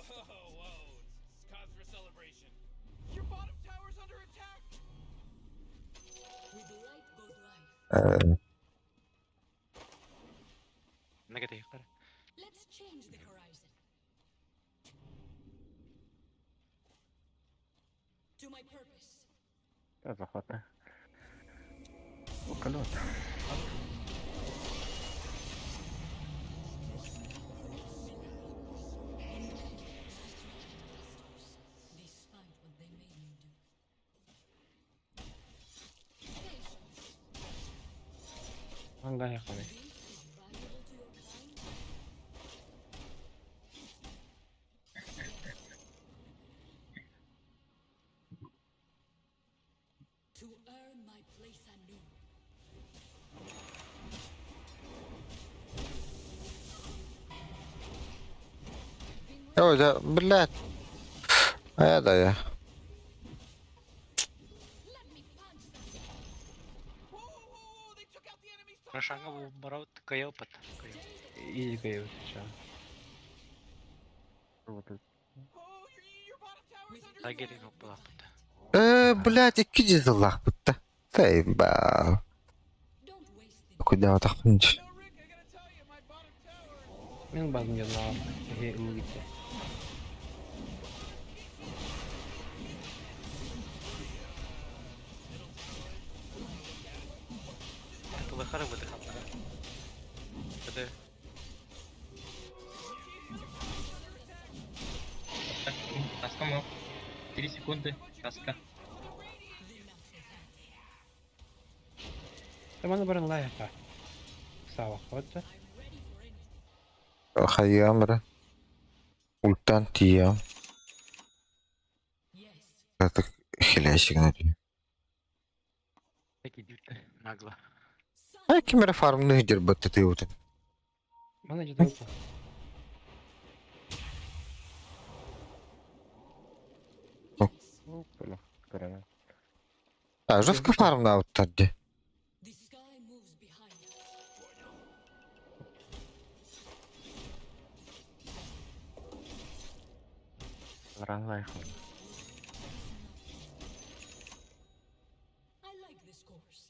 Whoa, whoa. It's cause for celebration. Your bottom tower's under attack! With light goes life. Э, Нагады кара. Let's change the horizon. To my purpose. Захвата. Околот. Despite what they made me do. Patience. Аңга якын. This is valuable to your kind. To earn my place anew. Ой, да, блядь. А да я. Let me punch them. Рошанга барабыт кыайбыт. Изи кыайбыт сейчас. Лагерь булаппыт. Блядь, икки дьыллаахпыт да. Заебал. Don't waste the Куда тахпынч. Мен базым дьонноох киһи ыллыгытта. Тылыхары быты хаппыта. Это Так, Таска мог. 3 секунды. Таска. Таманы баран лайха. Саавахпат да. Хайыам эрэ. Ультан тиийэм. Это хилящик нагло. А ким эрэ фармны дербат тытыыбытын. Мана дьэ Ну, бля, көрөмүн. А, жестко фармнаабыттар дии. The sky moves behind us. Ран лайхын. I like this course.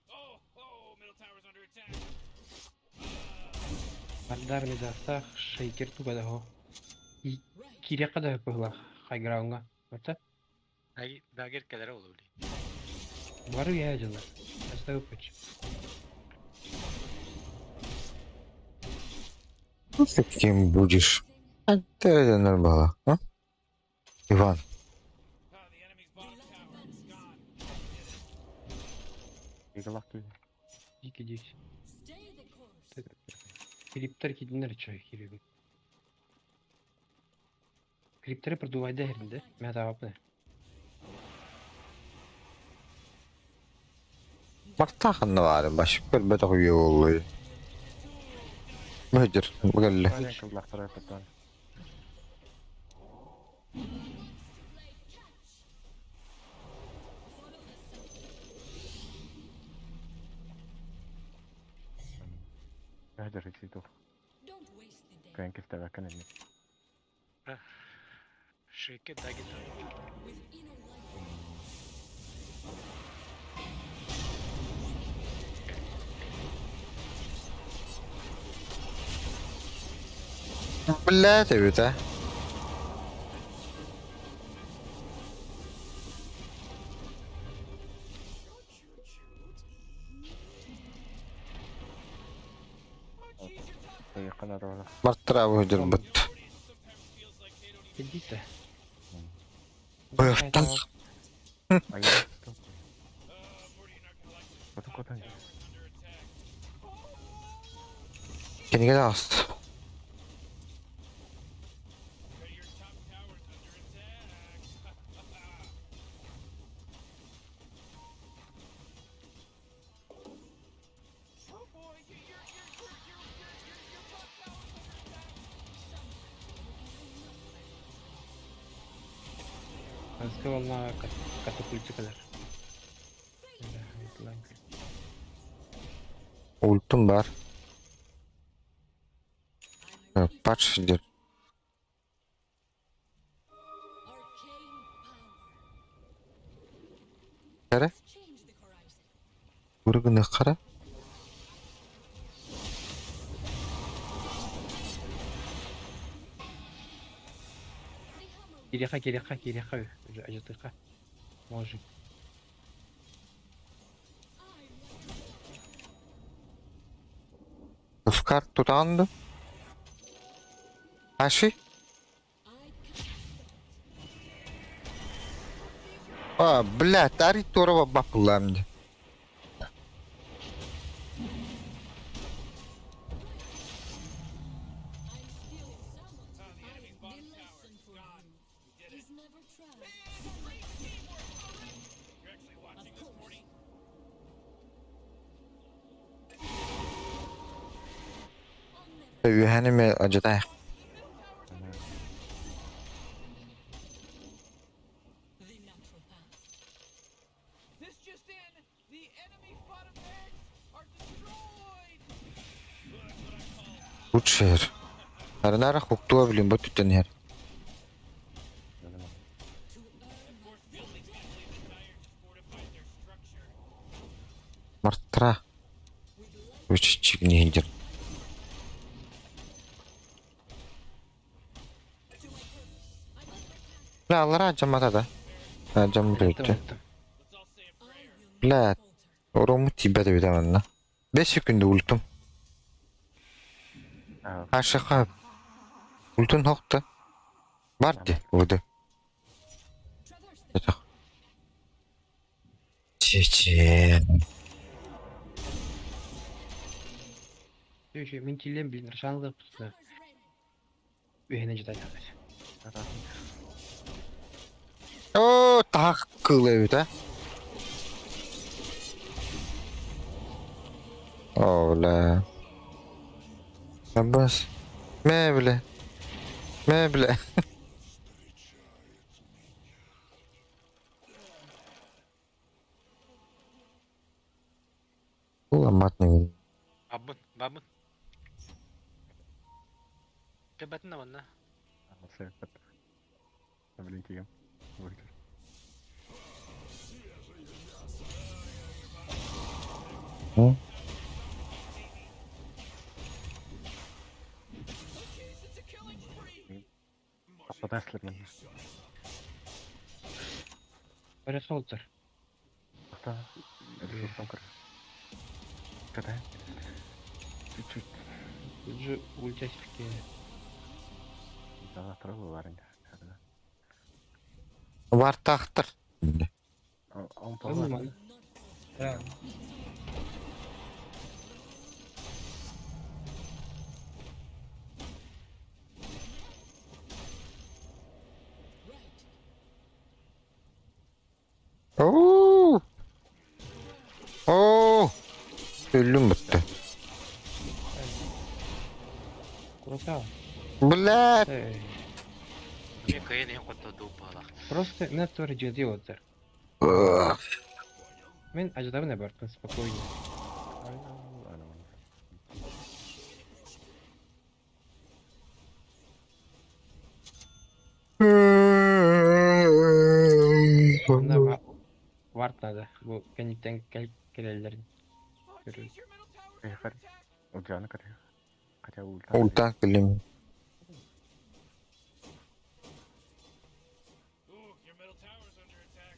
Oh, oh, middle tower's under attack. Бардар медастах шейкер тугадаho. Right. Кириэххэ да быһыылаах хайгырааҥҥа. Барта Дагер кэлэрэ буолуо. бары үөһэ дьыллар. Астабыппыт. Ну ты кем будешь? А ты нормально, а? Иван. Ah, the enemy's bottom tower is gone. Иглах киһи. Дики дики. Stay the course. Клиптер кидинер чой кириби. Клиптери продувайда херинде. Мен табапны. Мартаханна баарын баш көрбөтөх үйе боллой. Мөдүр, бүгелле. Ваня кыллахтара көтөн. Play catch. Follow the sun. Өһдөр иситу. Don't waste the day. Көн кистебеккен эмми. Шейкер дагер. With inner light. Блядь, эбит, а. Тыйыккана дола. Мартыра өһдүр бут. Кидите. Быһтан. Айа. Котон котон. Киниге даст. Okay, your top tower's under attack. Oh boy, your top tower's under attack. Аска волна катапультикалар. Ультум бар. Патч дер. Arcane power. Кара? Let's change the horizon. Үргүнө кара. The hammer Кириэхэ, кириэхэ, кириэхэ. Ажатыха. Может. I like Ускар тутанды. Аши? I can't stop. А, блядь, ари турова бапыламды. I'm stealing someone's. Ah, the I, enemy's the bottom tower lesson is for gone. you You did is it. never try. Great teamwork, alright. You're actually watching Of this, course. Morty? I'll never Үйәнеме ажатай. Лучше иһэр. Арынара хуктуа блин бу түттэн иһэр. Мартра. Үчүччүк ниндер. Бля, аллара дьаммата да. Дьам Өлүттүм, бүттү. өлүттүм. Бля, орому тиийбэт эбит манна. 5 секунда ультум. Ашаха ультун хохта. Бар ди, уды. Чечен. Все еще мин тилем блин, Рашанлы пустына. Үһүнэ жытай О, так кыыл эбит, а. О, бля. Абас. Мэ, бля. Мэ, бля. Ламатный. Бабын, бабын. Кэбэтин манна. Блин, тиийэн. Аппатаслар Барасолтар. Когда? Чуть-чуть. Тут же ультясики. Да, травы варен. Вартахтар. Он Нормально. Да. Оо. Оо. Өлүм бүттү. Курасава. Блядь. Эй. Мне кайын ең қотта дуупалах. Просто мен тоже жеди отыр. Ugh. Мен ажыдабын бартын спокойно. Онна варт надо. Бу кенниттен келелерин. Көрү. Хотя ульта. Ультан кэлим. Ooh, your middle tower's under attack.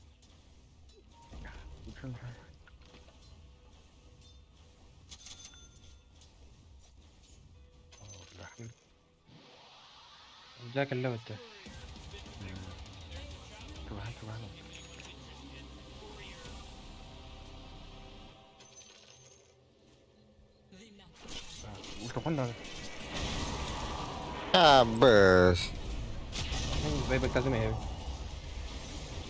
Жа келле өттү. А, бэс. Мен байбек тазым эби.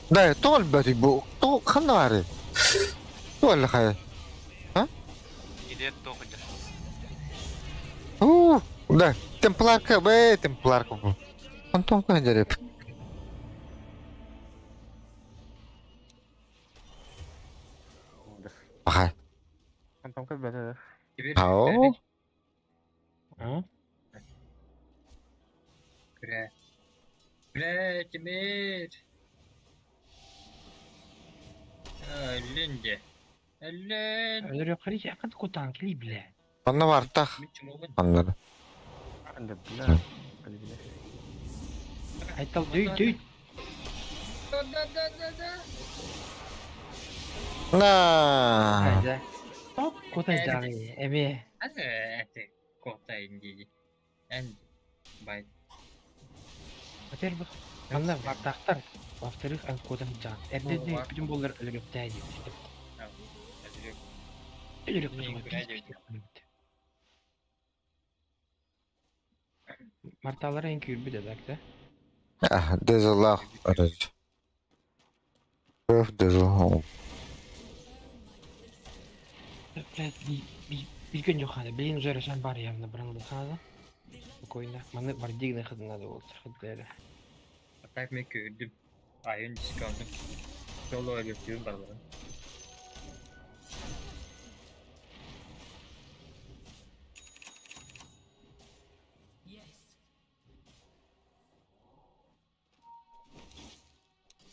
Да, тоҕо элбэтий бу? Тоҕо ханна баарый? Тоҕо эллэхэй? Идет тоқыдыр. Уу, да, темпларка, бэ, темпларка бу. Антон көнөрүп. Аха. Ау. А? Бля. Бля, Тимир. Линде. Лин. Өлөр yok харичи акат кутан кили бля. Онно бартах. Аннары. Айтал дөй дөй. Да, да, да, да, да. На. Айда. Топ кутай жагы эми. Это кота инди. Энд. Бай. Во-первых, анна вартахтар. Во-вторых, ан кутан жан. Эрдеде бүтүн боллар өлөр yok дайды. Өлөр yok. Марталар эң күйрбү дедак да. Ah, дезалах. Öf дезалах. Блядь, билген жок хана. Билген уже Рошан бар явно бран хана. Спокойно. Маны вардигны хады надо болду. Хады. А так мен көрдүм. Айын дисконтым. Жолу өлөктүүм барларын.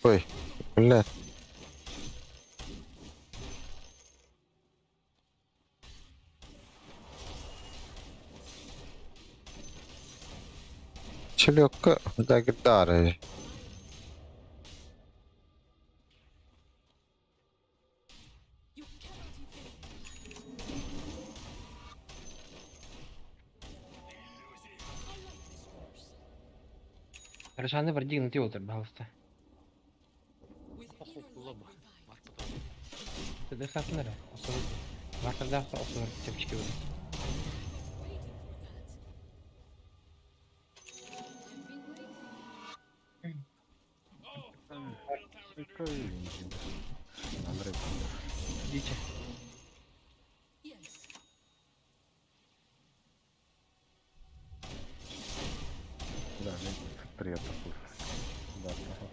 Ой, блядь. Челёкка дагдары. You cannot evade I like this course. Рашаны вардигнути олтер, пожалуйста. With Охо, inner light лоба. revived. Барбыта. Тыдыхатнара, особо. Вартардахта особо тепчики будут. I was waiting for that. I've been waiting. Андрей. Идите. Yes. Да, привет, послушай. Да, ага.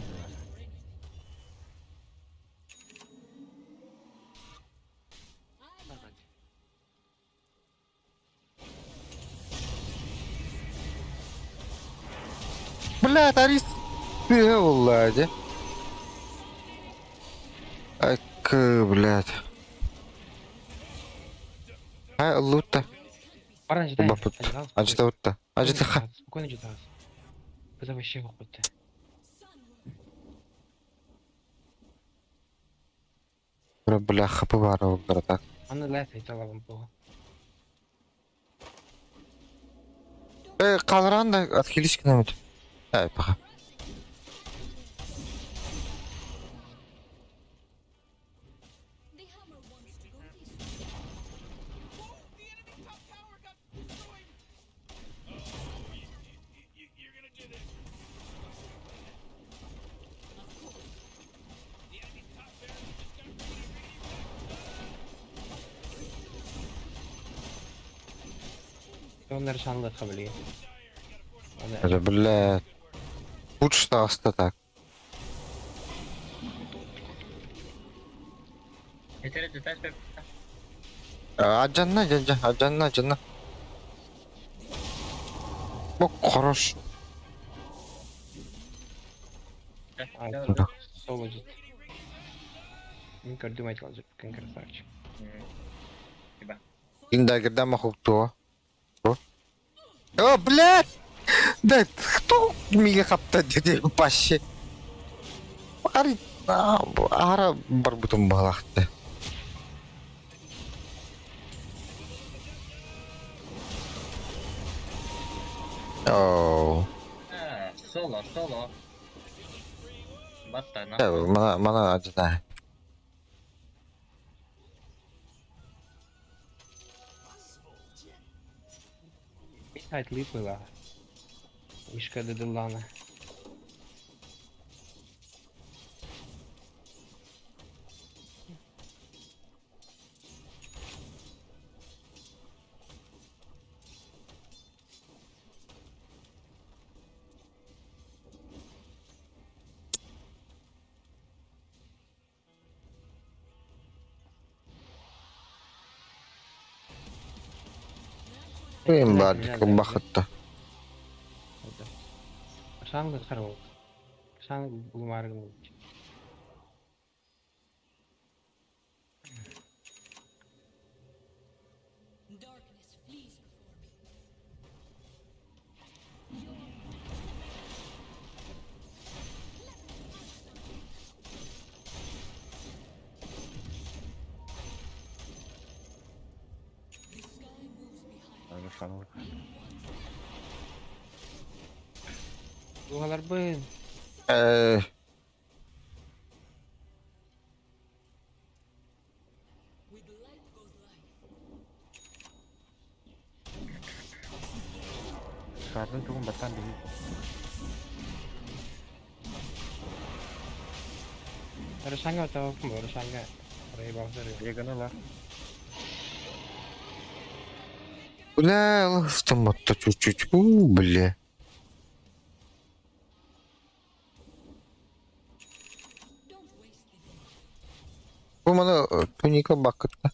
Ready for anything. I like Блядь, Арис. Ты, Влади. Ак, блядь. А, лута. Баран жидай. Бапыт. Ажда утта. Ажда ха. Спокойно ждать. Это вообще охота. sunward. Бля, хапы бары братак. Аны ләс айта алам бу. Э, қалыран да отхились к нам. Ай, пока. The hammer wants to go this way. Whoa! The enemy top tower got destroyed! Oh, you, you're gonna do this. Of course. The enemy's top barracks just got really, really wrecked. Оннар шанлы хабли. Аны Это, блядь. Лучше что так. Этери деталь пеп. Аджанна, жа, аджанна, аджанна. Бу хорош. А, соло жит. Мин көрдүм айтылар жит, кин красавчик. Индагерда махуктуа. О, блядь! Да, кто мига хапта деди паще? Ари, ара барбутум балахты. Оу. Соло, соло. Батта, на. Мана, мана ажда. Сайт липила. Мишка Деделана. Им бардык бахытта. Шанлы харвал. Шанлы булмаргын. Darkness flees before me. Your Let me have some. The sky moves behind. Даже шанлык. Дугалар бын. Э, With light goes life. Шардың туғын баттан бейі. Рашанга тавапым, Рашанга. Райбалдыр. Егіні ла. бля, ластым отта чуть-чуть. У, бля. Don't waste the day. Бу мана туника бакытта.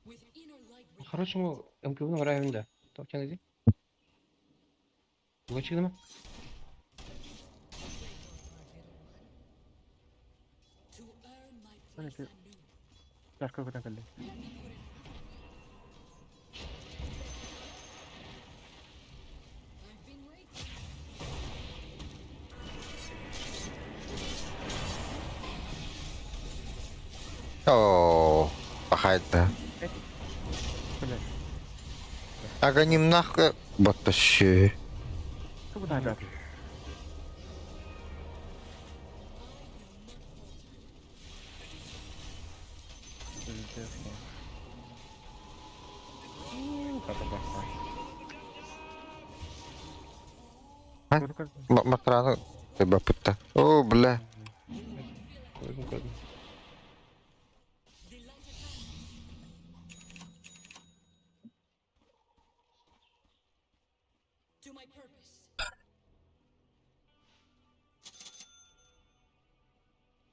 With inner light revived. Хорошему МКВ районда. Тоқчан иди. Буга чыгдыма. To earn my Hani place ki- anew. Жарко көтөн кэллэ. Let me put it I've been waiting. О, пахайда. Блядь. Ага немножко. Вот вообще. Тугу таажаат. Пиздец. А? Матраны кыйбаппыта. О, бля. Көрдүм, көрдүм. The light attack. To my purpose.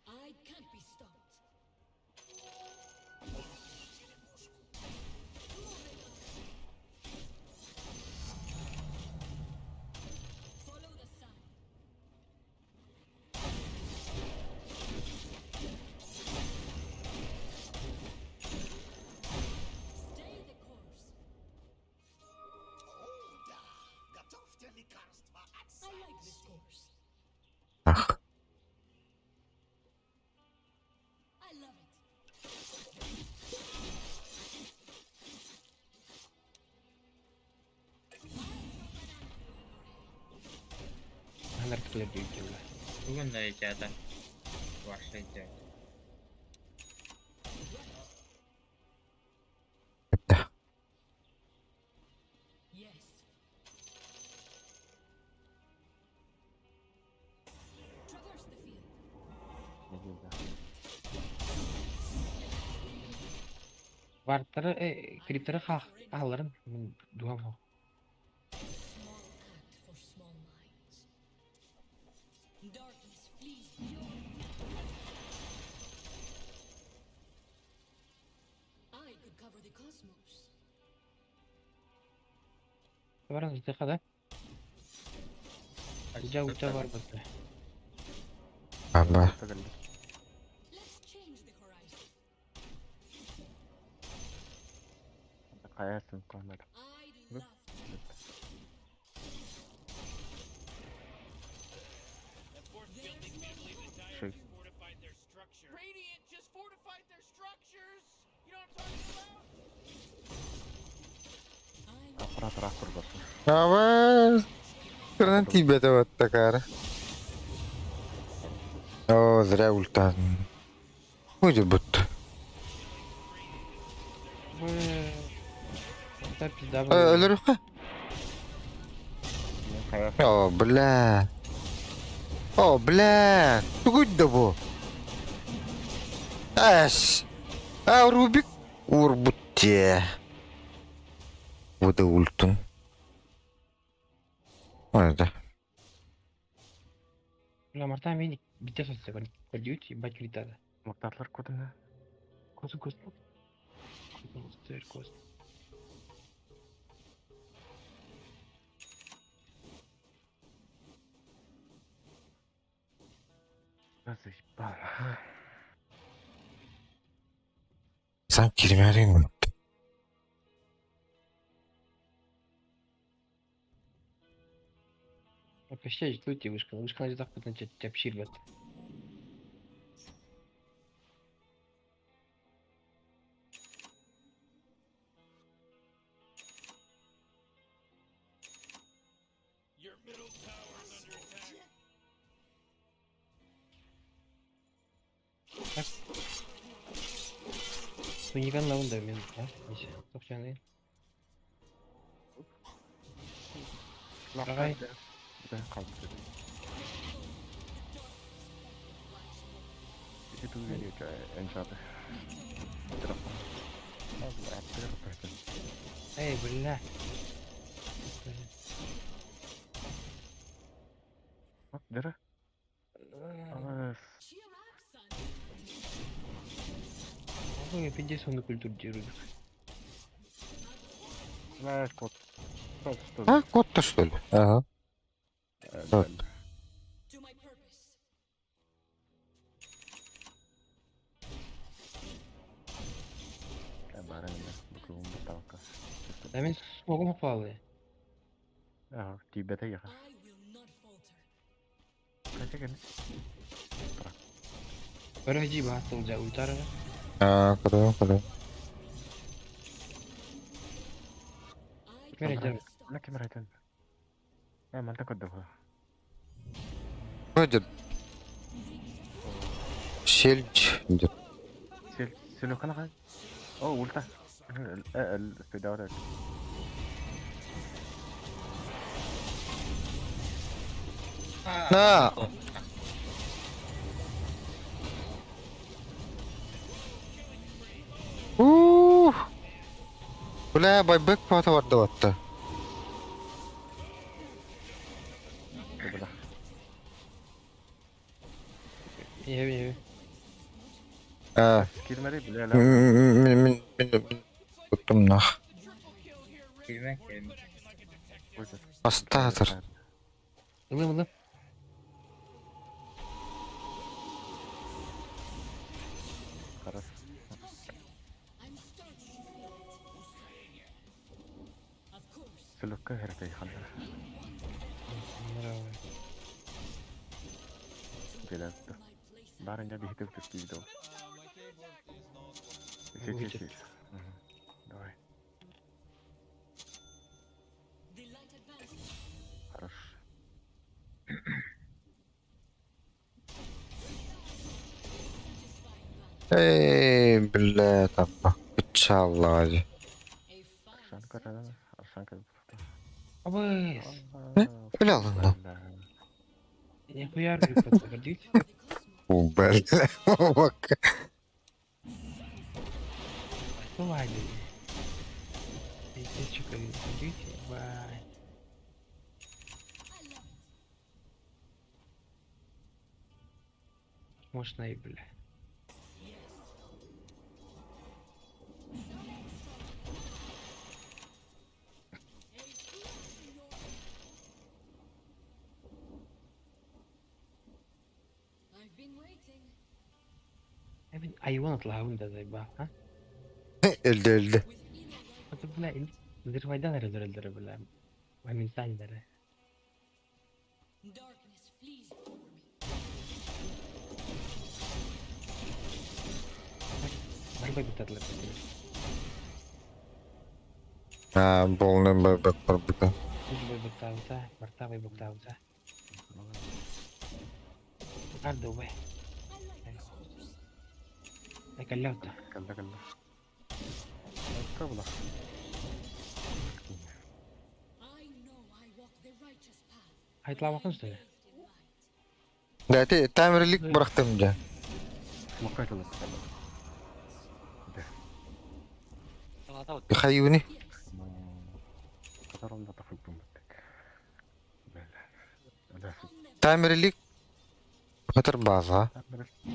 I can't be stopped. Follow the sun. Stay the course. I like this course. Ах. I love it. Ханар кылыр дейт бля. Бүгүн да ичата. Ваша идея. Это. Yes. Traverse the field. Варттары, криптары хах, алларын. Мен дуам хох. Small act for small minds. Darkness flees pure. I could cover the cosmos. Баран жытыка да. Жа уча бар бітті. Аба. Let's change the horizon. Хайасын камера. I'd love That fourth building, I believe the Dire Шесть. just fortified their structure. Radiant just fortified their structures. You know what I'm talking about? I'm Оператор автор болсон. Аба. Кырдан тибет вот такая. О, зря ультан. Будет будто. Та пизда бар. Өлөрөххө. Хайасын. О, бля. О, бля. Тугуй да бу. Ас. А, Рубик урбутте. Вода ультун. Ой, да. Бля, марта мен бите сотса көрдүт, ебать улитады. Мактарлар көтөнө. Косу косу. Косу косу. Заебал. Сам кирмәрин. Вообще, ждут вышка. Вышка на так потом тебя пщирбет. Your middle tower's under attack. Суникан лавын да мен, а? Несе, тоқчан Ағай. Қалды. Ити энчаты. Эй, бля. Дыра. Cheer up, son. Ой, пиздец, он на культуру Рубик. Знаешь, кот. Кот, что ли? А, кот-то что ли? Ага. Э, Вот. To my purpose. Баранина, букву буталка. Да мен смогу попали. Ага, тебе это я. I will not falter. Хотя, Өрөжи баатылжа уйтарара. А, куда, куда? I Мере cannot дем. stop. На камера это. Э, ман такой дохуя. Вроде сельдь. Где? Сел, селюкана хай. О, ульта. Э, спидаура. На! Ух! Бля, байбек пата барды батты. Бля. Еби еби. А, Кирмери, бля, ля. мен, мен, мен, мен, туттум нах. Кирмэ кирмэ. Астатор. Ылым ылым. Хорошо. I'm starting to feel it. Of course. Селюка херте хана. Бля. My place Барыня бихтеп кирде. Си, си, си. Давай. The light advances. Хорош. Satisfying balance. Эй, бля, там, пчала. A fine Аршанка, да, Аршанка. Абыс. Бля, ладно. Не хуяр бит. the cosmos. Бля, бак. Бывает. Здесь что говорите? Бай. I love it. Можно и бля. Yes. A flash in your I've been waiting. Мен айван атлағын да зайба, а? Өлді, өлді. With inner light Это бля, Азербайджан эрдерелдери бля. Аминсандары. darkness flees before me. Барбай бутатлар. А, полный байбек барбыта. Үз бай бутабыта, барта бай бутабыта. Арды бай. I like this course. Айкаллаута. Калла, калла. Табла. I know I walk the righteous path. Айтлабакын что ли? Bathed in light. Да, ты таймерлик бырақтым жа. Смокай тулы. Хайуни. Yes. Которым да тафыл бумбат. Бля. Бля. Таймерлик. Хатыр база.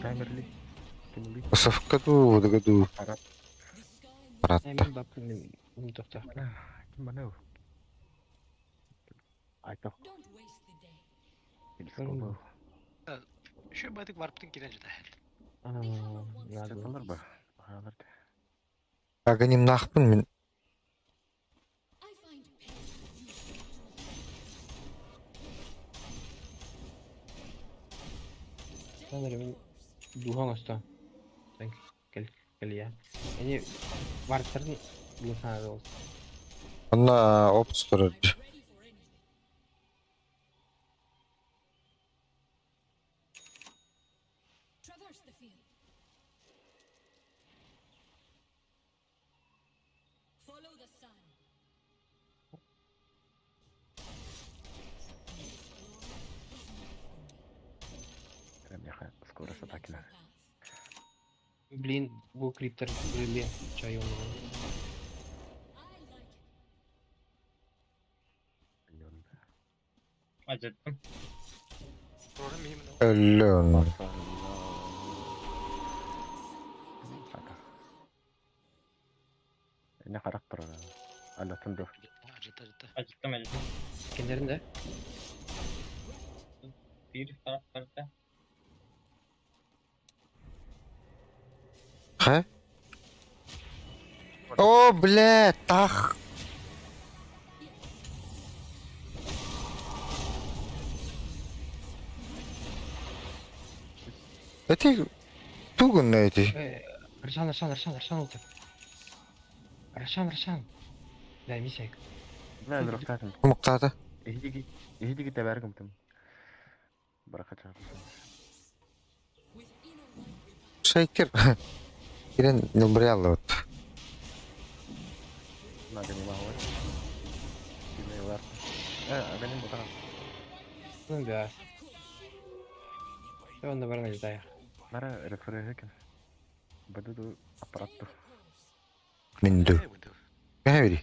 Таймерли. Тимли. Сафкаду, водогаду. Арат. The sky Баратта. Мен бапын не тохта. Ким Айта. don't waste the day. Телескоп. Şu байтык барыптын кирен жата. А, надо. Чаталар ба. Алар. Аганим нахпын мен. I find pain useful. Stay Sanırım the course. Духан оста. Thank кел кел я. Эни бартарын лысана бол. Онна опс I'm тұрыр. ready for anything. Traverse the field. Follow the sun. This world is not for me. Бляха, скоро The собакина. natural path. Блин, бу криптер реле чайон. I like it. Ажыттым. Прорым меймин. Өлі оны. Some things I cannot allow. Не характер. Алла тынды. Ажыта, ажыта. Ажыттым. Кендерин да. Биир саҥа барда. Хэ? О, бля, тах. Эти тугунна эти? Рошан, Рошан, Рошан, Рошан ултар. Рошан, Рошан. Да, мисек. Бля, өлөрөхтаатым. Умуктаата. Эһиги эһиги тэбээр гымтым. Бараха With inner light revived. Шейкер. Кирен нылбырыяллыбыт. Надо не могу. Аганим бутаҕа. Ну да. Онно баран илдайах. Нара реферехекен. Бадуду аппаратту. Stay the course. Минду. Кэһэбири.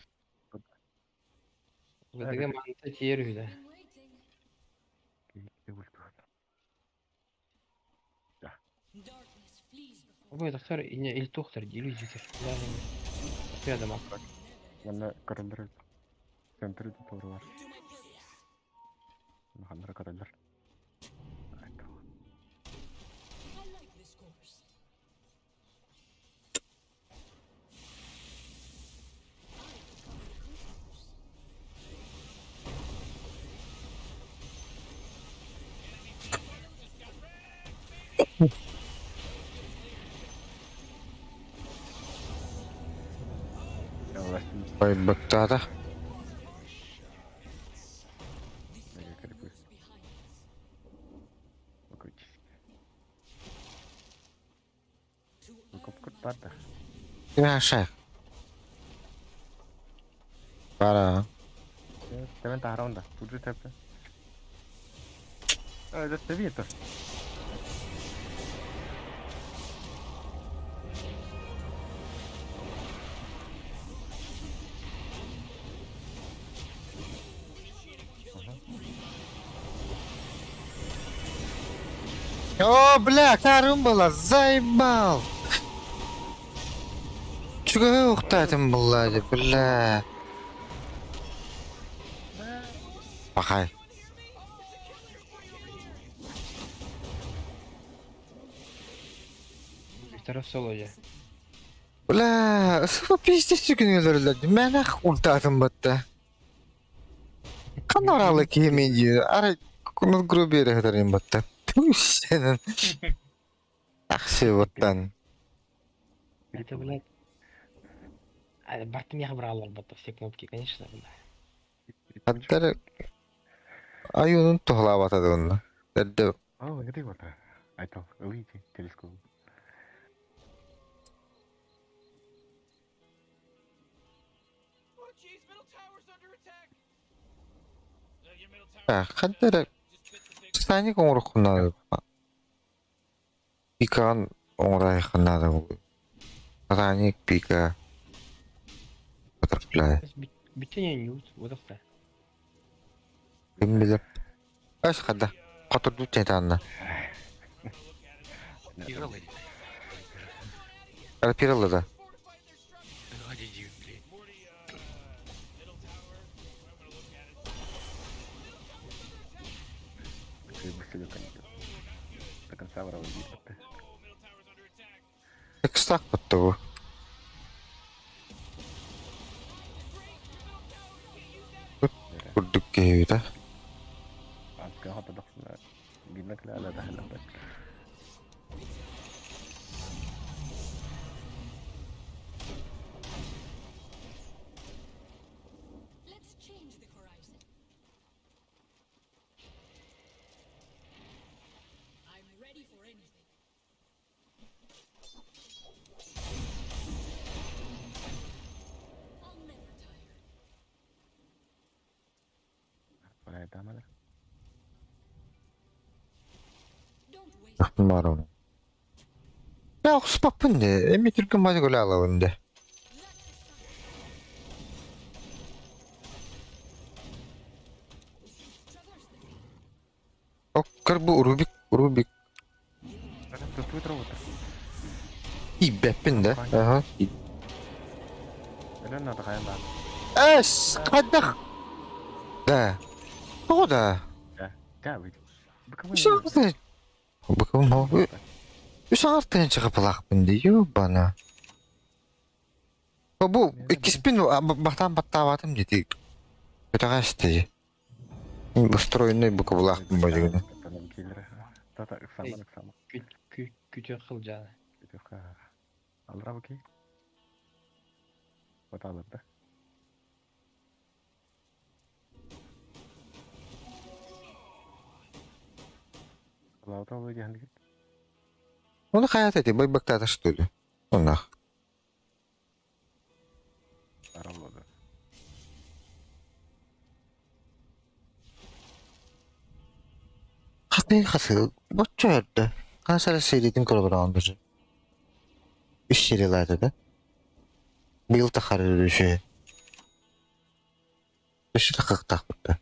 Бадыга манта тиер үһү Been waiting. Darkness flees before Ой, доктор, ине ил тухтар, иллюзитер. Да, рядом. Манна көрөллөр. Центр тууру бар. to my purpose. Маханнара көрөллөр. I like this course. I could cover the cosmos. Байбыктаата. The sky moves behind us. To earn my Барда. Кимэ шайх. Бара. Тэвэн тахараунда. Пужу тэпэ. Э, это вито. О, бля, карым была, заебал. Чугай ухтатым была, бля. Пахай. Викторов соло же. Бля, сука, пиздец күнүлөрлөр. Мен ах ультатым батта. Канаралы кемен Ара кунут грубере хатарым батта. Сенен. Ахсы баттан. Это, блядь. А, Бартым я брал батта все кнопки, конечно, бля. Хаттар аюнун тухлаабата донна. Дэрдэ Оо, где вот? Айтал, увидите телескоп. Oh jeez, middle tower's under attack. Your middle tower хаттар just bit the big Саник оҥороххунаада Пикаҕын оҥорайхынаада Сатаник пика Butterfly Бүтүн ньют, вот Ким билэр Ас хада Хотурдуу тетанна Играл или? Арпиралла да Ради блин. Morty, middle tower. I'm gonna look at it. До конца врал No, middle tower's under attack. Экстак баттабы Курдук киһибитэ Let's change the horizon. I'm ready for anything. I'll never tire. Don't waste Ахтымаарон Я охспаппын де эми түркүн бажы көлө алабын де Let the sun traverse the field. Оккар бу Рубик Рубик Ибэппин да Аха Эс кадах Да. Тоҕо да? Да, вы. Быковой. Үс аҥар Быковой. Үс аҥар тыһыынча хапылаахпын дии, ёбана. Бу иккиспин батаан баттаабатым дии. Көтөҕө эсти. Устроенный быковлаахпын бадьыгына. Тата ыксаман ыксаман. Күтүөх кылдьаана. Күтүөх Алра букей. Баталарда. Лаута олуй диһанигит. Оны хаят эти байбактата что ли? Онах. Араллады. Хатын хасы боччо өрдө. Хасара сериятин көрө даже. Үс сериялаата да. Быйыл тахарыр үсү. Өссө тахыктаахпыт да.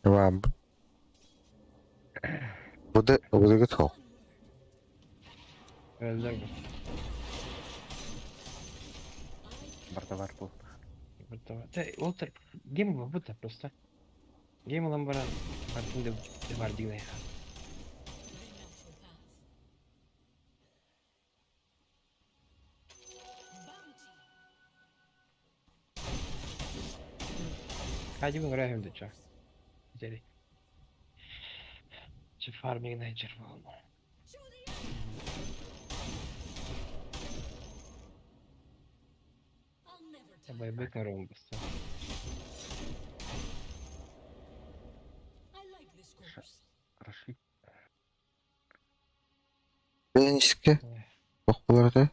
Вам. Буде буде готов. Öldüm. Барда бар буолла. Те, Уолтер, гем бута просто. Гем ылан баран бартын деп бар дигнай. Hadi bunu rahim de çak. Içeri. Чи фарминг найджер болно. Байбек на ромбуса. Рашид. Бенчикке туох буолар этэй?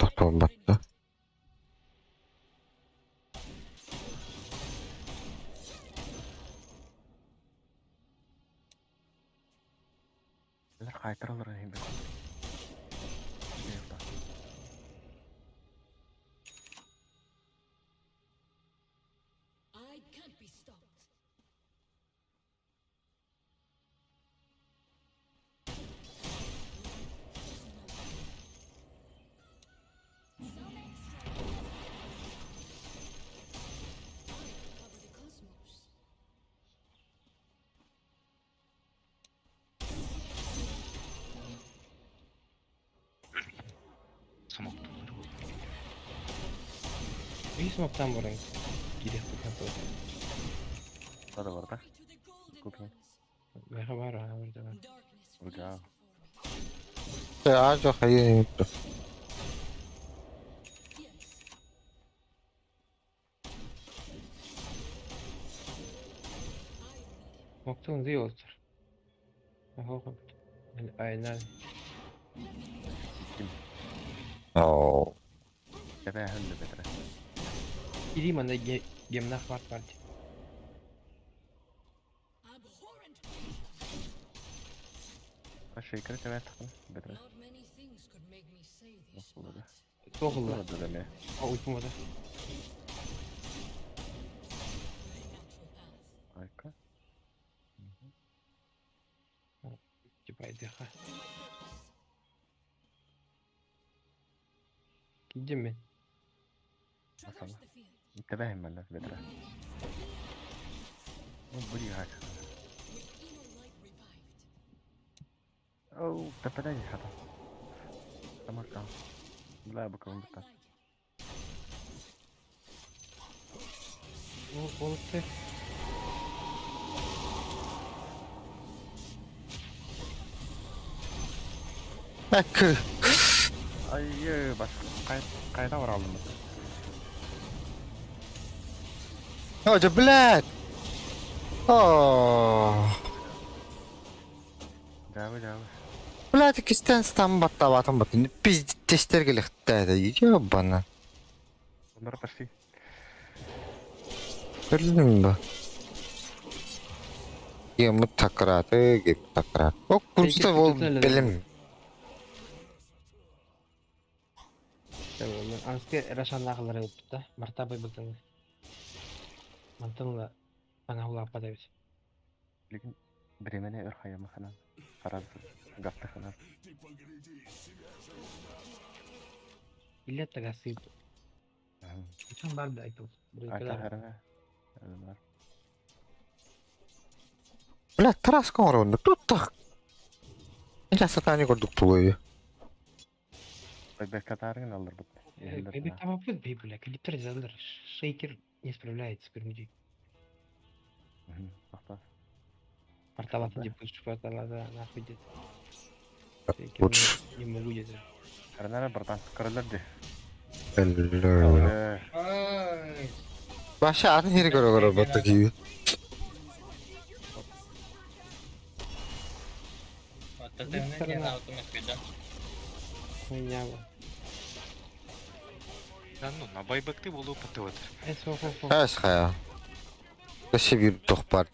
Тохтолботто. Билэр хаайтаралларын иһин I can't be stopped. Some extra. I could cover the cosmos. Смоктуулар буолла. Үй смоктан баран кириэхпит наада. Бары барда. Glory to the golden Купи. ones. Бэхэ бар, аа, бар, бар. Darkness Урга. flees before me. Аа хайы Yes. I need him. Смоктун зүй Уолтер. Охо. Айнан. Ким? Оо. Кэбээһин да бэтэрэ. Ири манна гемнах бар бар. Abhorrent Шейкер тэбээн тахна бэтэрэ. Not many things could make me say this, Буолла. but Тоҕулла. Буолла да эмиэ. Уйпумада. the natural path. Айка. Типа айдыха. To my purpose. Кидим мен. Traverse the field. Тэбээһин манна бэтэрэ. Бу дии хаак. With inner light revived. Оу, тэпэдэ хата. Тамарка. Бля, I буквально like it. Уолтер. Әккі. Ай, бас кайда баралым? О, да, блядь! О. Дьаабы, дьаабы. Блядь, кистэн стан баттаабатым батын. Пиздец келихтээде. Ебана. Оннор пошли. Көрдүм ба. Геммит такраты, геммит такрат. О, курста ол билим. Анскы Рашаннааҕылары ыппыта. Марта байбытын. Мантан ыла таҥаһа улааппат эбит. Билигин бириэмэни өр хайама ханан. Хараз гапты ханан. Илэ тагасып. Учан бар да айтыл. Айта харана. Бар. Блядь, тараска оҥоронно. Тут так. Ila сатаани курдук тулуйу. Байбекка таарыгын алларбыт. Байбек табаппыт бей бля. Клиптер жазалар. Шейкер не справляется көрмөдүй. Махтал. Порталата деп порталата нахуй дед. Лучше. Не могу деді. Харана братан көрөлөр ди. Бля. Ай, Баша атын хери көрө көрө батта киви. Вот это не автомат да. Хуйня бу. Да ну, на байбекты болу патыват. Э, со, со, со. Эс хая. Кеше бир тохпар.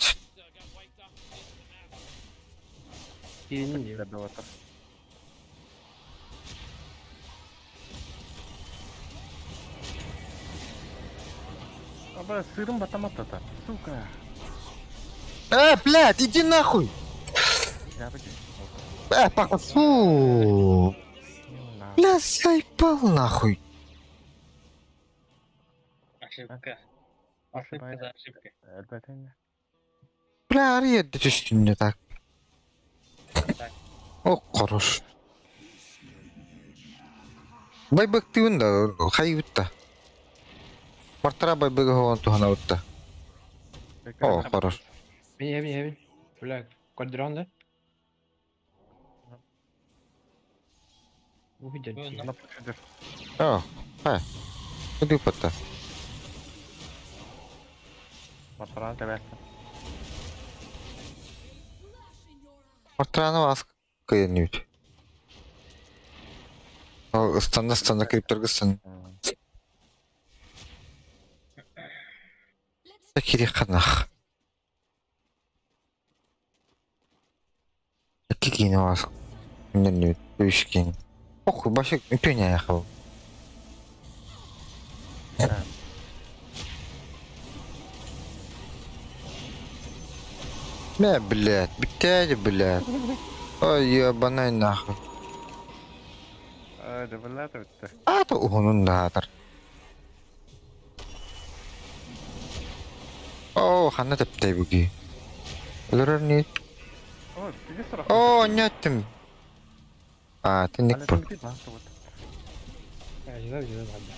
Киринин диyor. Добиватор. Аба сырым батамат Сука. Э, блядь, иди нахуй. Дьаабы ди. Э, пока фу. Бля, заебал нахуй. Ошибка. Ошибка за ошибкой. Элбэтин. Бля, ария түстүн не так. Так. О, хорош. Байбактыын да, хайбытта. Мартара байбыга хоон тухана утта. О, хорош. Бин, бин, бин. Бля, квадрон да? Увидел. Ана пучудер. О, хай. Иди патта. Мартаран тебәсін. Мартараны вас кыйын үт. О, станна станна крипторга стан. Кири канах. Кикини вас. Не үшкин. Ох, башы үтөне яхыл. Мә, блядь, бітәді, блядь. Ой, ебаный нахуй. Ай, дебелләт битте. А, то уһунун даатар. О, ханна тептэй буги. Өлөрөр ни? О, тиги сорох. О, неттим. А, тинник бу. Жена, жена, да.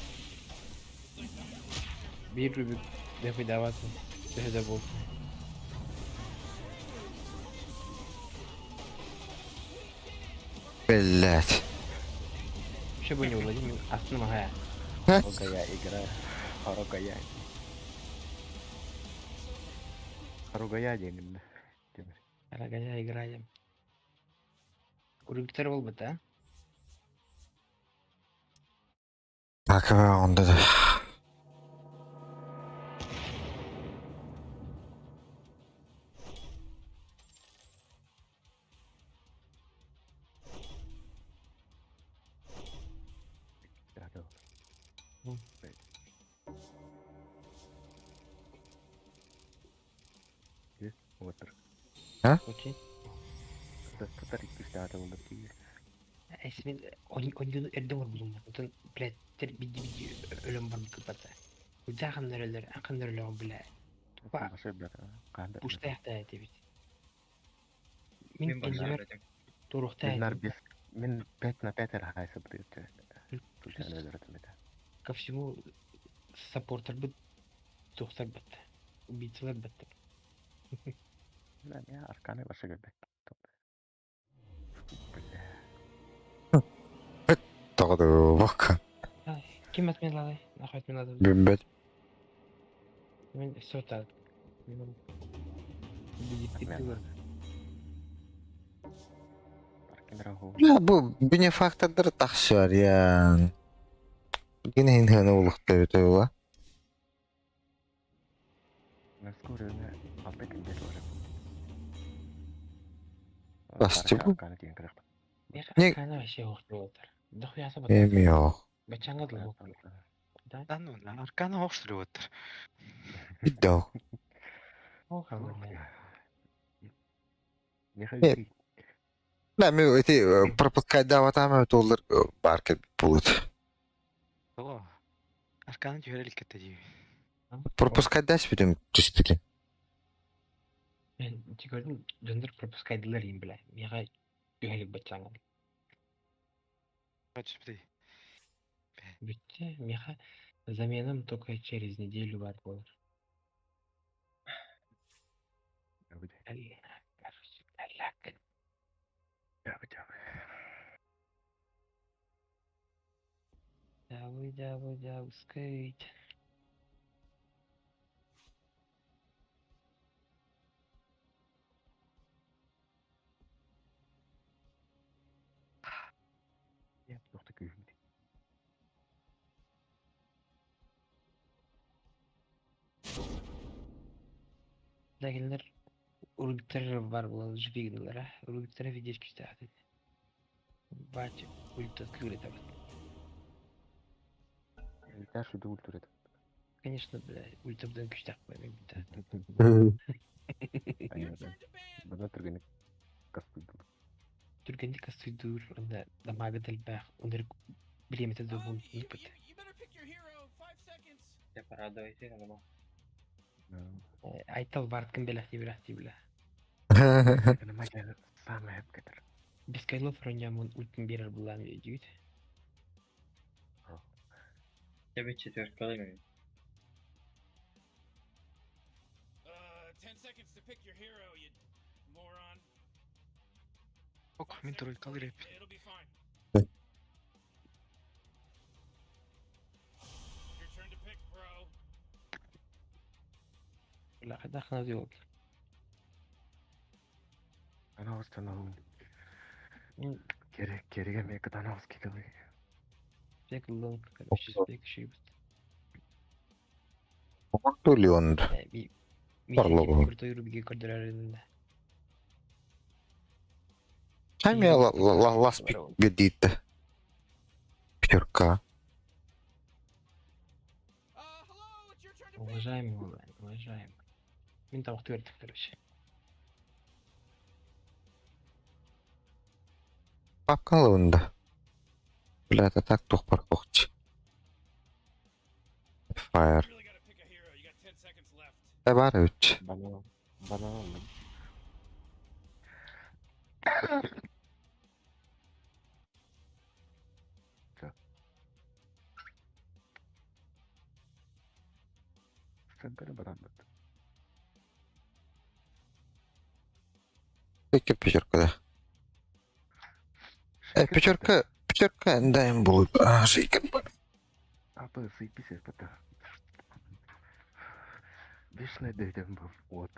Bir рубик выдаваться. Это был. Блядь. Вообще бы не Владимир Основная. Хорогая игра. Хорогая. Хорогая деңин. Темир. Дорогая играем. Рубиктер был бы, да? Так, онда да. Отыр. Окей. Тутар икки болду тиги. Эсмин он эрден булум. Отон, блядь, тер биди биди өлөм бар кыпата. Удаган нөрөлөр, акын нөрөлөр, бля. Тупа Башы бер. Канда. пуштаяхта этебит. Мин Мен башар кенжемер этим. турухта Мен бес мен 5 на 5 хайсы бир. Ко всему саппортер бит, тухтар бит, убийцалар бит. Мен арканы башы көрбөт. Тоғды бак. Ким отменлады? Нахуй отменлады? Бит. Мен все так. Отмена. Бля, бу бенефактордары тахсар ян. Гин хин хана улухта бит ола. Басты бу. Не Эми Да ну, на аркана охстрюваттар. Бидо. Да, ми эти пропускать даватама доллар баркет будет. Того. Аркана түһэрэлик кэтте дии. Пропускать дась будем түспүтүн. Мен көрдüm дьоннор пропускайдылар им бля. Миэхэ түһэлик баччааҥҥа. Түспүтүй. Бүттэ, миэхэ заменам только через неделю бар буолар. Короче, аляк. Давай, давай, давай, скейт. Ләкиннер Рубиктер бар була жвигнулар, а? Рубиктер видишь кистә. Бать, ульта кыры там. Конечно, бля, ульта белән көчтәк куймыйм бит. Түргәндә кастыйдыр, анда дамага дэлбэх, уныр билемете духун нипет. You better pick your hero. 5 seconds. Я порадуйся, я думал. Айтал барткын беләх дибрәх дибла. Бескайлов ронямун ультын бирер булан дигит. Я бы четвертый алайм. 10 seconds to pick your hero, you moron. Ок, мин тройка алыр It'll be fine. Your turn to pick, bro. Ла хадахна диол. Бек лонг, короче, бек шибет. Миллион. Би Барлығы. Крутой рубиге көрдөрөрүндө. Хами лас бедит. Пятерка. Hello, it's your turn to pick. Уважаемый, уважаемый. Мин там түөртүк, короче. Папкалында. Бля, это так тухпар кохч. Fire. You really gotta pick a hero. You got 10 seconds left. Бар үч. Пятерка пятерка, да. Пятерка, пятерка, дай будет. А, шейка.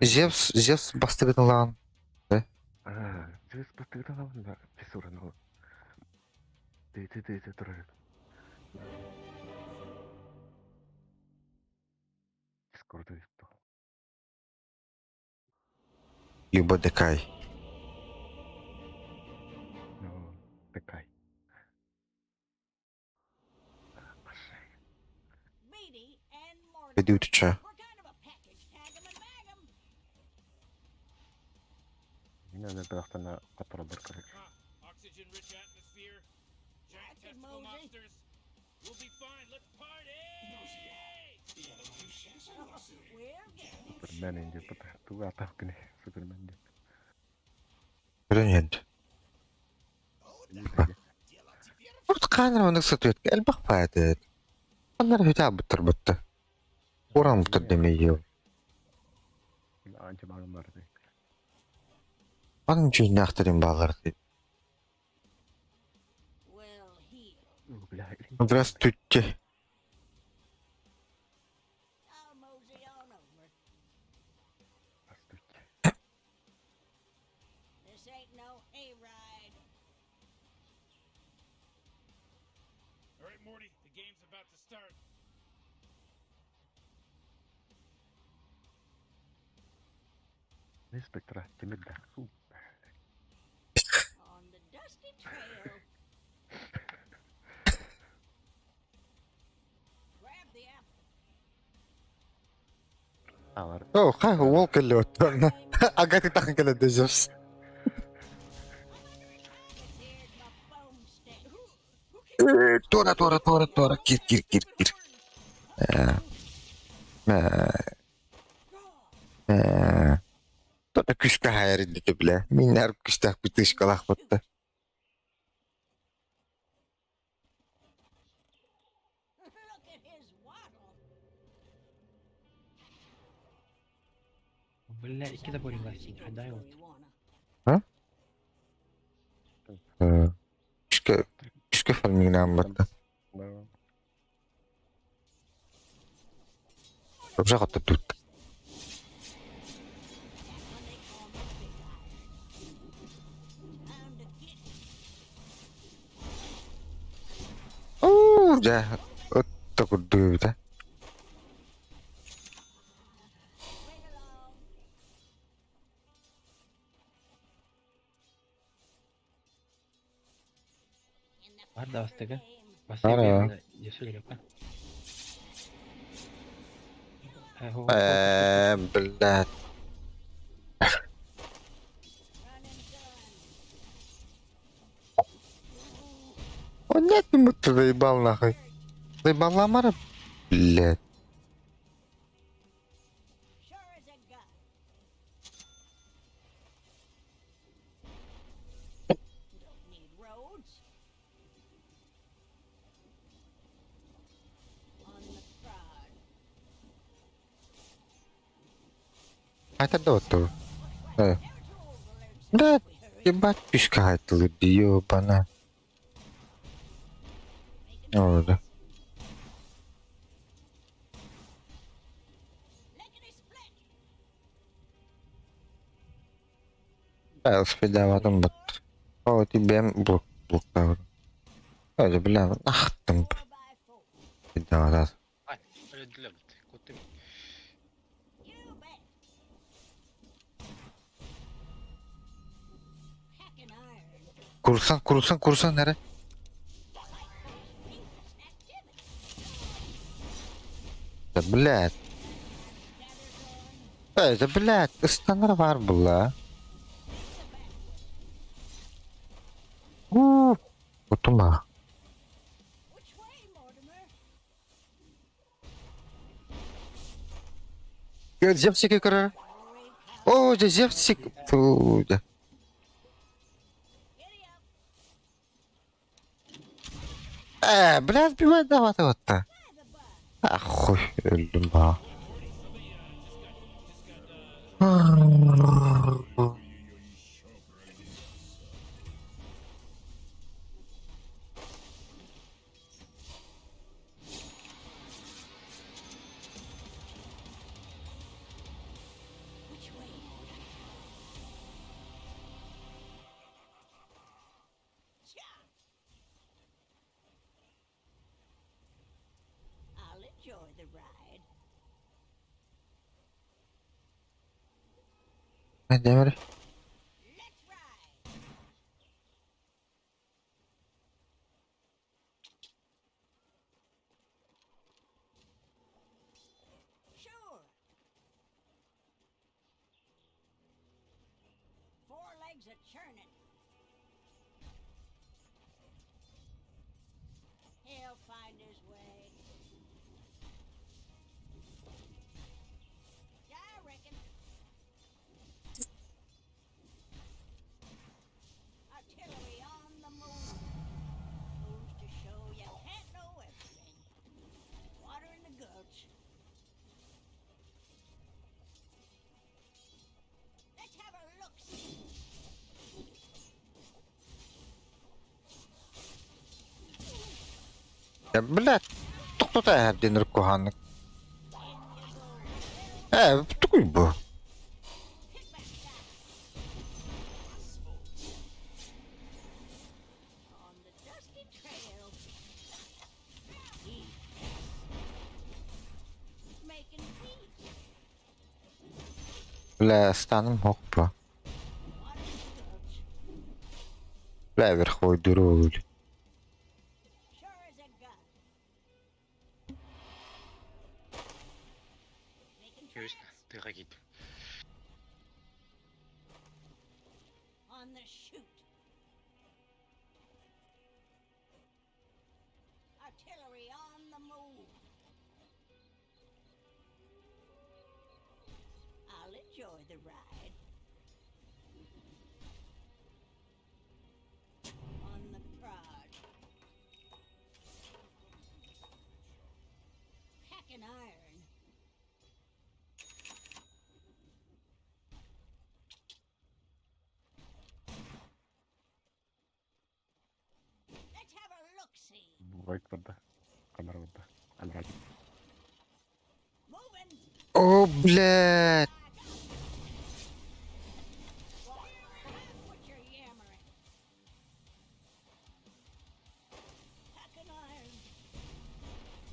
Зевс, Зевс бастыгын лан. Да? Люба декай. Ведуча. Oxygen-rich atmosphere, giant testicle monsters. We'll be fine. Let's party! Рөнент. Урт каныр оны сатыт. Элбах пайды. Аннар хөтә буттыр бутты. Уран буттыр демейе. Анын үчүн нахтырын балар дип. Здравствуйте. Morty, the game's about to start. Инспектора Тимирда. Фу. On the dusty trail. Grab the apple. Алар. О, хай уол кэллэ оттон. Агаты тахын кэлэ Зевс. This here's my bone stick. Тора, тора, тора, тора, кир, кир, кир, кир. Э, э, Тора күскә хайыр инде бля. Мин әр күстәк битышкалах бутта. Look at his waddle. Бля, икки да борилась, хадай Sometimes you вот. go where you wanna. Күскә, күскә фармигнан батта. Да. Уже готов тут. That one they call the big iron. Time to get Оо, жа. Отто курдуйда. right along. In the Бар да proper астыга. name. Ара. Василий, Э, блядь. Run and gun. О, нет, ему ты заебал нахуй. Заебал Ламара, блядь. Sure as a gun. Don't need roads. On the prod. Айта да вот. Э. Territory alerts Да, us if we hurry. ебать пешка это ёбана. Making О, да. Lickety split. Да, успедаватым бат. О, тебе блок блоктавыр. Ой, бля, ахтым. 4x4. Давай. Өлдүлэр куттум. You bet. Packing iron. Курсан, курсан, курсан нере? Like those fingers and activity. Да, блядь. Scatters on. Эй, да, блядь, ыстанар бар була. У, Утума. Which way, Mortimer? Зевсик көрөр. О, да Зевсик. Фу, да. Giddy up. Э, блядь, бивай давай вот та. By the by. Ахуй, өлдүм ба. Which way, Mortimer? Cha! I'll enjoy the ride. Демер. Let's ride. Sure. Four legs a churning. He'll find his way. I reckon. Artillery on the move. Goes to show you can't know everything. Water in the gulch. Let's have a look see. Да, блядь, токтота әбден рукоханнык. In you go. Э, тугуй бу. Pick back down. On the dusty trail. Бля, станом хоппа. Бля, верховой дуру. Юрист, ты какие-то. Вайт барда. Камера барда. Альрад. О, блядь.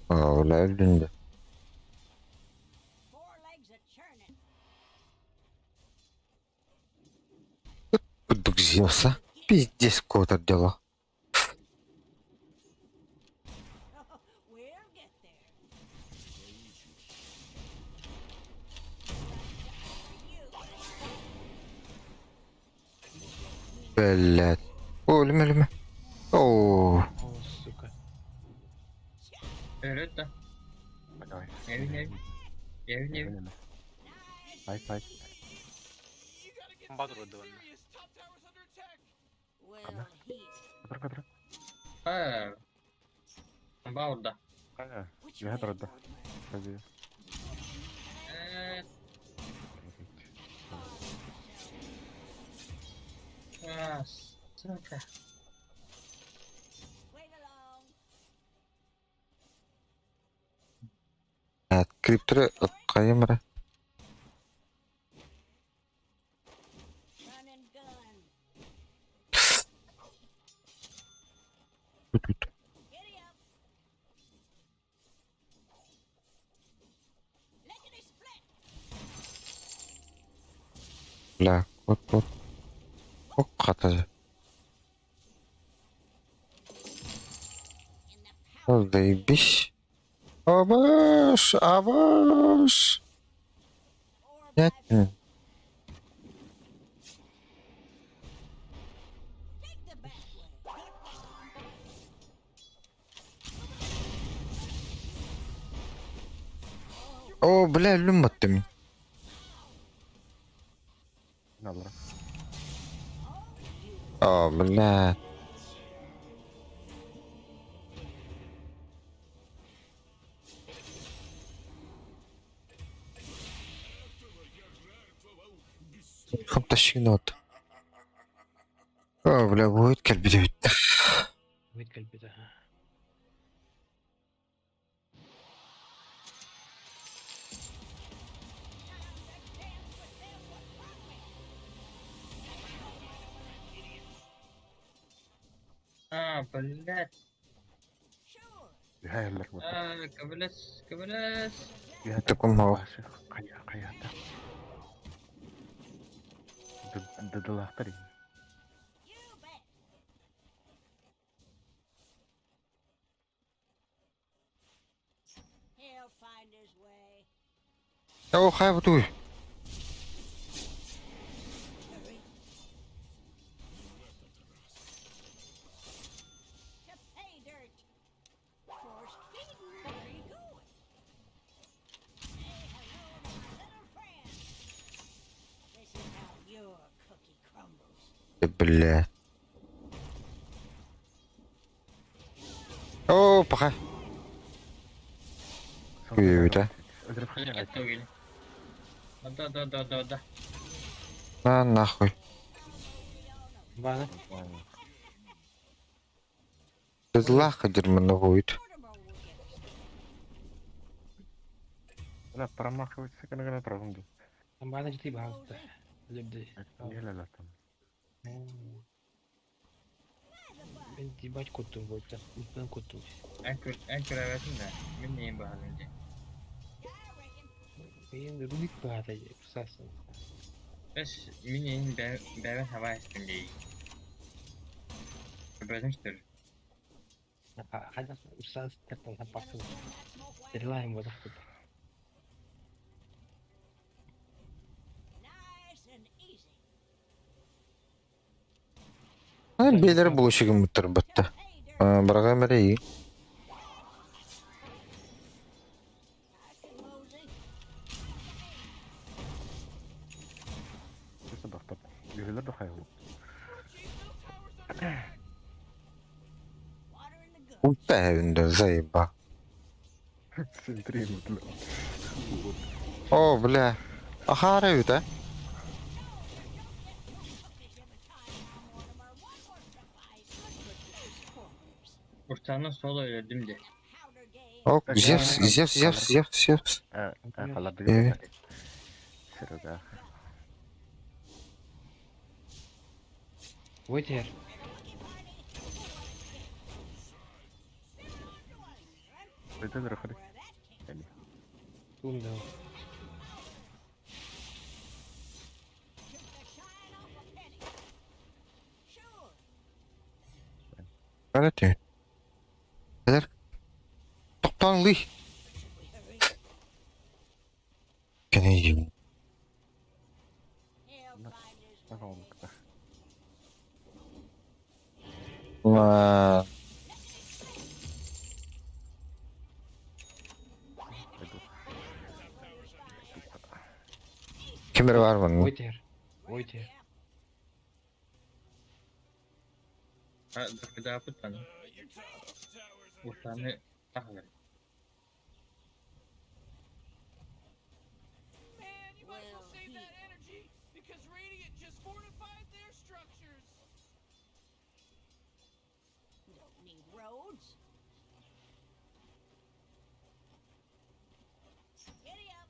О, бля, блин. Кудук Зевса. Пиздец, кого-то дело. Блядь. О, люме, люме. О, О, сука. Өлөт да. Давай. Эвин эвин. Эвин эвин. Айт, айт. You gotta get Бадру something довольно. serious. Top tower's under attack. Кадр, кадр. Аа. Баурда. А, я барда. Разве? Э. А, сука. блядь, крипторы кайымра. Тут. Бля, вот, вот. Ок, хата. Заебись. Абаш, абаш. Нет. О, бля, люматтым. Надо. О, бля. Хамтащинот. О, бля, будет кальбидевит. Будет кальбит, ага. А, блядь. Я лер барда. А, кабелес, кабелес. Я Таком мало. Кая, кая, да. Дадалахтари. О, хай вот уй. Бля. О, пока. Ой, да. Да, да, да, да, да. На нахуй. Бана. Лаха дерьмо будет. Бля, промахивается, когда правда. Там бана жити баҕаста. Өлөрдө. Не ля там. Мен ебать куттум бойта. Уттан куттум. Эн көрөбөтүн да. Мен нейин баҕалын дии. Мен рубик баҕата сасın. Эс мин иһин бэйэбин хаба эстим дии. Көрбөтүм что ли? Хайдах устан сыттартан саппаккын. Стрелаем вот так. Биэлэр булушугуммуттар батта. Бараҕа эрэ Чисто бахтап. Үһүлэр да хайыл. Ульта эбинде заеба. Сентри бля. О, бля. Ахара үтэ. Уртаны соло өлөрдүм де. О, Зевс, Зевс, Зевс, Зевс, Зевс. Халарды Э. Серега. Вытер. Өйтөн рөхөр. Тум дал. Карате. Эдер. Токтон ли. Кене Ага, Ла. Кемер бар мын. Вытер. Вытер. Дапыт бана. Уртаны тахлар. Man, you might as well save that energy because Radiant just fortified their structures. Don't need roads. Giddy up.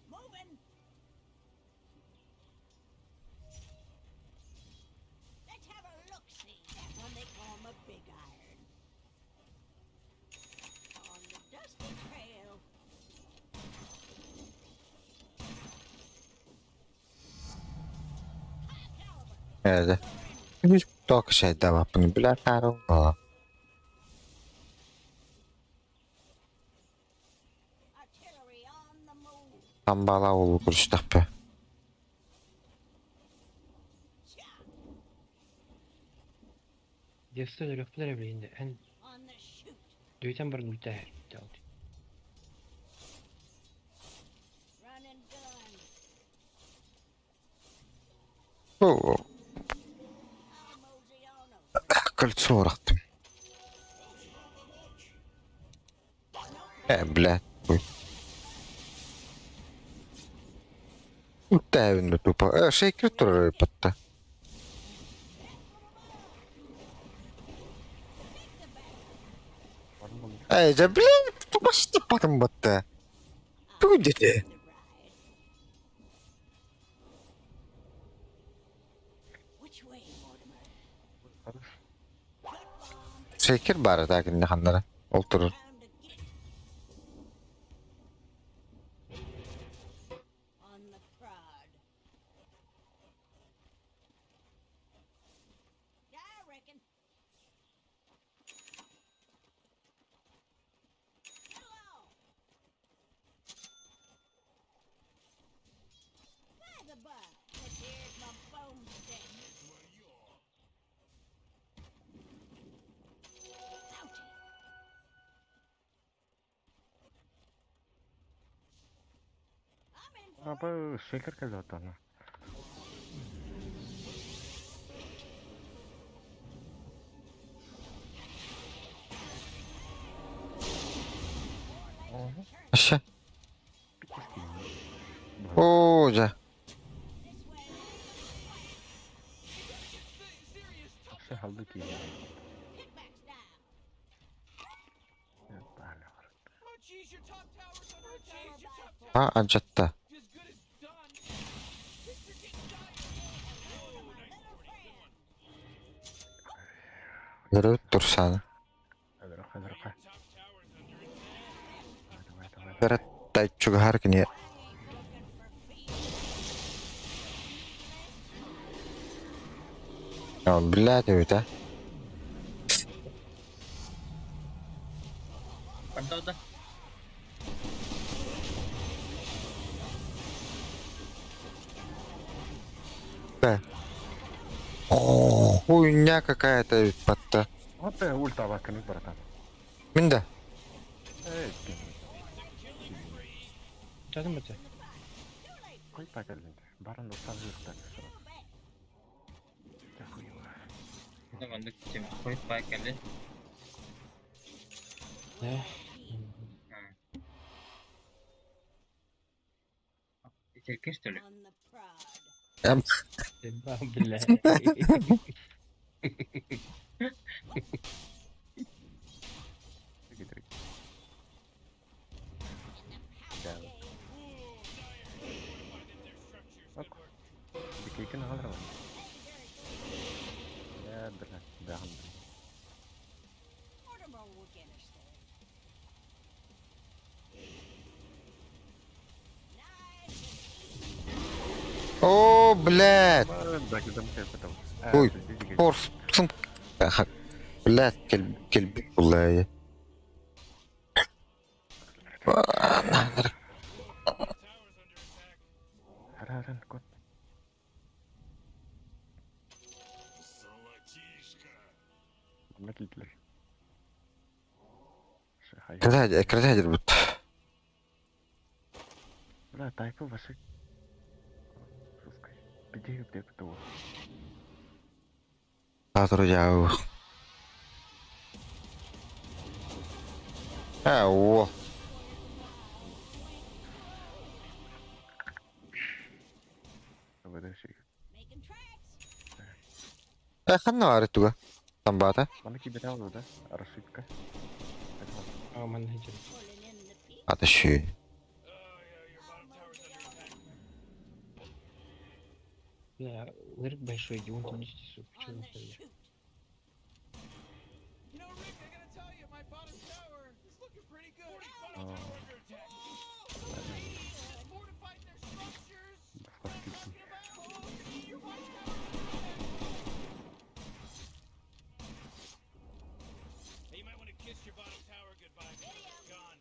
Moving. Let's have a look see. That one they call my big iron. On the dusty trail. Эде. Ток шайда бапын бля тару. Artillery on the move. Тамбала улу күрүштәкпе. Зевс өлөрөхпүлэр эбилинде. Эн On the shoot. Дүйтен барын ультер. Run and gun. О, I'll mosey on over. кольцо урахтым. Э, бля. Ой. Ульта эбинде тупо. Э, шейкер турар патта. Эй, да блин, тупо потом батта. Тугдете. The ride. Which way, Mortimer? Шейкер бары да кинде ханнара. Олтурur. Time to get. On the prod. I reckon. Get along. By the by, this here's my bone stick. Ouchie. I'm in for it. Апа шекер келет ана. Аша. О, да. Ше халды ки. Kickback style. Oh, jeez, your top tower's under attack. Your top tower's А, аджатта. as good as done. Things are getting dire. Oh, nice 40. Good one. Көрө турсан. Хадыр хадыр ха. Top tower's under attack. Давай давай. Беретте. Чугаһар кини Блядь, эбит а. Барда да. Да. Хуйня какая-то батта. Вот э, ульта бакын, братан. Мин да. Эй, кин. Чатын бата. Кой пакелин. Баран устан жирта. Да хуево. Маннык тем хойт бай кэллин. Да. Итиркин что ли? On the prod. Эм, Еба, бля. Трик. Да. Ок. Бикейкин алырмын. Я, бля, бягын. Mortimer will get us there. О, блядь. Да, Ой, Форс. Сым. Аха. Блядь, кел була. Хараран кот. Манна киитлер. Хай. Кратадер бут. Бля, тайпы ваши. Русской. Где где кто? Саатыр жау. А, о. Выдаши. Making tracks. Э, ханна бар туга. Тамбата. Манна киберал да? Расшивка. А, манна хичер. Pulling in the peak. Атыши. Бля, лырк большой, иди, вон там нести, сука. Чё On за the хуйня? shoot. You know, Rick, I gotta tell you, my bottom tower is looking pretty good. О, Just fortified their structures. басқа килсин. Talking about, oh, your watchtower. Hey, you might want to kiss your bottom tower goodbye because it's gone.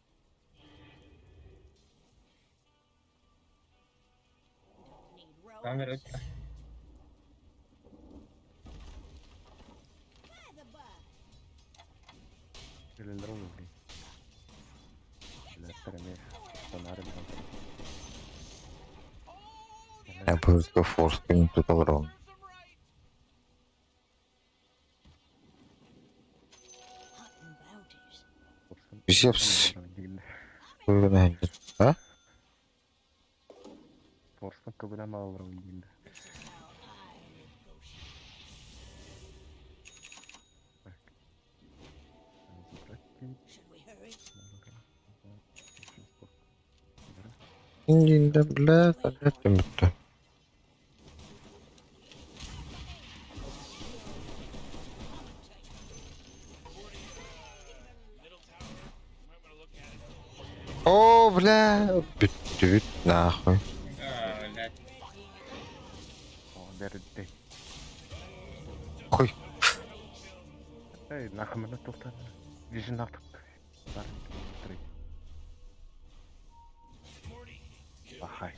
Don't need ropes. Камера ульта. By the by. Келелер ол блин. Бля, стороне. Сонары блин. Я просто форс не тут алрон. Serves 'em right. Hunting bounties. Зевс. А? Форстан тугунан алырым деймін. This is how I negotiate. Should we hurry? Инде, блядь, опять бутты. Middle tower. You might want to look at it. О, бля, бүт, бүт, нахуй. А, блядь. О, бәрі Хуй. Эй, нахамына тоқтады. Вижен артық. Бар, три. Бахай.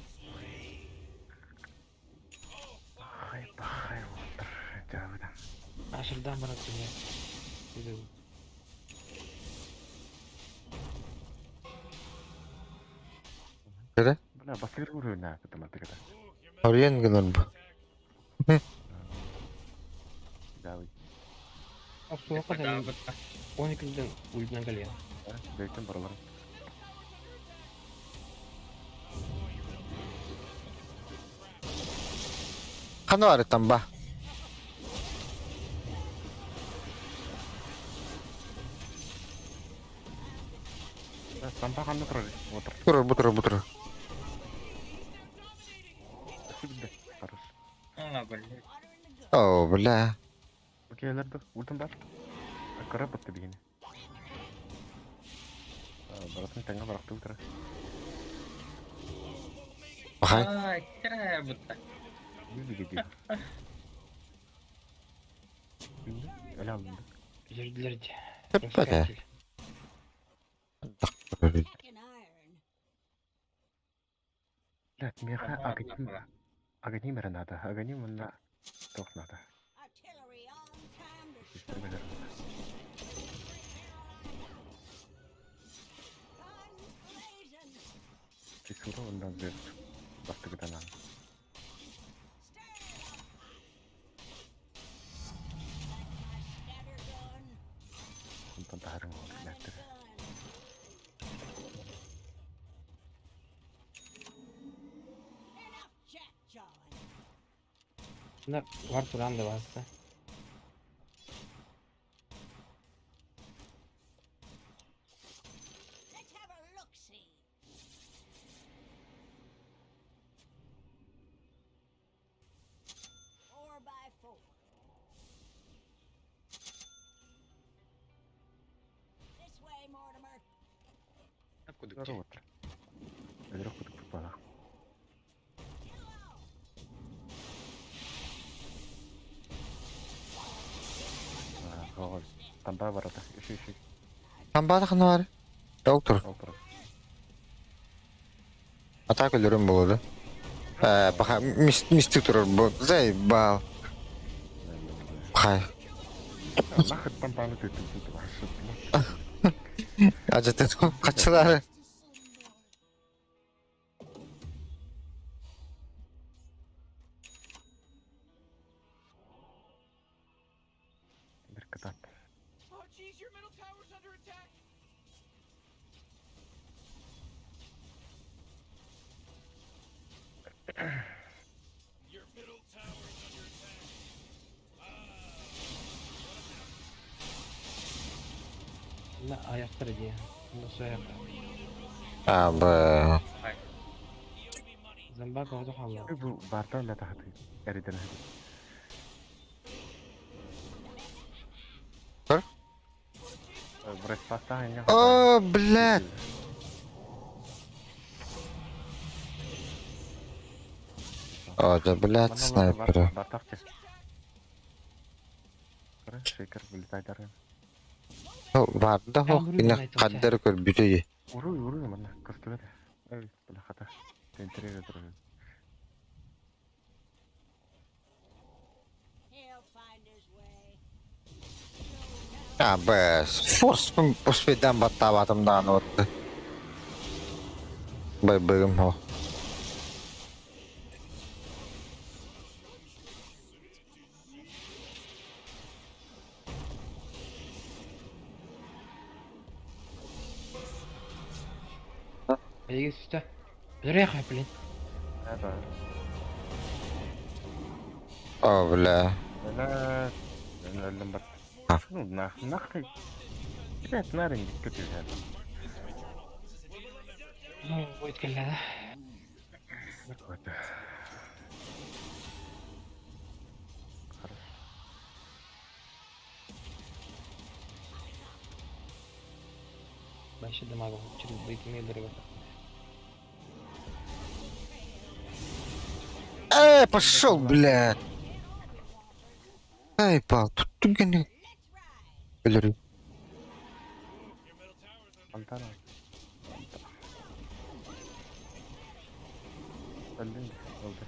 Бахай, бахай, отыр. Жабыда. Ашырдан барат, бля. Иди. Кere? Бля, басыр көрі нә, математикада. Арыйан гынар бу. Жабы. Обсулака Да, да бытта. 12-ден ультынан калия. Бейтен баралар. Ханна бар тамба. Сампа қанды тұрар. Отыр. Турар, бу турар, бу турар. Бітті. Хорош. А, блядь. Water in the gut. О, бля. Окейлерді. Ультым бар. Акыра бітті бігені. Барасын таңға барақты отыра. Пахай. Аа, кэрэ бутта. Види. Öyle alındı. Özür dileriz. Hep böyle. Back in iron. Блядь, меха агоним. Агоним эрэ надо. Агоним онно туох надо. Artillery on time to Истребелер. guns blazing. Фисура ондан зер. Бастыгыдан ал. Stir it up. Like my scatter gun. Онтон тахарын ол Run and блядь. gun. Enough chat, John. Bunda var Turan da varsa. Let's have a look see. Four by four. This way, Mortimer. Кудык Здорово. Өлөрөх кудук бала. Kill all. Аа, тамба барата. Үші үші. Тамбаатах бар. Доктор. Ол тұр. Атака өлөрүм болду. Э, паха мистик турар бу. Заебал. Пахай. Нахыт тамбаны төтүп төтүп ашып. Ажаты качылары. Бір кытат. Oh, jeez, your middle tower's under attack. Your middle tower's under attack. Bunda ayakları diye. Bunda su ayakları. Абы. Zambak orada kaldı. Бу барда эле тахаты. Эриден. Бір? Бресфаста айна. О, блядь. О, да, блядь, снайпера. Бартахчы. Шейкер вылетайдары. Бар да хох кине каддер көр бүтөй. Уруй, уруй, мана, көстүбөт. Эй, била хата. Тентереге турар. He'll find his way. Абы, форс успейдан баттабатым дааны отты. Бай быгым хох. Bilgi üstte. Nereye блин? Это. О, бля. Бля. Өлдüm бар. А. Ну, нах, нахуй. Блядь, нарын көтү. Ну, будет келді. Вот. Хорошо. Ben şimdi abi через байтимей дыры. Эй, пошел, блядь. Ай, пал, тут түгені өлөрү. Антана. Öldün de, oldu.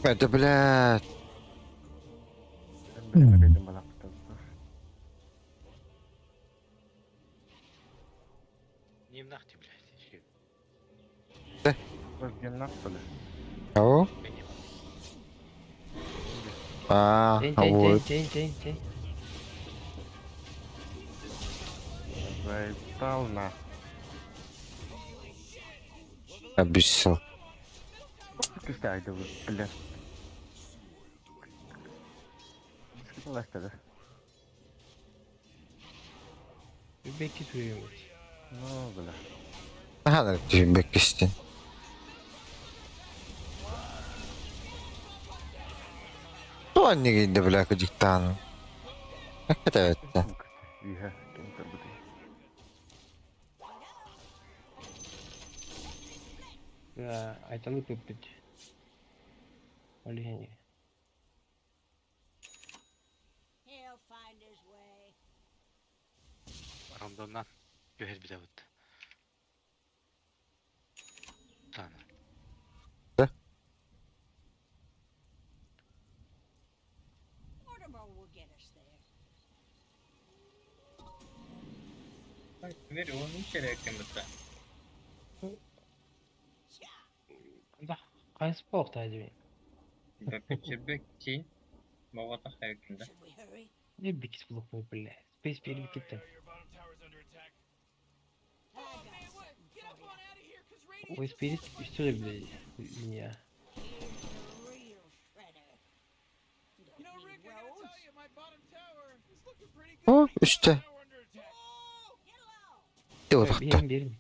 Это, блядь. Ben bir dedim bana. Не нахти, блядь. Özgen nasıl? Ау? А, Тень, тень, вот. тень, тень, тень, тень. Заебал на. Обещал. Кстати, блядь. Сколько Bir bekçi sürüyor. Ну, бля. Ага, беккестен. Туан не бля, диктан. Это это. Үйе, кем көрбүтүй. Айталы көппүт. Ол иһин He'll find his way. Рандомнан түһэрбитэ бут. Тана. Mortimer will get us there. Тимир уонун сэрээккин бытта. Yeah. Хайыс буолуохтаах дии. Чебек кин. Моҕотох хайыккында. Should we hurry? Не бикис блок бля. Space биэрбит киттен. Oh, your bottom tower's under attack. I Oh got man, what? something Get for up ya. on out of here, cause Radiant Ой, just Spirit fortified үстү their бля structures. линия. Here's the real shredder. You Don't know, need Rick, I gotta roads. tell you, my bottom tower is looking pretty good. О, My top үстэ. tower under attack. Oh, get along. Диотахта. Биэрин биэрин.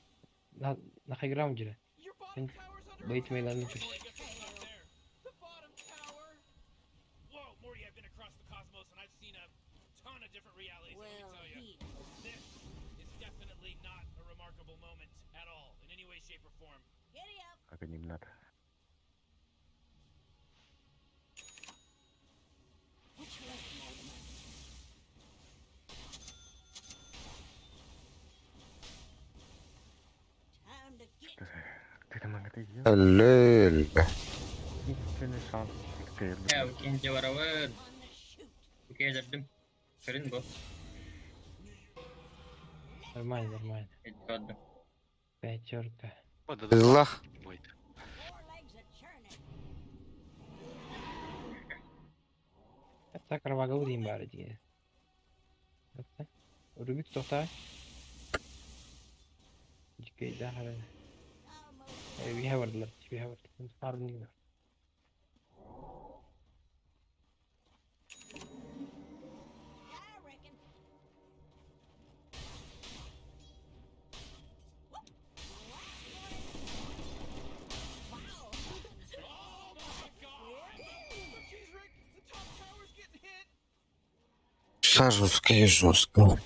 На на хайграунд дьэ. Your bottom Мен tower's under бэйт attack. мейларын Oh, түс. I guess it's not there. The bottom tower. Whoa, Morty, I've been across the cosmos and I've seen a ton of different realities. and Well, let me tell you, he. this is definitely not a remarkable moment at all, in any way, shape, or form. Giddy up. Агоним надо. Which way, Mortimer? Time to get Ты там это ел? Өлөл. Единственный шанс Я укин барабын. on the shoot. Укелердим. Көрүн бу. Нормально, нормально. Эддим. Пятерка. Иллах. Будет. Four legs a churning. Это кроваговый дейм бары деген. Это. Рубик тоқтай. Дикей да хара. Almost Биһэ бардылар. Биһэ бардылар. Фарминг. I reckon. Whoop. Last one. Wow. Oh my god! Oh, jeez, Rick, the top tower's getting hit. Вся жестко и жестко.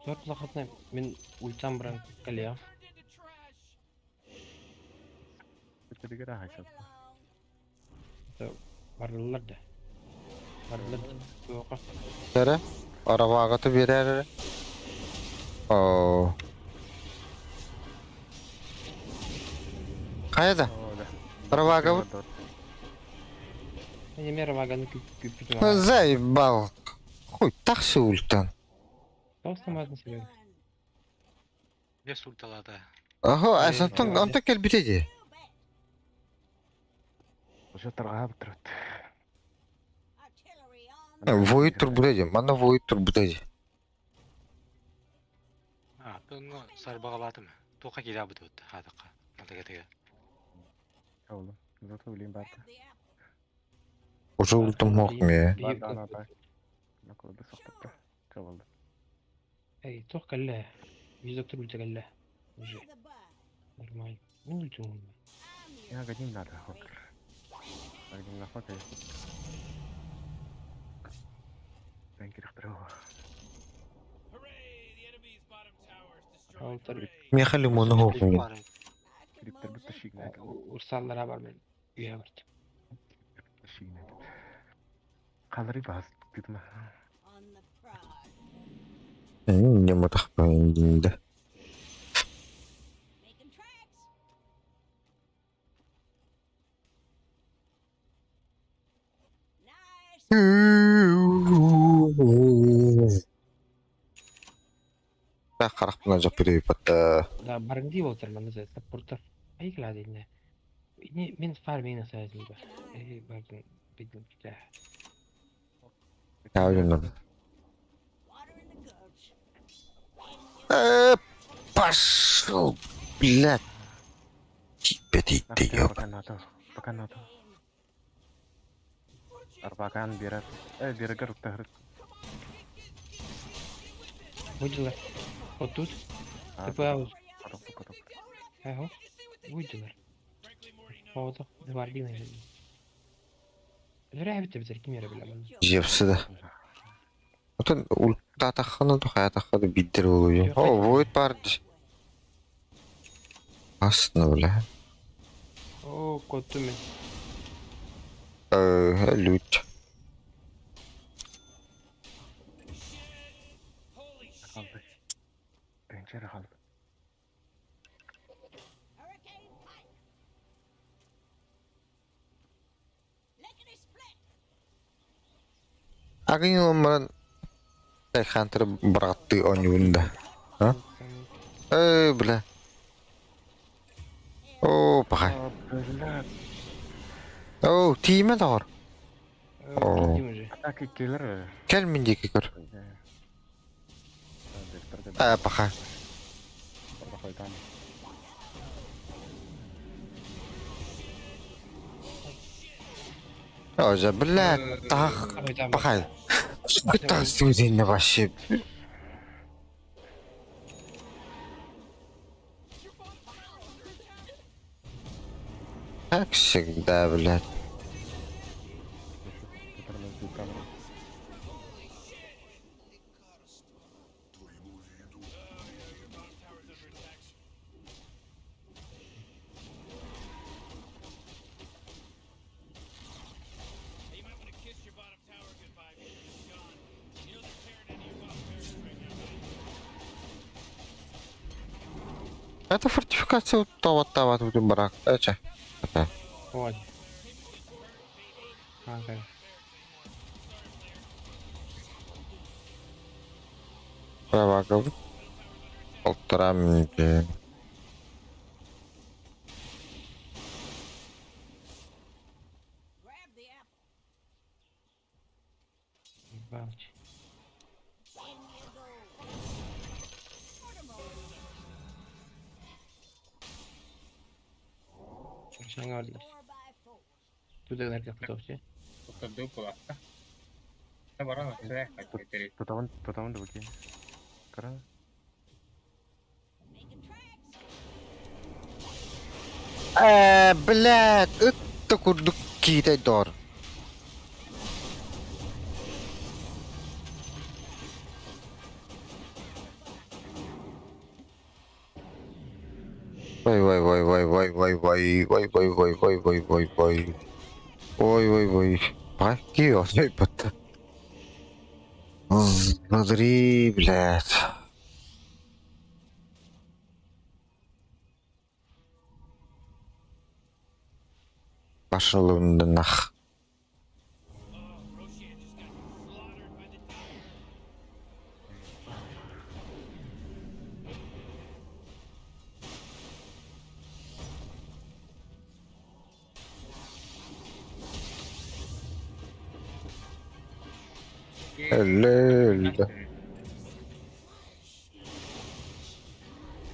Төрт лақатына мен ультам бран калия. Turned into trash. Телегра Wait сейчас. along. Бардылар да. Бардылар да. Тоқа. Эре. Арабагаты берер. О. Кайда? Арабага бу. Мен емер ваганы күп Заебал. Хуй, таксы ультан. Тоқсамадын себебі. Done. Не сульталада. Ага, асантон онта келбите You bet. Уже торга бітірді. Artillery on. Войт турбудади, мана войт турбудади. А, ну сарбагалатым. Тоқа келе бут вот. Хатака. Мантага теге. Oğlum, зато блин барды. Grab the apple. Уже ультам мог ме. Барды ана так. Наколды соқтыпты. Чабылды. Эй, тоқ калла. Визоктор ульта калла. Уже. By the by. Нормально. Мен ультам. I'm your Я агоним надо, хокер. Агоним на хокер. Hooray! The enemy's bottom tower is destroyed. Алтар. Hooray! Меха лимон хохми. I could Криптер mosey. бітті шигнек. Урсаллара бар мен. Үйе барды. Шигнек. Қалыры бас дедім. On the prod. Не мотахпайында. Making tracks. Nice. Так харахпына жап бере патта. Да, барыңды болтыр мана за саппорттар. Ай кылады не. Не мен фарминг жасайдым ба. Эй, бардым бидим да. Явлено. Water in the gulch. Э, пошел, блядь. Тебе ты, ты ёб. Пока надо. Пока надо. Арбакан берер. Э, берегер ұқтағыр. Выдела. Вот тут. ТП аут. Ага. Выдела. Поводу. Двардина. Зря бит бизер ким яра билем. Жепсі да. Отон ультатаханы тухаятаханы биддер болую. О, войт бар. Опасно, бля. Оо, куоттум мин. Лють. Хаалбыт. Тыынча эрэ хаалбыт. Агын ылан баран Тайхантер бырааттыы оонньуубун да. А? Э, бля. Оо, пахай. А, бля. Оо, тиийимэ доҕор. Оо. Киирдим уже. Атака иккилэр эрэ. Кэл мин диэки көр. Э, пахай. О, же, бля, тах, пахай. Так студень вообще. Как всегда, блядь. Это фортификация тават тават барак. Эче. Это. Вот. Ага. Права Полтора минуты. Ебать. Шаңа бардылар. Туда наркотик. Туттардыы кулаахта. Баран өссө хатты Тутабын, тутабын да бу Кара. Э, блядь, это курдук китай дор. Вай вай вай вай вай вай вай вай вай вай вай вай вай вай. Ой ой ой. Паки, ой, пата. Смотри, блядь. Пошел он нах.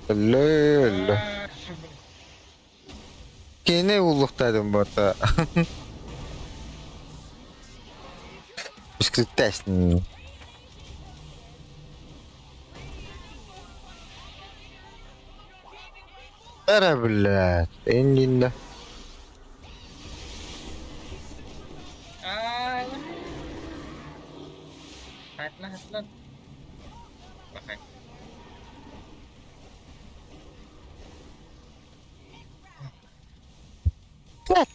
Өлө өлө. Кene уллуктадым бота. Бискриттәсин. Эре блядь. Эндинде. Хатла хатла. Бахай.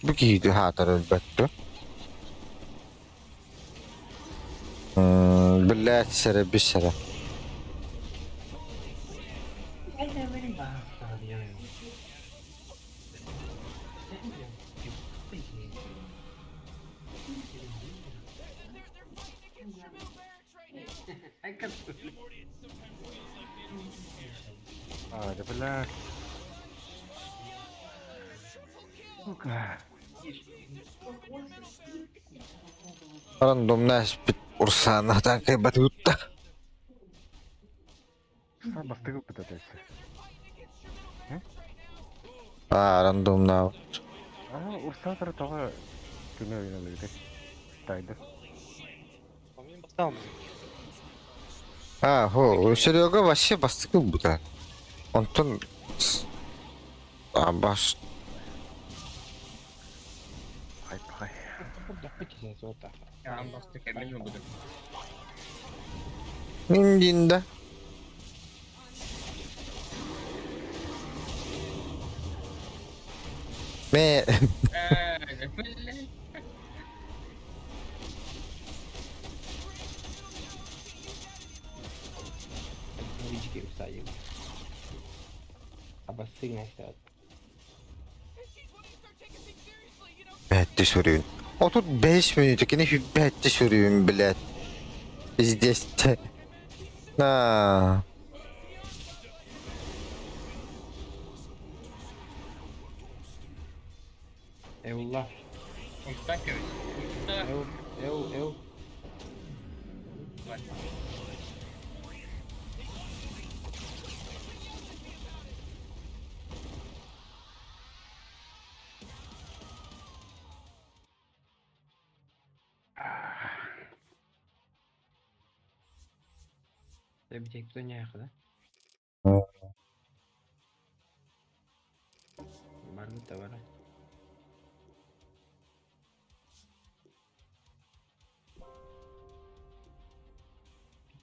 Бу киһи хаатар өлбөттү. Блядь, сэрэ бисэрэ. А, да бля. Сука. Рандомная спит урсана такай батутта. А, бастыгы пытаться. А, рандомна. А, урсатор того күнө ойнолуйду. Тайды. Басталмы. А, хо, Серега вообще бастыгы бута. Онтон а баш Хай пахай. Яан басты кэлин буду. Индинде. Мэ. Блядь. Рички усадил. Обоссыгнайся. Бэтти сүрүн. 35 мүнүүтэ кини бэтти сүрүн, блядь. Пиздец. На. Эулла. Унтан кэбис. Унта. Эу, эу, эу. Битек да? Барбыт да бара.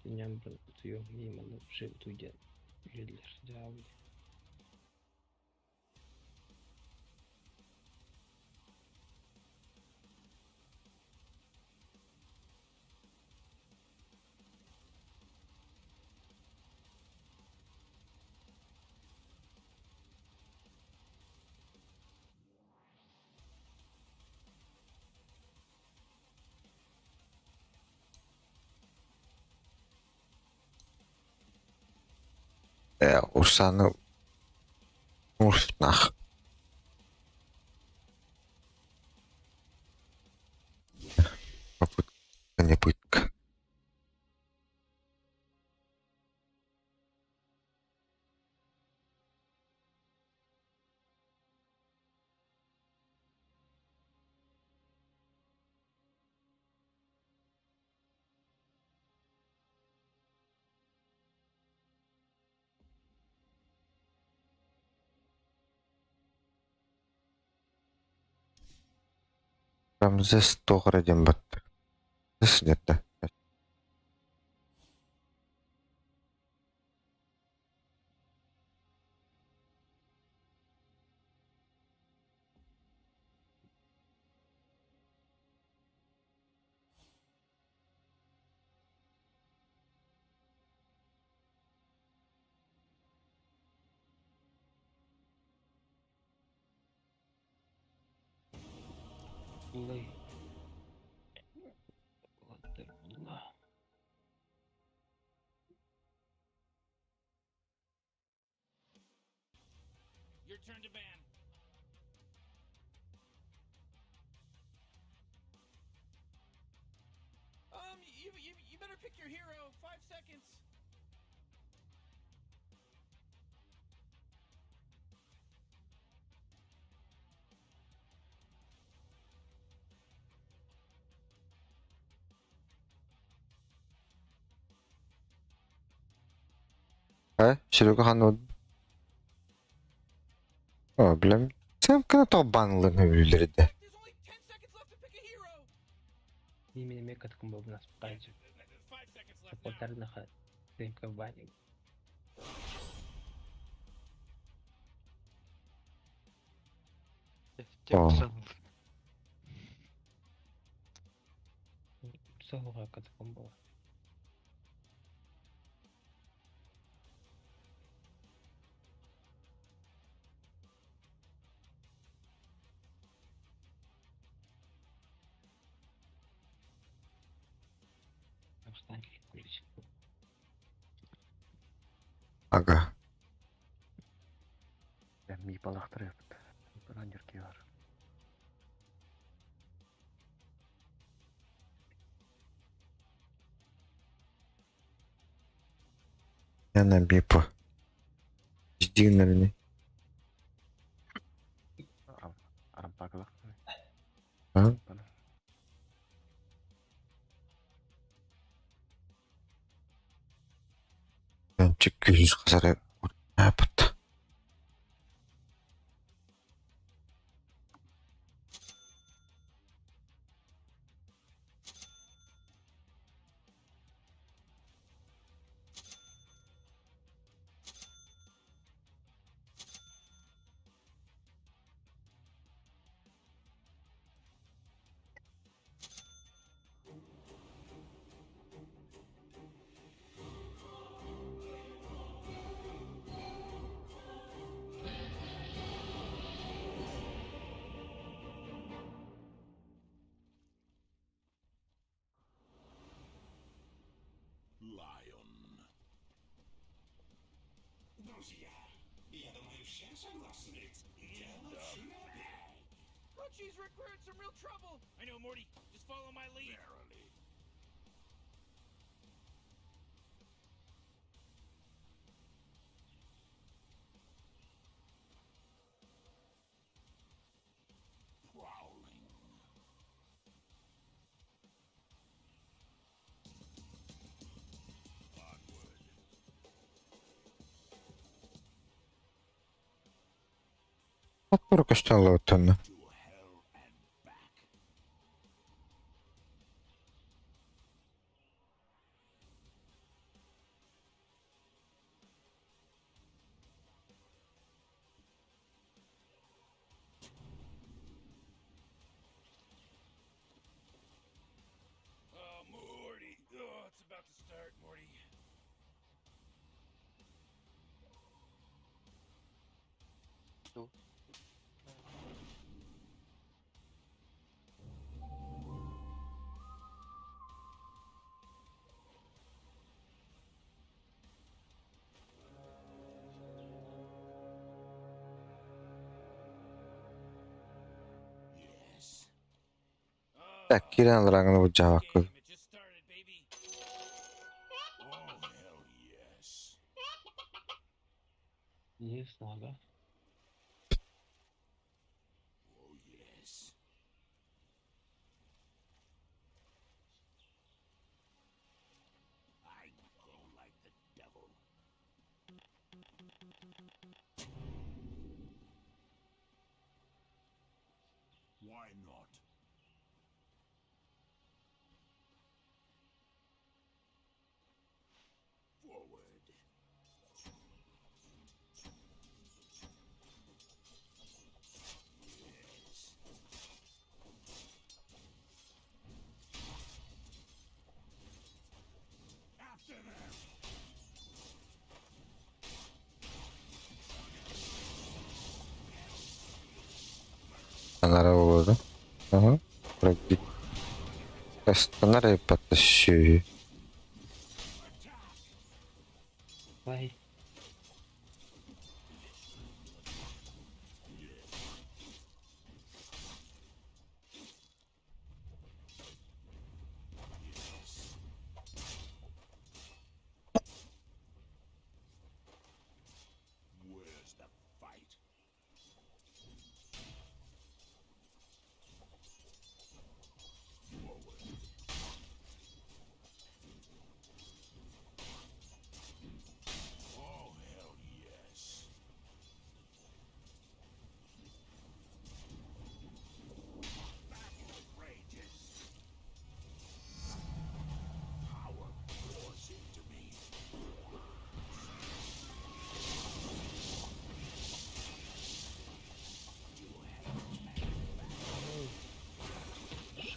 Дünям bir tutuyor. Miyim şey tutuyor. Yürüdüler. Cevabı. Урсаны Урснах. Попытка, не пытка. Рамзес тоҕо диэн баттар. Нет, Vallahi. Allah. Your turn to ban. You better pick your hero. 5 seconds. Э, Серега хан О, билем. Сен кына то банлы нөбүлерде. There's only 10 seconds left to pick a hero. Yemin каткым был нас покажет. 5 seconds left now. Полторных дымка в бане. О. Соғуға каткым был. Встань, ключ. Ага. Ми балахтар yaptı. Раннерки бар. Яна бипа. Ждигнерни. Арампакылак. А? Чик күз кызары. Апт. Oh, jeez, Rick, we're in some real trouble. I know, Morty. Just follow my lead. Көстөн олоруттанна. Oh, Morty. Oh, it's about to start, Morty. Так, киирэн алларааҥҥыны былдьаабаккын. Game, it just started, baby. Есть надо. Анара буолуо Аһа. Пройди. Астанар эппэтэ сүөһү. Ай.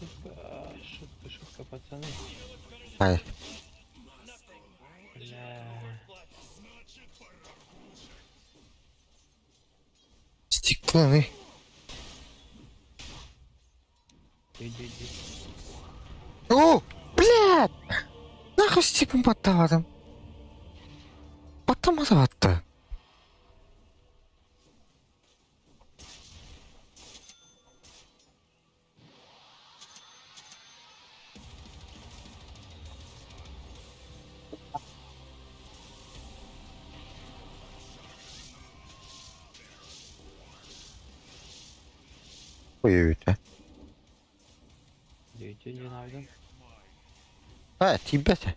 Шутка, шутка, шутка, пацаны. Ай. Бля. Стеклянный. Иди, иди. О, блядь! Нахуй стеклом баттаабатым. Баттамата батта. Ой, Иди, иди, найдем. А, тебя-то.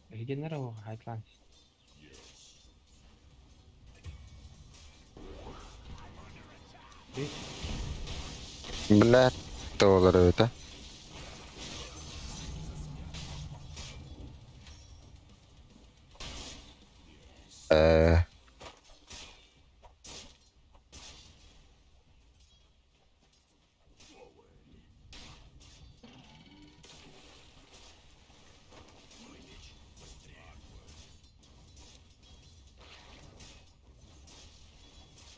Регенерировал Атлантис. Блядь, доллар это. Э.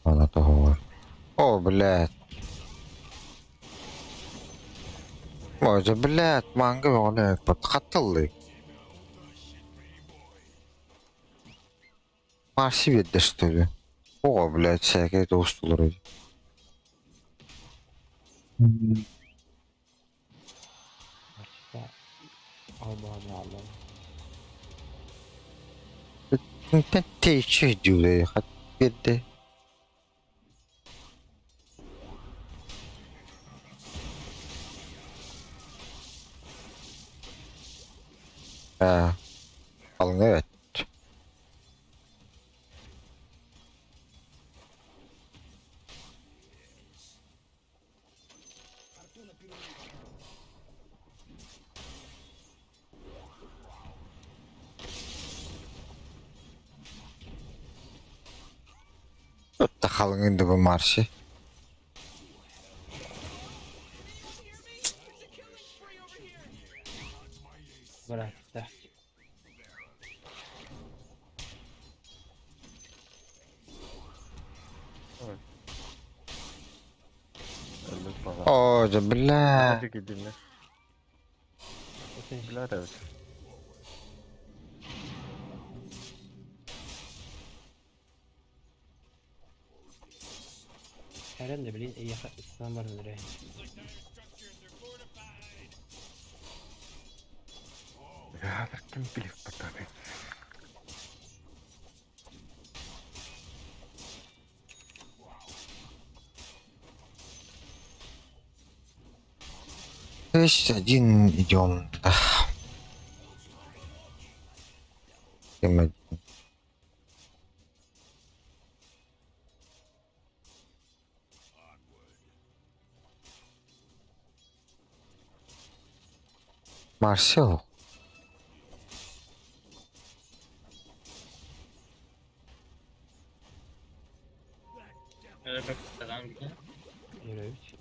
Она того. О, блядь. Ой, блядь, манга оҕону хаттыллый. Марси биэрдэ что ли? О, блядь, всякие тоустулар. Марсита албаһа Тэйчи дьүүлэй хат биэрдэ. Аа, алыңа эт. Өттө халыҥын да бу Марси. Быраатта. Өлбүт баҕа. Оо, дьэ, бля. Хадьы кидинне. Билэр эбит. Эрэн да билин эйиэхэ ыстаан баран эрэ. Яатар ким билип баттааты. Шесть, один, идем. Семь, один. Марсел. Юрьевич.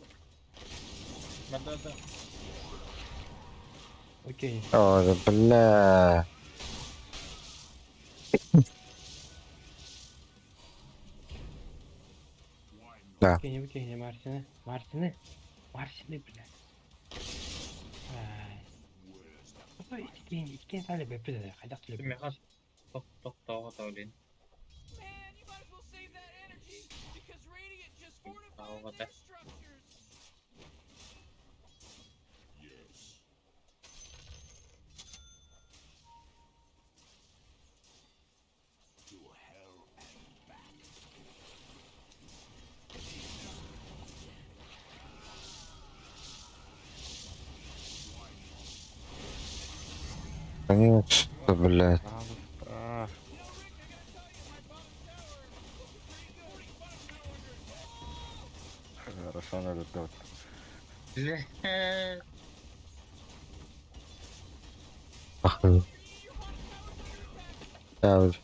Окей. О, бля. Да. Окей, окей, Мартина. Мартина. Мартина, бля. Ай. Иккиэн иккиэн тали бэппит хайдах түлэбит. Man, you might as well save that energy because Radiant just fortified their structures. Конечно, блядь. Пожалуйста. Хорошо, надо делать. Ах, Да, вот.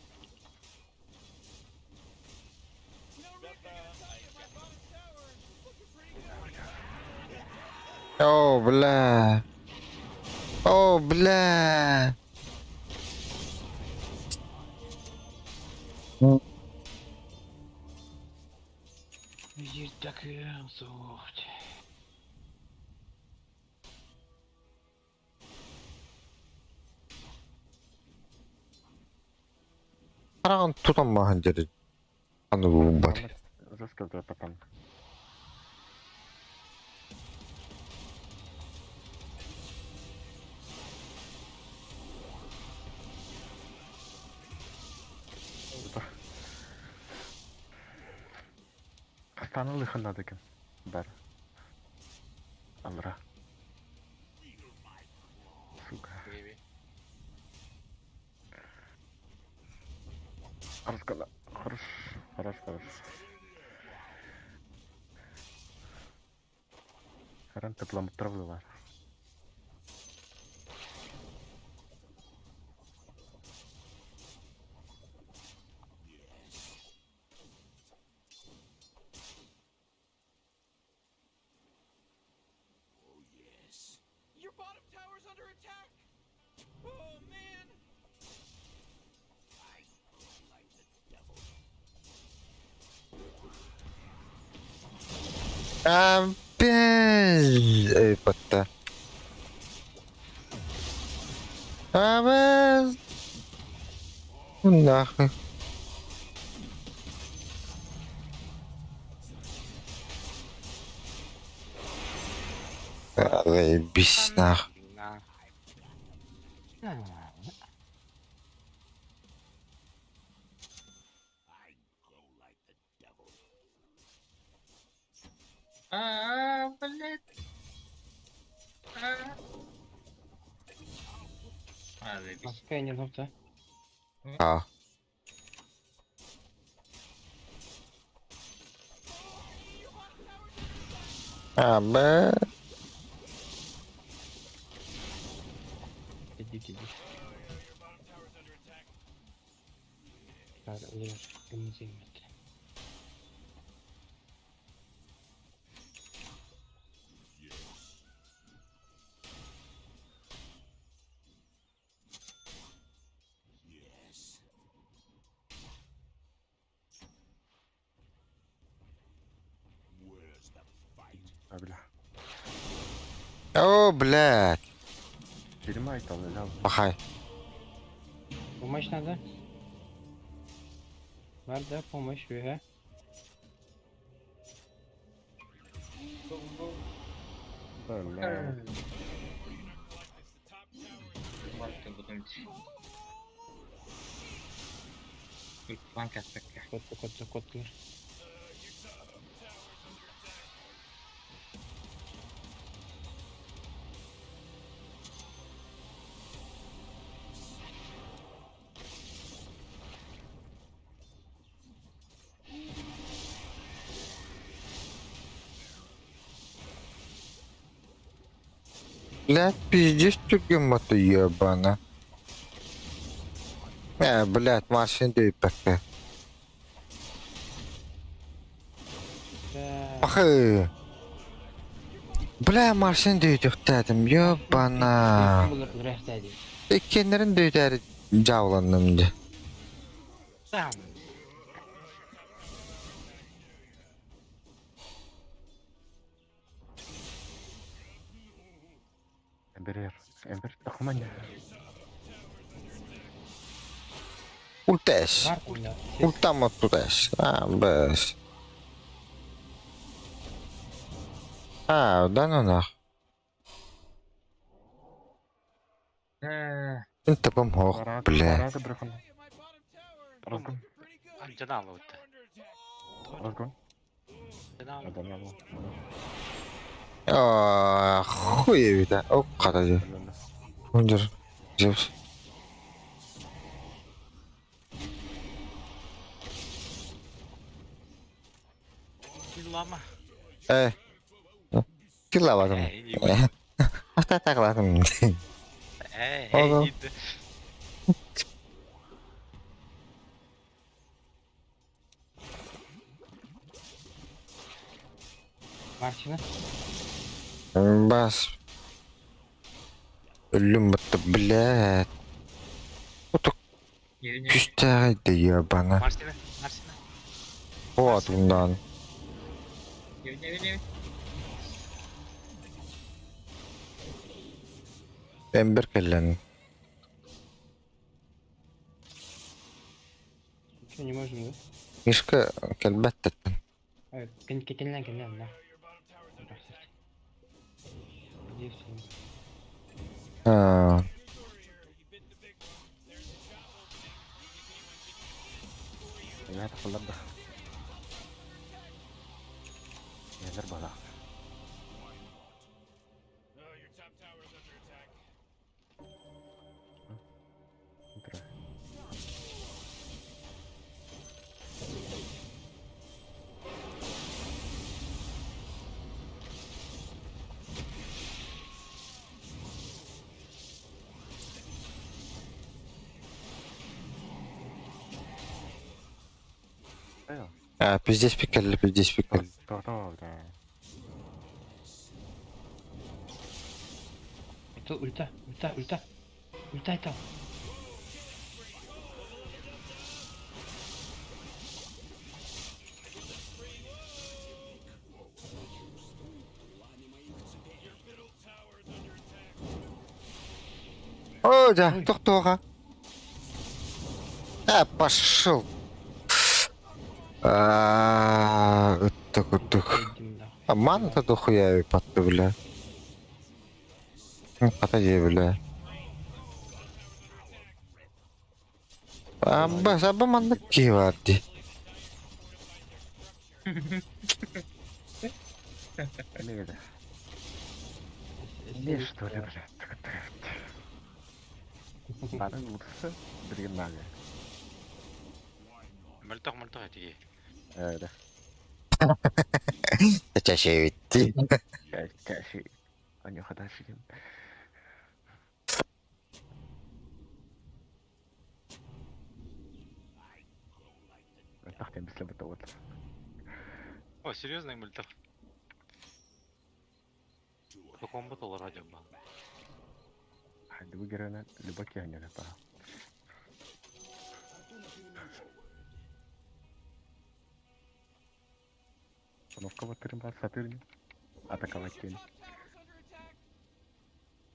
О, бля. О, бля. Биир суох. Хараҕын тутан маһын дьэрит. Аны бар. Засколько потом. Астана лыханады екен. Бәрі. Алра. Сука. Хорош, хорош, хорош, хорош. Харан тепламутравлылар. Опять ыйпатта. Абыз. Нахуй. Заебись нахуй. А, блядь. А. А, заебись. Маска не да? А. А, б. Иди, иди. А, бля. О, блядь. Перемай там, лял. Пахай. Помощь надо? Бар да, помощь, вега. Бля. Барты будем. Ультан кәспәккә. Кот, кот, кот. Блядь, пиздец ты ебана. Блядь, машина дөйпәккә. Да. Пахай. Бля, машина дөйдөхтәдем, ебана. Иккеннерин дөйдәре жауланным ди. Там. Эмбер, Эмбер, тахманя. Ультеш. Ультам оттудеш. А, бэш. А, да ну нах. Интепом хох, бля. Разгон. Анжанал вот. Разгон. Анжанал. А, хуевита. О, катади. Унжер. Зевс. Лама. Э. Килавадым. Ата тагладым. Э, Ого. э, Мартина. Бас. Өлүм бытты, блядь. Отук күстәгәйде ебана. Марсина, Марсина. Вот ундан. Эмбер келлен. Что, не можем, да? Мишка келбәттеттен. Кетелнен, келнен, да. Где все? А, Я это да. Я бала. А, пиздец пикали, пиздец пикали. Это ульта, ульта, ульта. Ульта это. О, да, тохтуоха. А, пошел. А, это курдук. А мана-то дохуя батты, бля. Хата дии, бля. Абба, сабба маннык киһи баар дии. Эмиэ Не что ли, блядь, Барын урса билигин наага. Мөлтөх мөлтөх этиги. Ээ, Чашевитти. каши. Анюха дашигин. Мөлтөх бисле бата вот. О, серьезно мөлтөх. Комбо толор адьба. Хадыбы герена любо киһини па. Установка вот бар сатырни. Атаковать тень.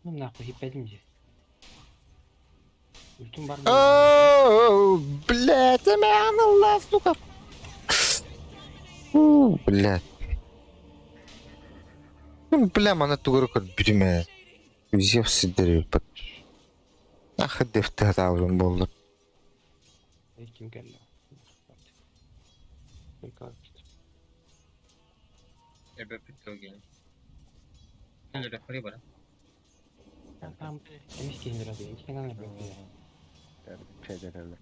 Ну нахуй, хиппэтим дии. Ультум бар О, блядь, эмээн сука. У, блядь. Ну, бля, мана тугуру көр бүтүмэ. Зев сиддери бат. Ах, дефте таабын болду. Ким кэллэ. Эбэ бүттүгин. Рефери бар. Там эмис киһилэр ады, икки бөккө. Чэйдэрэлэр.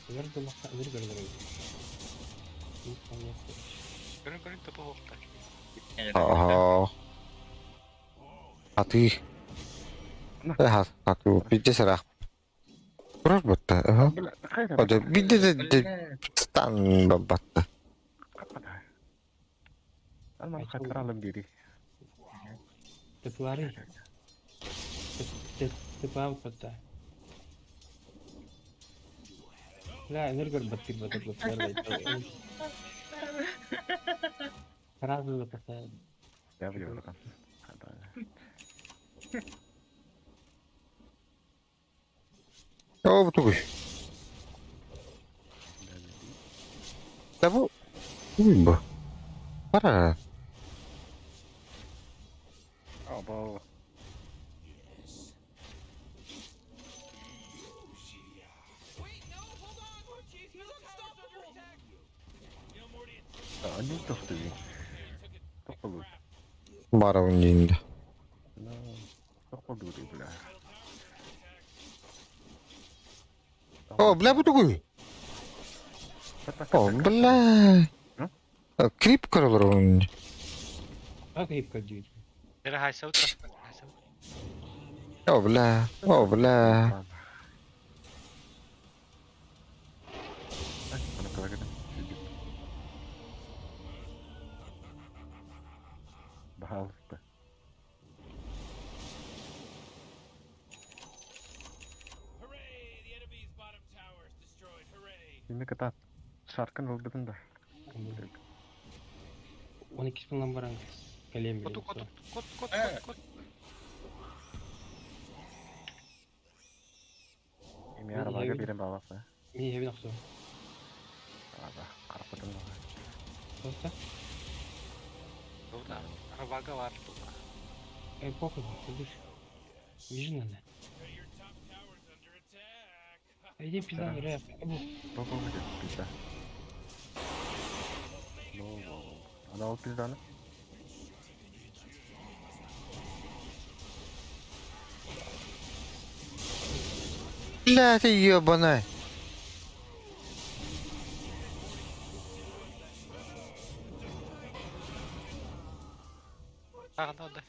Өлөр дулакка өлөр көрөлөр. Көрүн көрүн топу хоқта. Ага. Аты. Ха, аты бидде сарах. Турар батта. Ага. Ода бидде де стан батта. Алман хатыралым дири. Тыплары. Тыпа батта. Бля, энергор баттыр батыр батыр. Сразу запасаю. Я билем. О, бу тугуй. Да бу. Уй бу. Пара. Або. Wait, no, hold on! Jeez, he's unstoppable! You know, Morty, it's Анюк тохтуй. Тохтолу. Барабын дейинде. Ну, тохтолу бля. О, бля, бу тугуй. О, бля. Крип көрөлөр он. Как крипка дейт? Бері хайса утра. Хайса. О, бля. О, бля. Пожалуйста. Hooray! The enemy's bottom tower is destroyed. Hooray! Yine ката шаркын ылбытын да. 12 мыңнан баран калем Коту коту кот кот кот кот. Эми арабага берен баласы. Мен хебин оксу. Аба, карапытын. Просто Тута. Арабага бар. Эй, похуй, сидишь. Бежи надо. Your top tower's under attack. Иди пизда, рэп. Абу. Бо бо бо пизда. Бо бо. Ана ол пизданы. Бля, ты ебаная. Тағы да.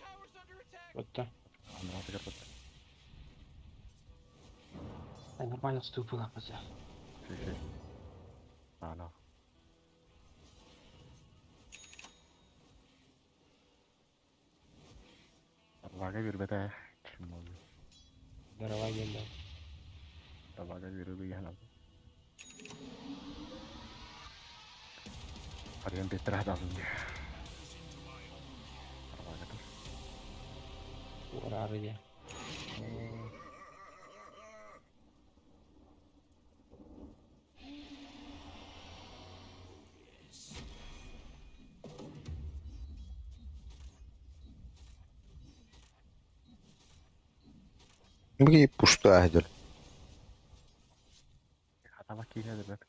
Вот так. Ана тыгыр Ай, нормально вступила, пацан. Ши. Ана. Арабага бербете. Ким болду? Здорово, генда. Арабага берүүгө яна. Арен бетер адамын. Арабага тур. Ура, рыди. Бу пустая дьон. Хатаба киинэ да бэт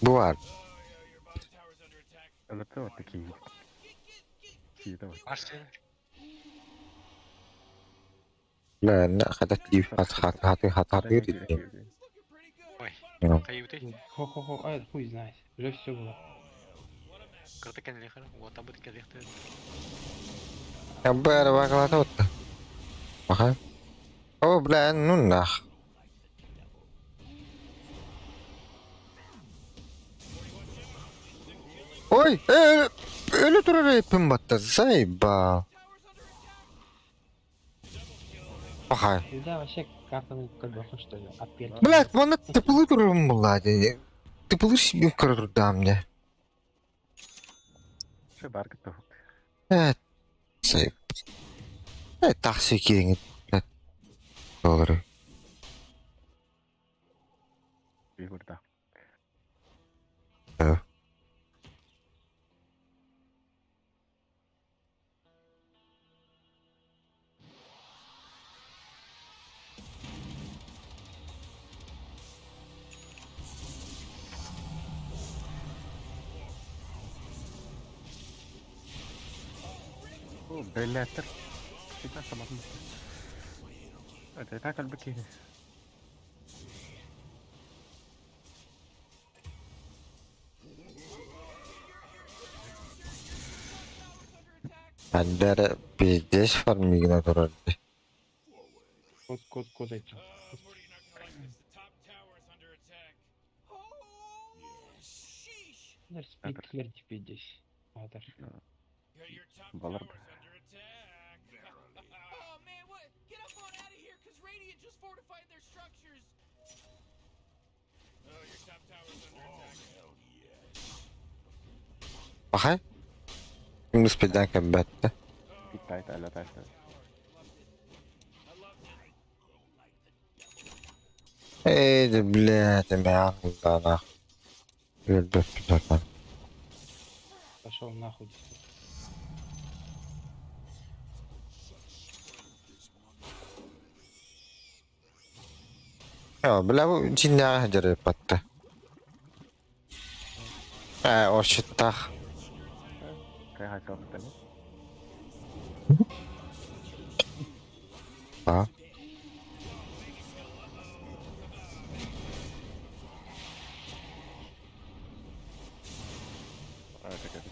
Бу баар. Өлөртө отты киин. Киитэ бар. Марсел. Бля, хата тиип хат хат хат хат хат Ой, хайыбытай. Хо-хо-хо, а, хуй знает. Уже все было. Кырта кэллиэхэр, уотабыт кэлиэхтэр. Бэр бакалата отта. Аха. О, бля, ну нах. Ой, өлө турар эппин батта, заебал. Пахай. Да, вообще картаны көрбөххө что ли? Аппер. Блядь, манна тыпылы турарым буолла дии. Тыпылы себе көрөр мне. Все бар готов. Э, заеб. Э, такси кириңит, блядь. Доллары. Бигурда. Э. О, блядь. Всегда сама. Это так альбеки. Андера пиздец фармигна турар. Код, код, код это. Morty, you're not gonna like this. The top tower's under attack. Oh, sheesh! Сплит твердь пиздец. Атар. Yeah, your top Балар. tower's under attack. oh man, what? Get up on out of here, cause Radiant just fortified their structures. Oh, your top tower's under attack. Пахай. Ким спидан кабатта. Питает, аля тайта. Эй, да, блядь, мя, да нах. Өлбөт пидордан. Пошел нахуй. Я, бля, бу чиннäҕэ дьары батта. Э, орчуттаах. Кай хотел бы А? А, это как.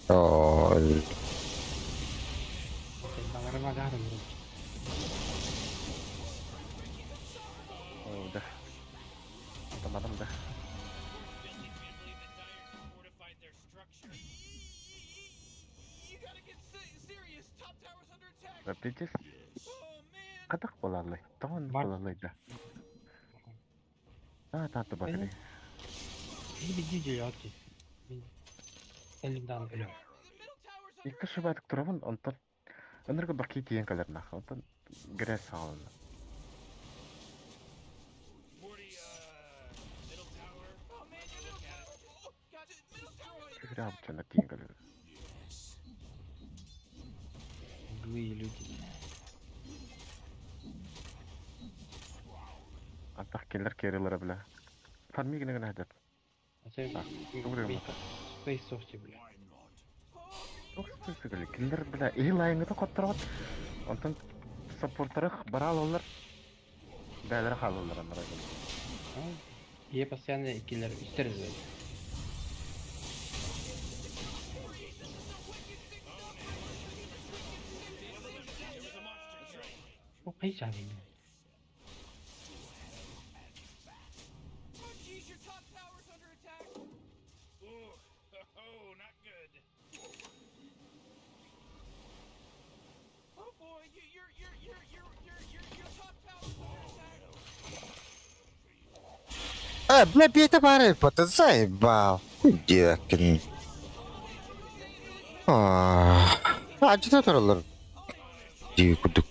Оо, өл- Баларыма гарын. О, да. Там да. Can't believe that Dire just fortified their structure. You gotta get serious. Top tower's under attack. Запретись. Oh man. Кадак болалай. Тон Бар. болалай да. А, таты бакри. Не беди делать. Элиндан өлөм. The middle tower's under Икки шыбатык турабын, онтон ыныргы баки тиен калер нах. Онтон грязь саалына. Morty, middle tower. Oh man, your middle tower just got middle tower's under Грязь чана тиен калер. Злые люди. Антах келер керелere бля. Фармигне гына хәдәп. А ты добрый утро. Спейс софти, бля. Ох, список Киллер бля, и лайнгы коттырат. Онтон саппорттары бара алалар. Бәләр халалар аннары. Я постоянно киллер истерзает. О, кайчан. Oh jeez, your top tower's under attack. Ooh, oh, not good. Oh boy, you, your top tower's under attack. Э, бля, бейте бары, батта, заебал. Декин. А, жыта туралар. Дии курдук.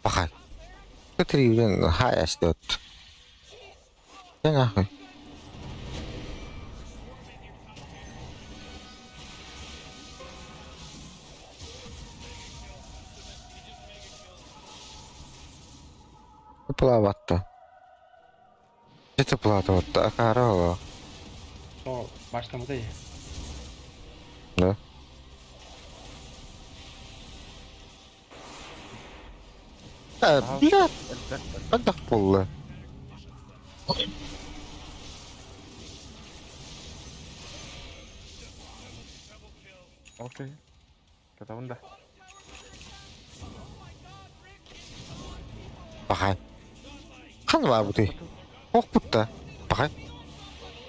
Пахай. Кытырыыбын хай астыт. Дьэ нахуй. Плаватта. Это платыватта, акаара оҕо. О, баштамыта дии. Да. Э, блядь, хайдах буолла? Окей. Катабын да. Пахай. Хан баабытый? Охпут да. Пахай.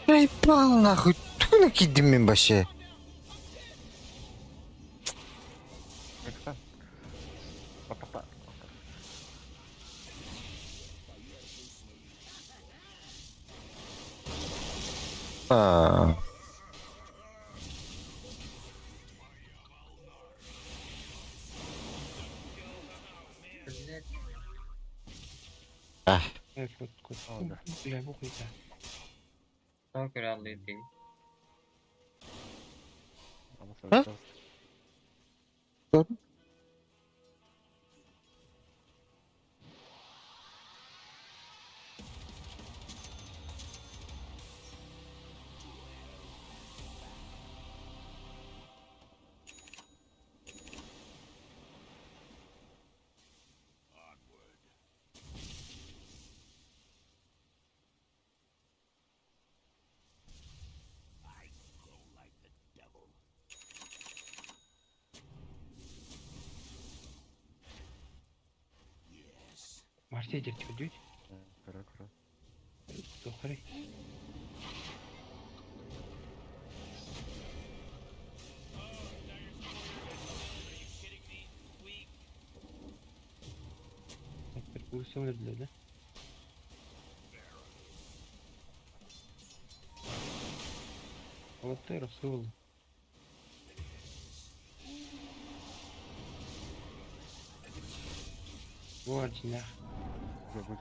Ебал нахуй, тугуна киирдим мин вообще? Эксан. Папа. Аа. Блядь. Ах. Э, кут, кут. Бля, бу хуйта. Son krallıydı. А? Марсия дертик дють. Кыра кыра. Тухарый. Перкурсия өлөрдүлэр да? Уолаттар охсуу Буор дьиҥнээх. Забудь.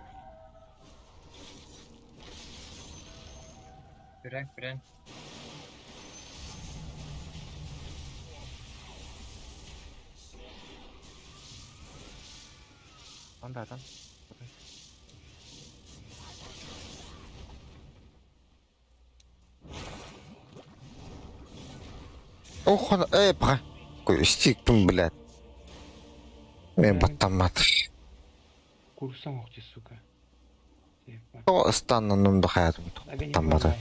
Күрэн күрэн. Анда там. Ох, э, пахай. Стикпин, блядь. Мен баттаммат. Курсам охти, сука. Тоҕо ыстаннанным да хайатым баттаммата.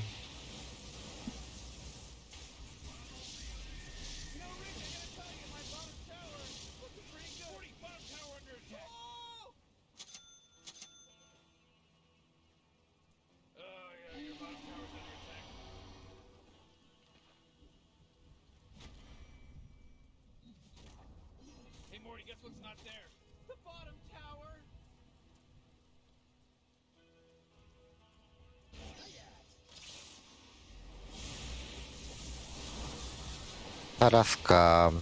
Hey Morty, guess what's not there? The bottom tower. Тараска.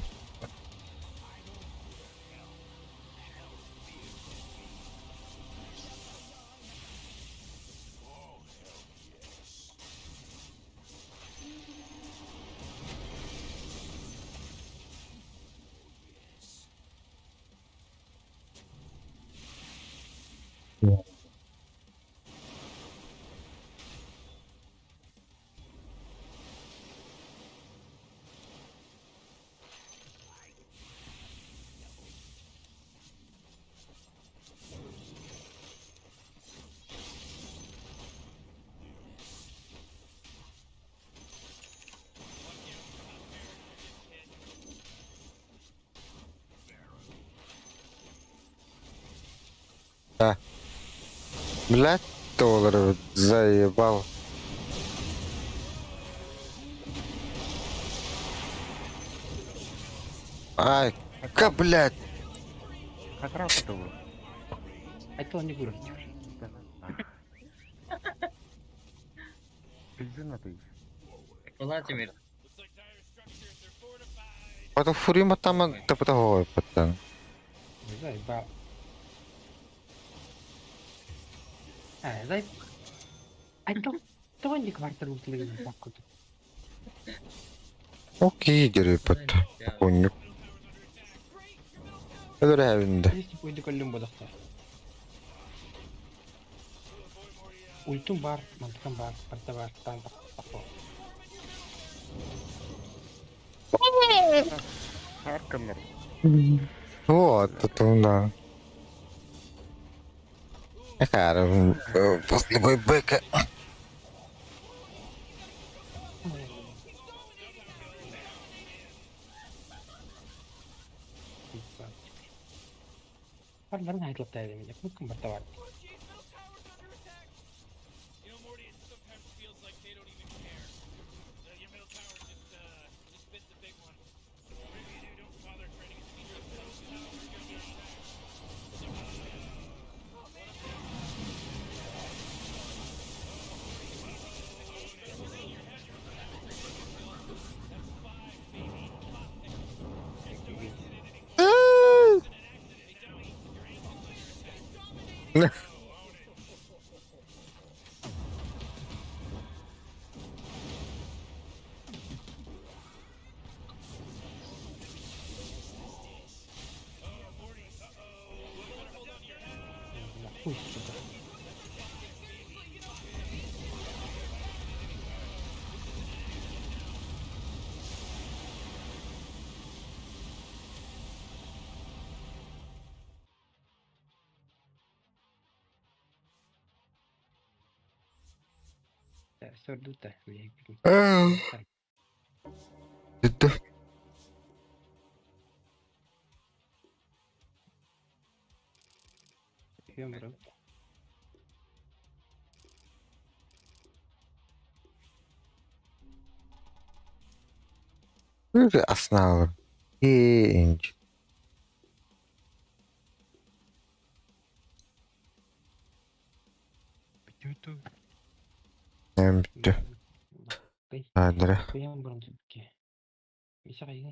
Блядь, долларов заебал. Ай, ка, блядь. Хатра потолу. Айтыл не куров. Пизды на ты. Владимир. Потом фурима там тапата паттан. Не знаю, ба. А, дай. Ай, то тони квартал утилин так. Окей, дери патта. Коннюк. Өлөр әбинде. Если пойду коллюм бодохтор. Ультум бар, мантыкам бар, парта бар, тан тақпо. Харканнар. Вот, потом да. Эхар, после байбека. Барларын айтылып та бермейді. Мүмкін барта бар. You know, Morty, it sometimes feels like they don't even care. Your middle tower just bit the big one. Whatever you do, don't bother trying to get the middle tower under attack. Хуй, сука. Сордута. Бүттү. Өмірім. Үр асналыр. Инч. Эм бүттү. Адыра. Куям бұрын түпке. Миша қайын.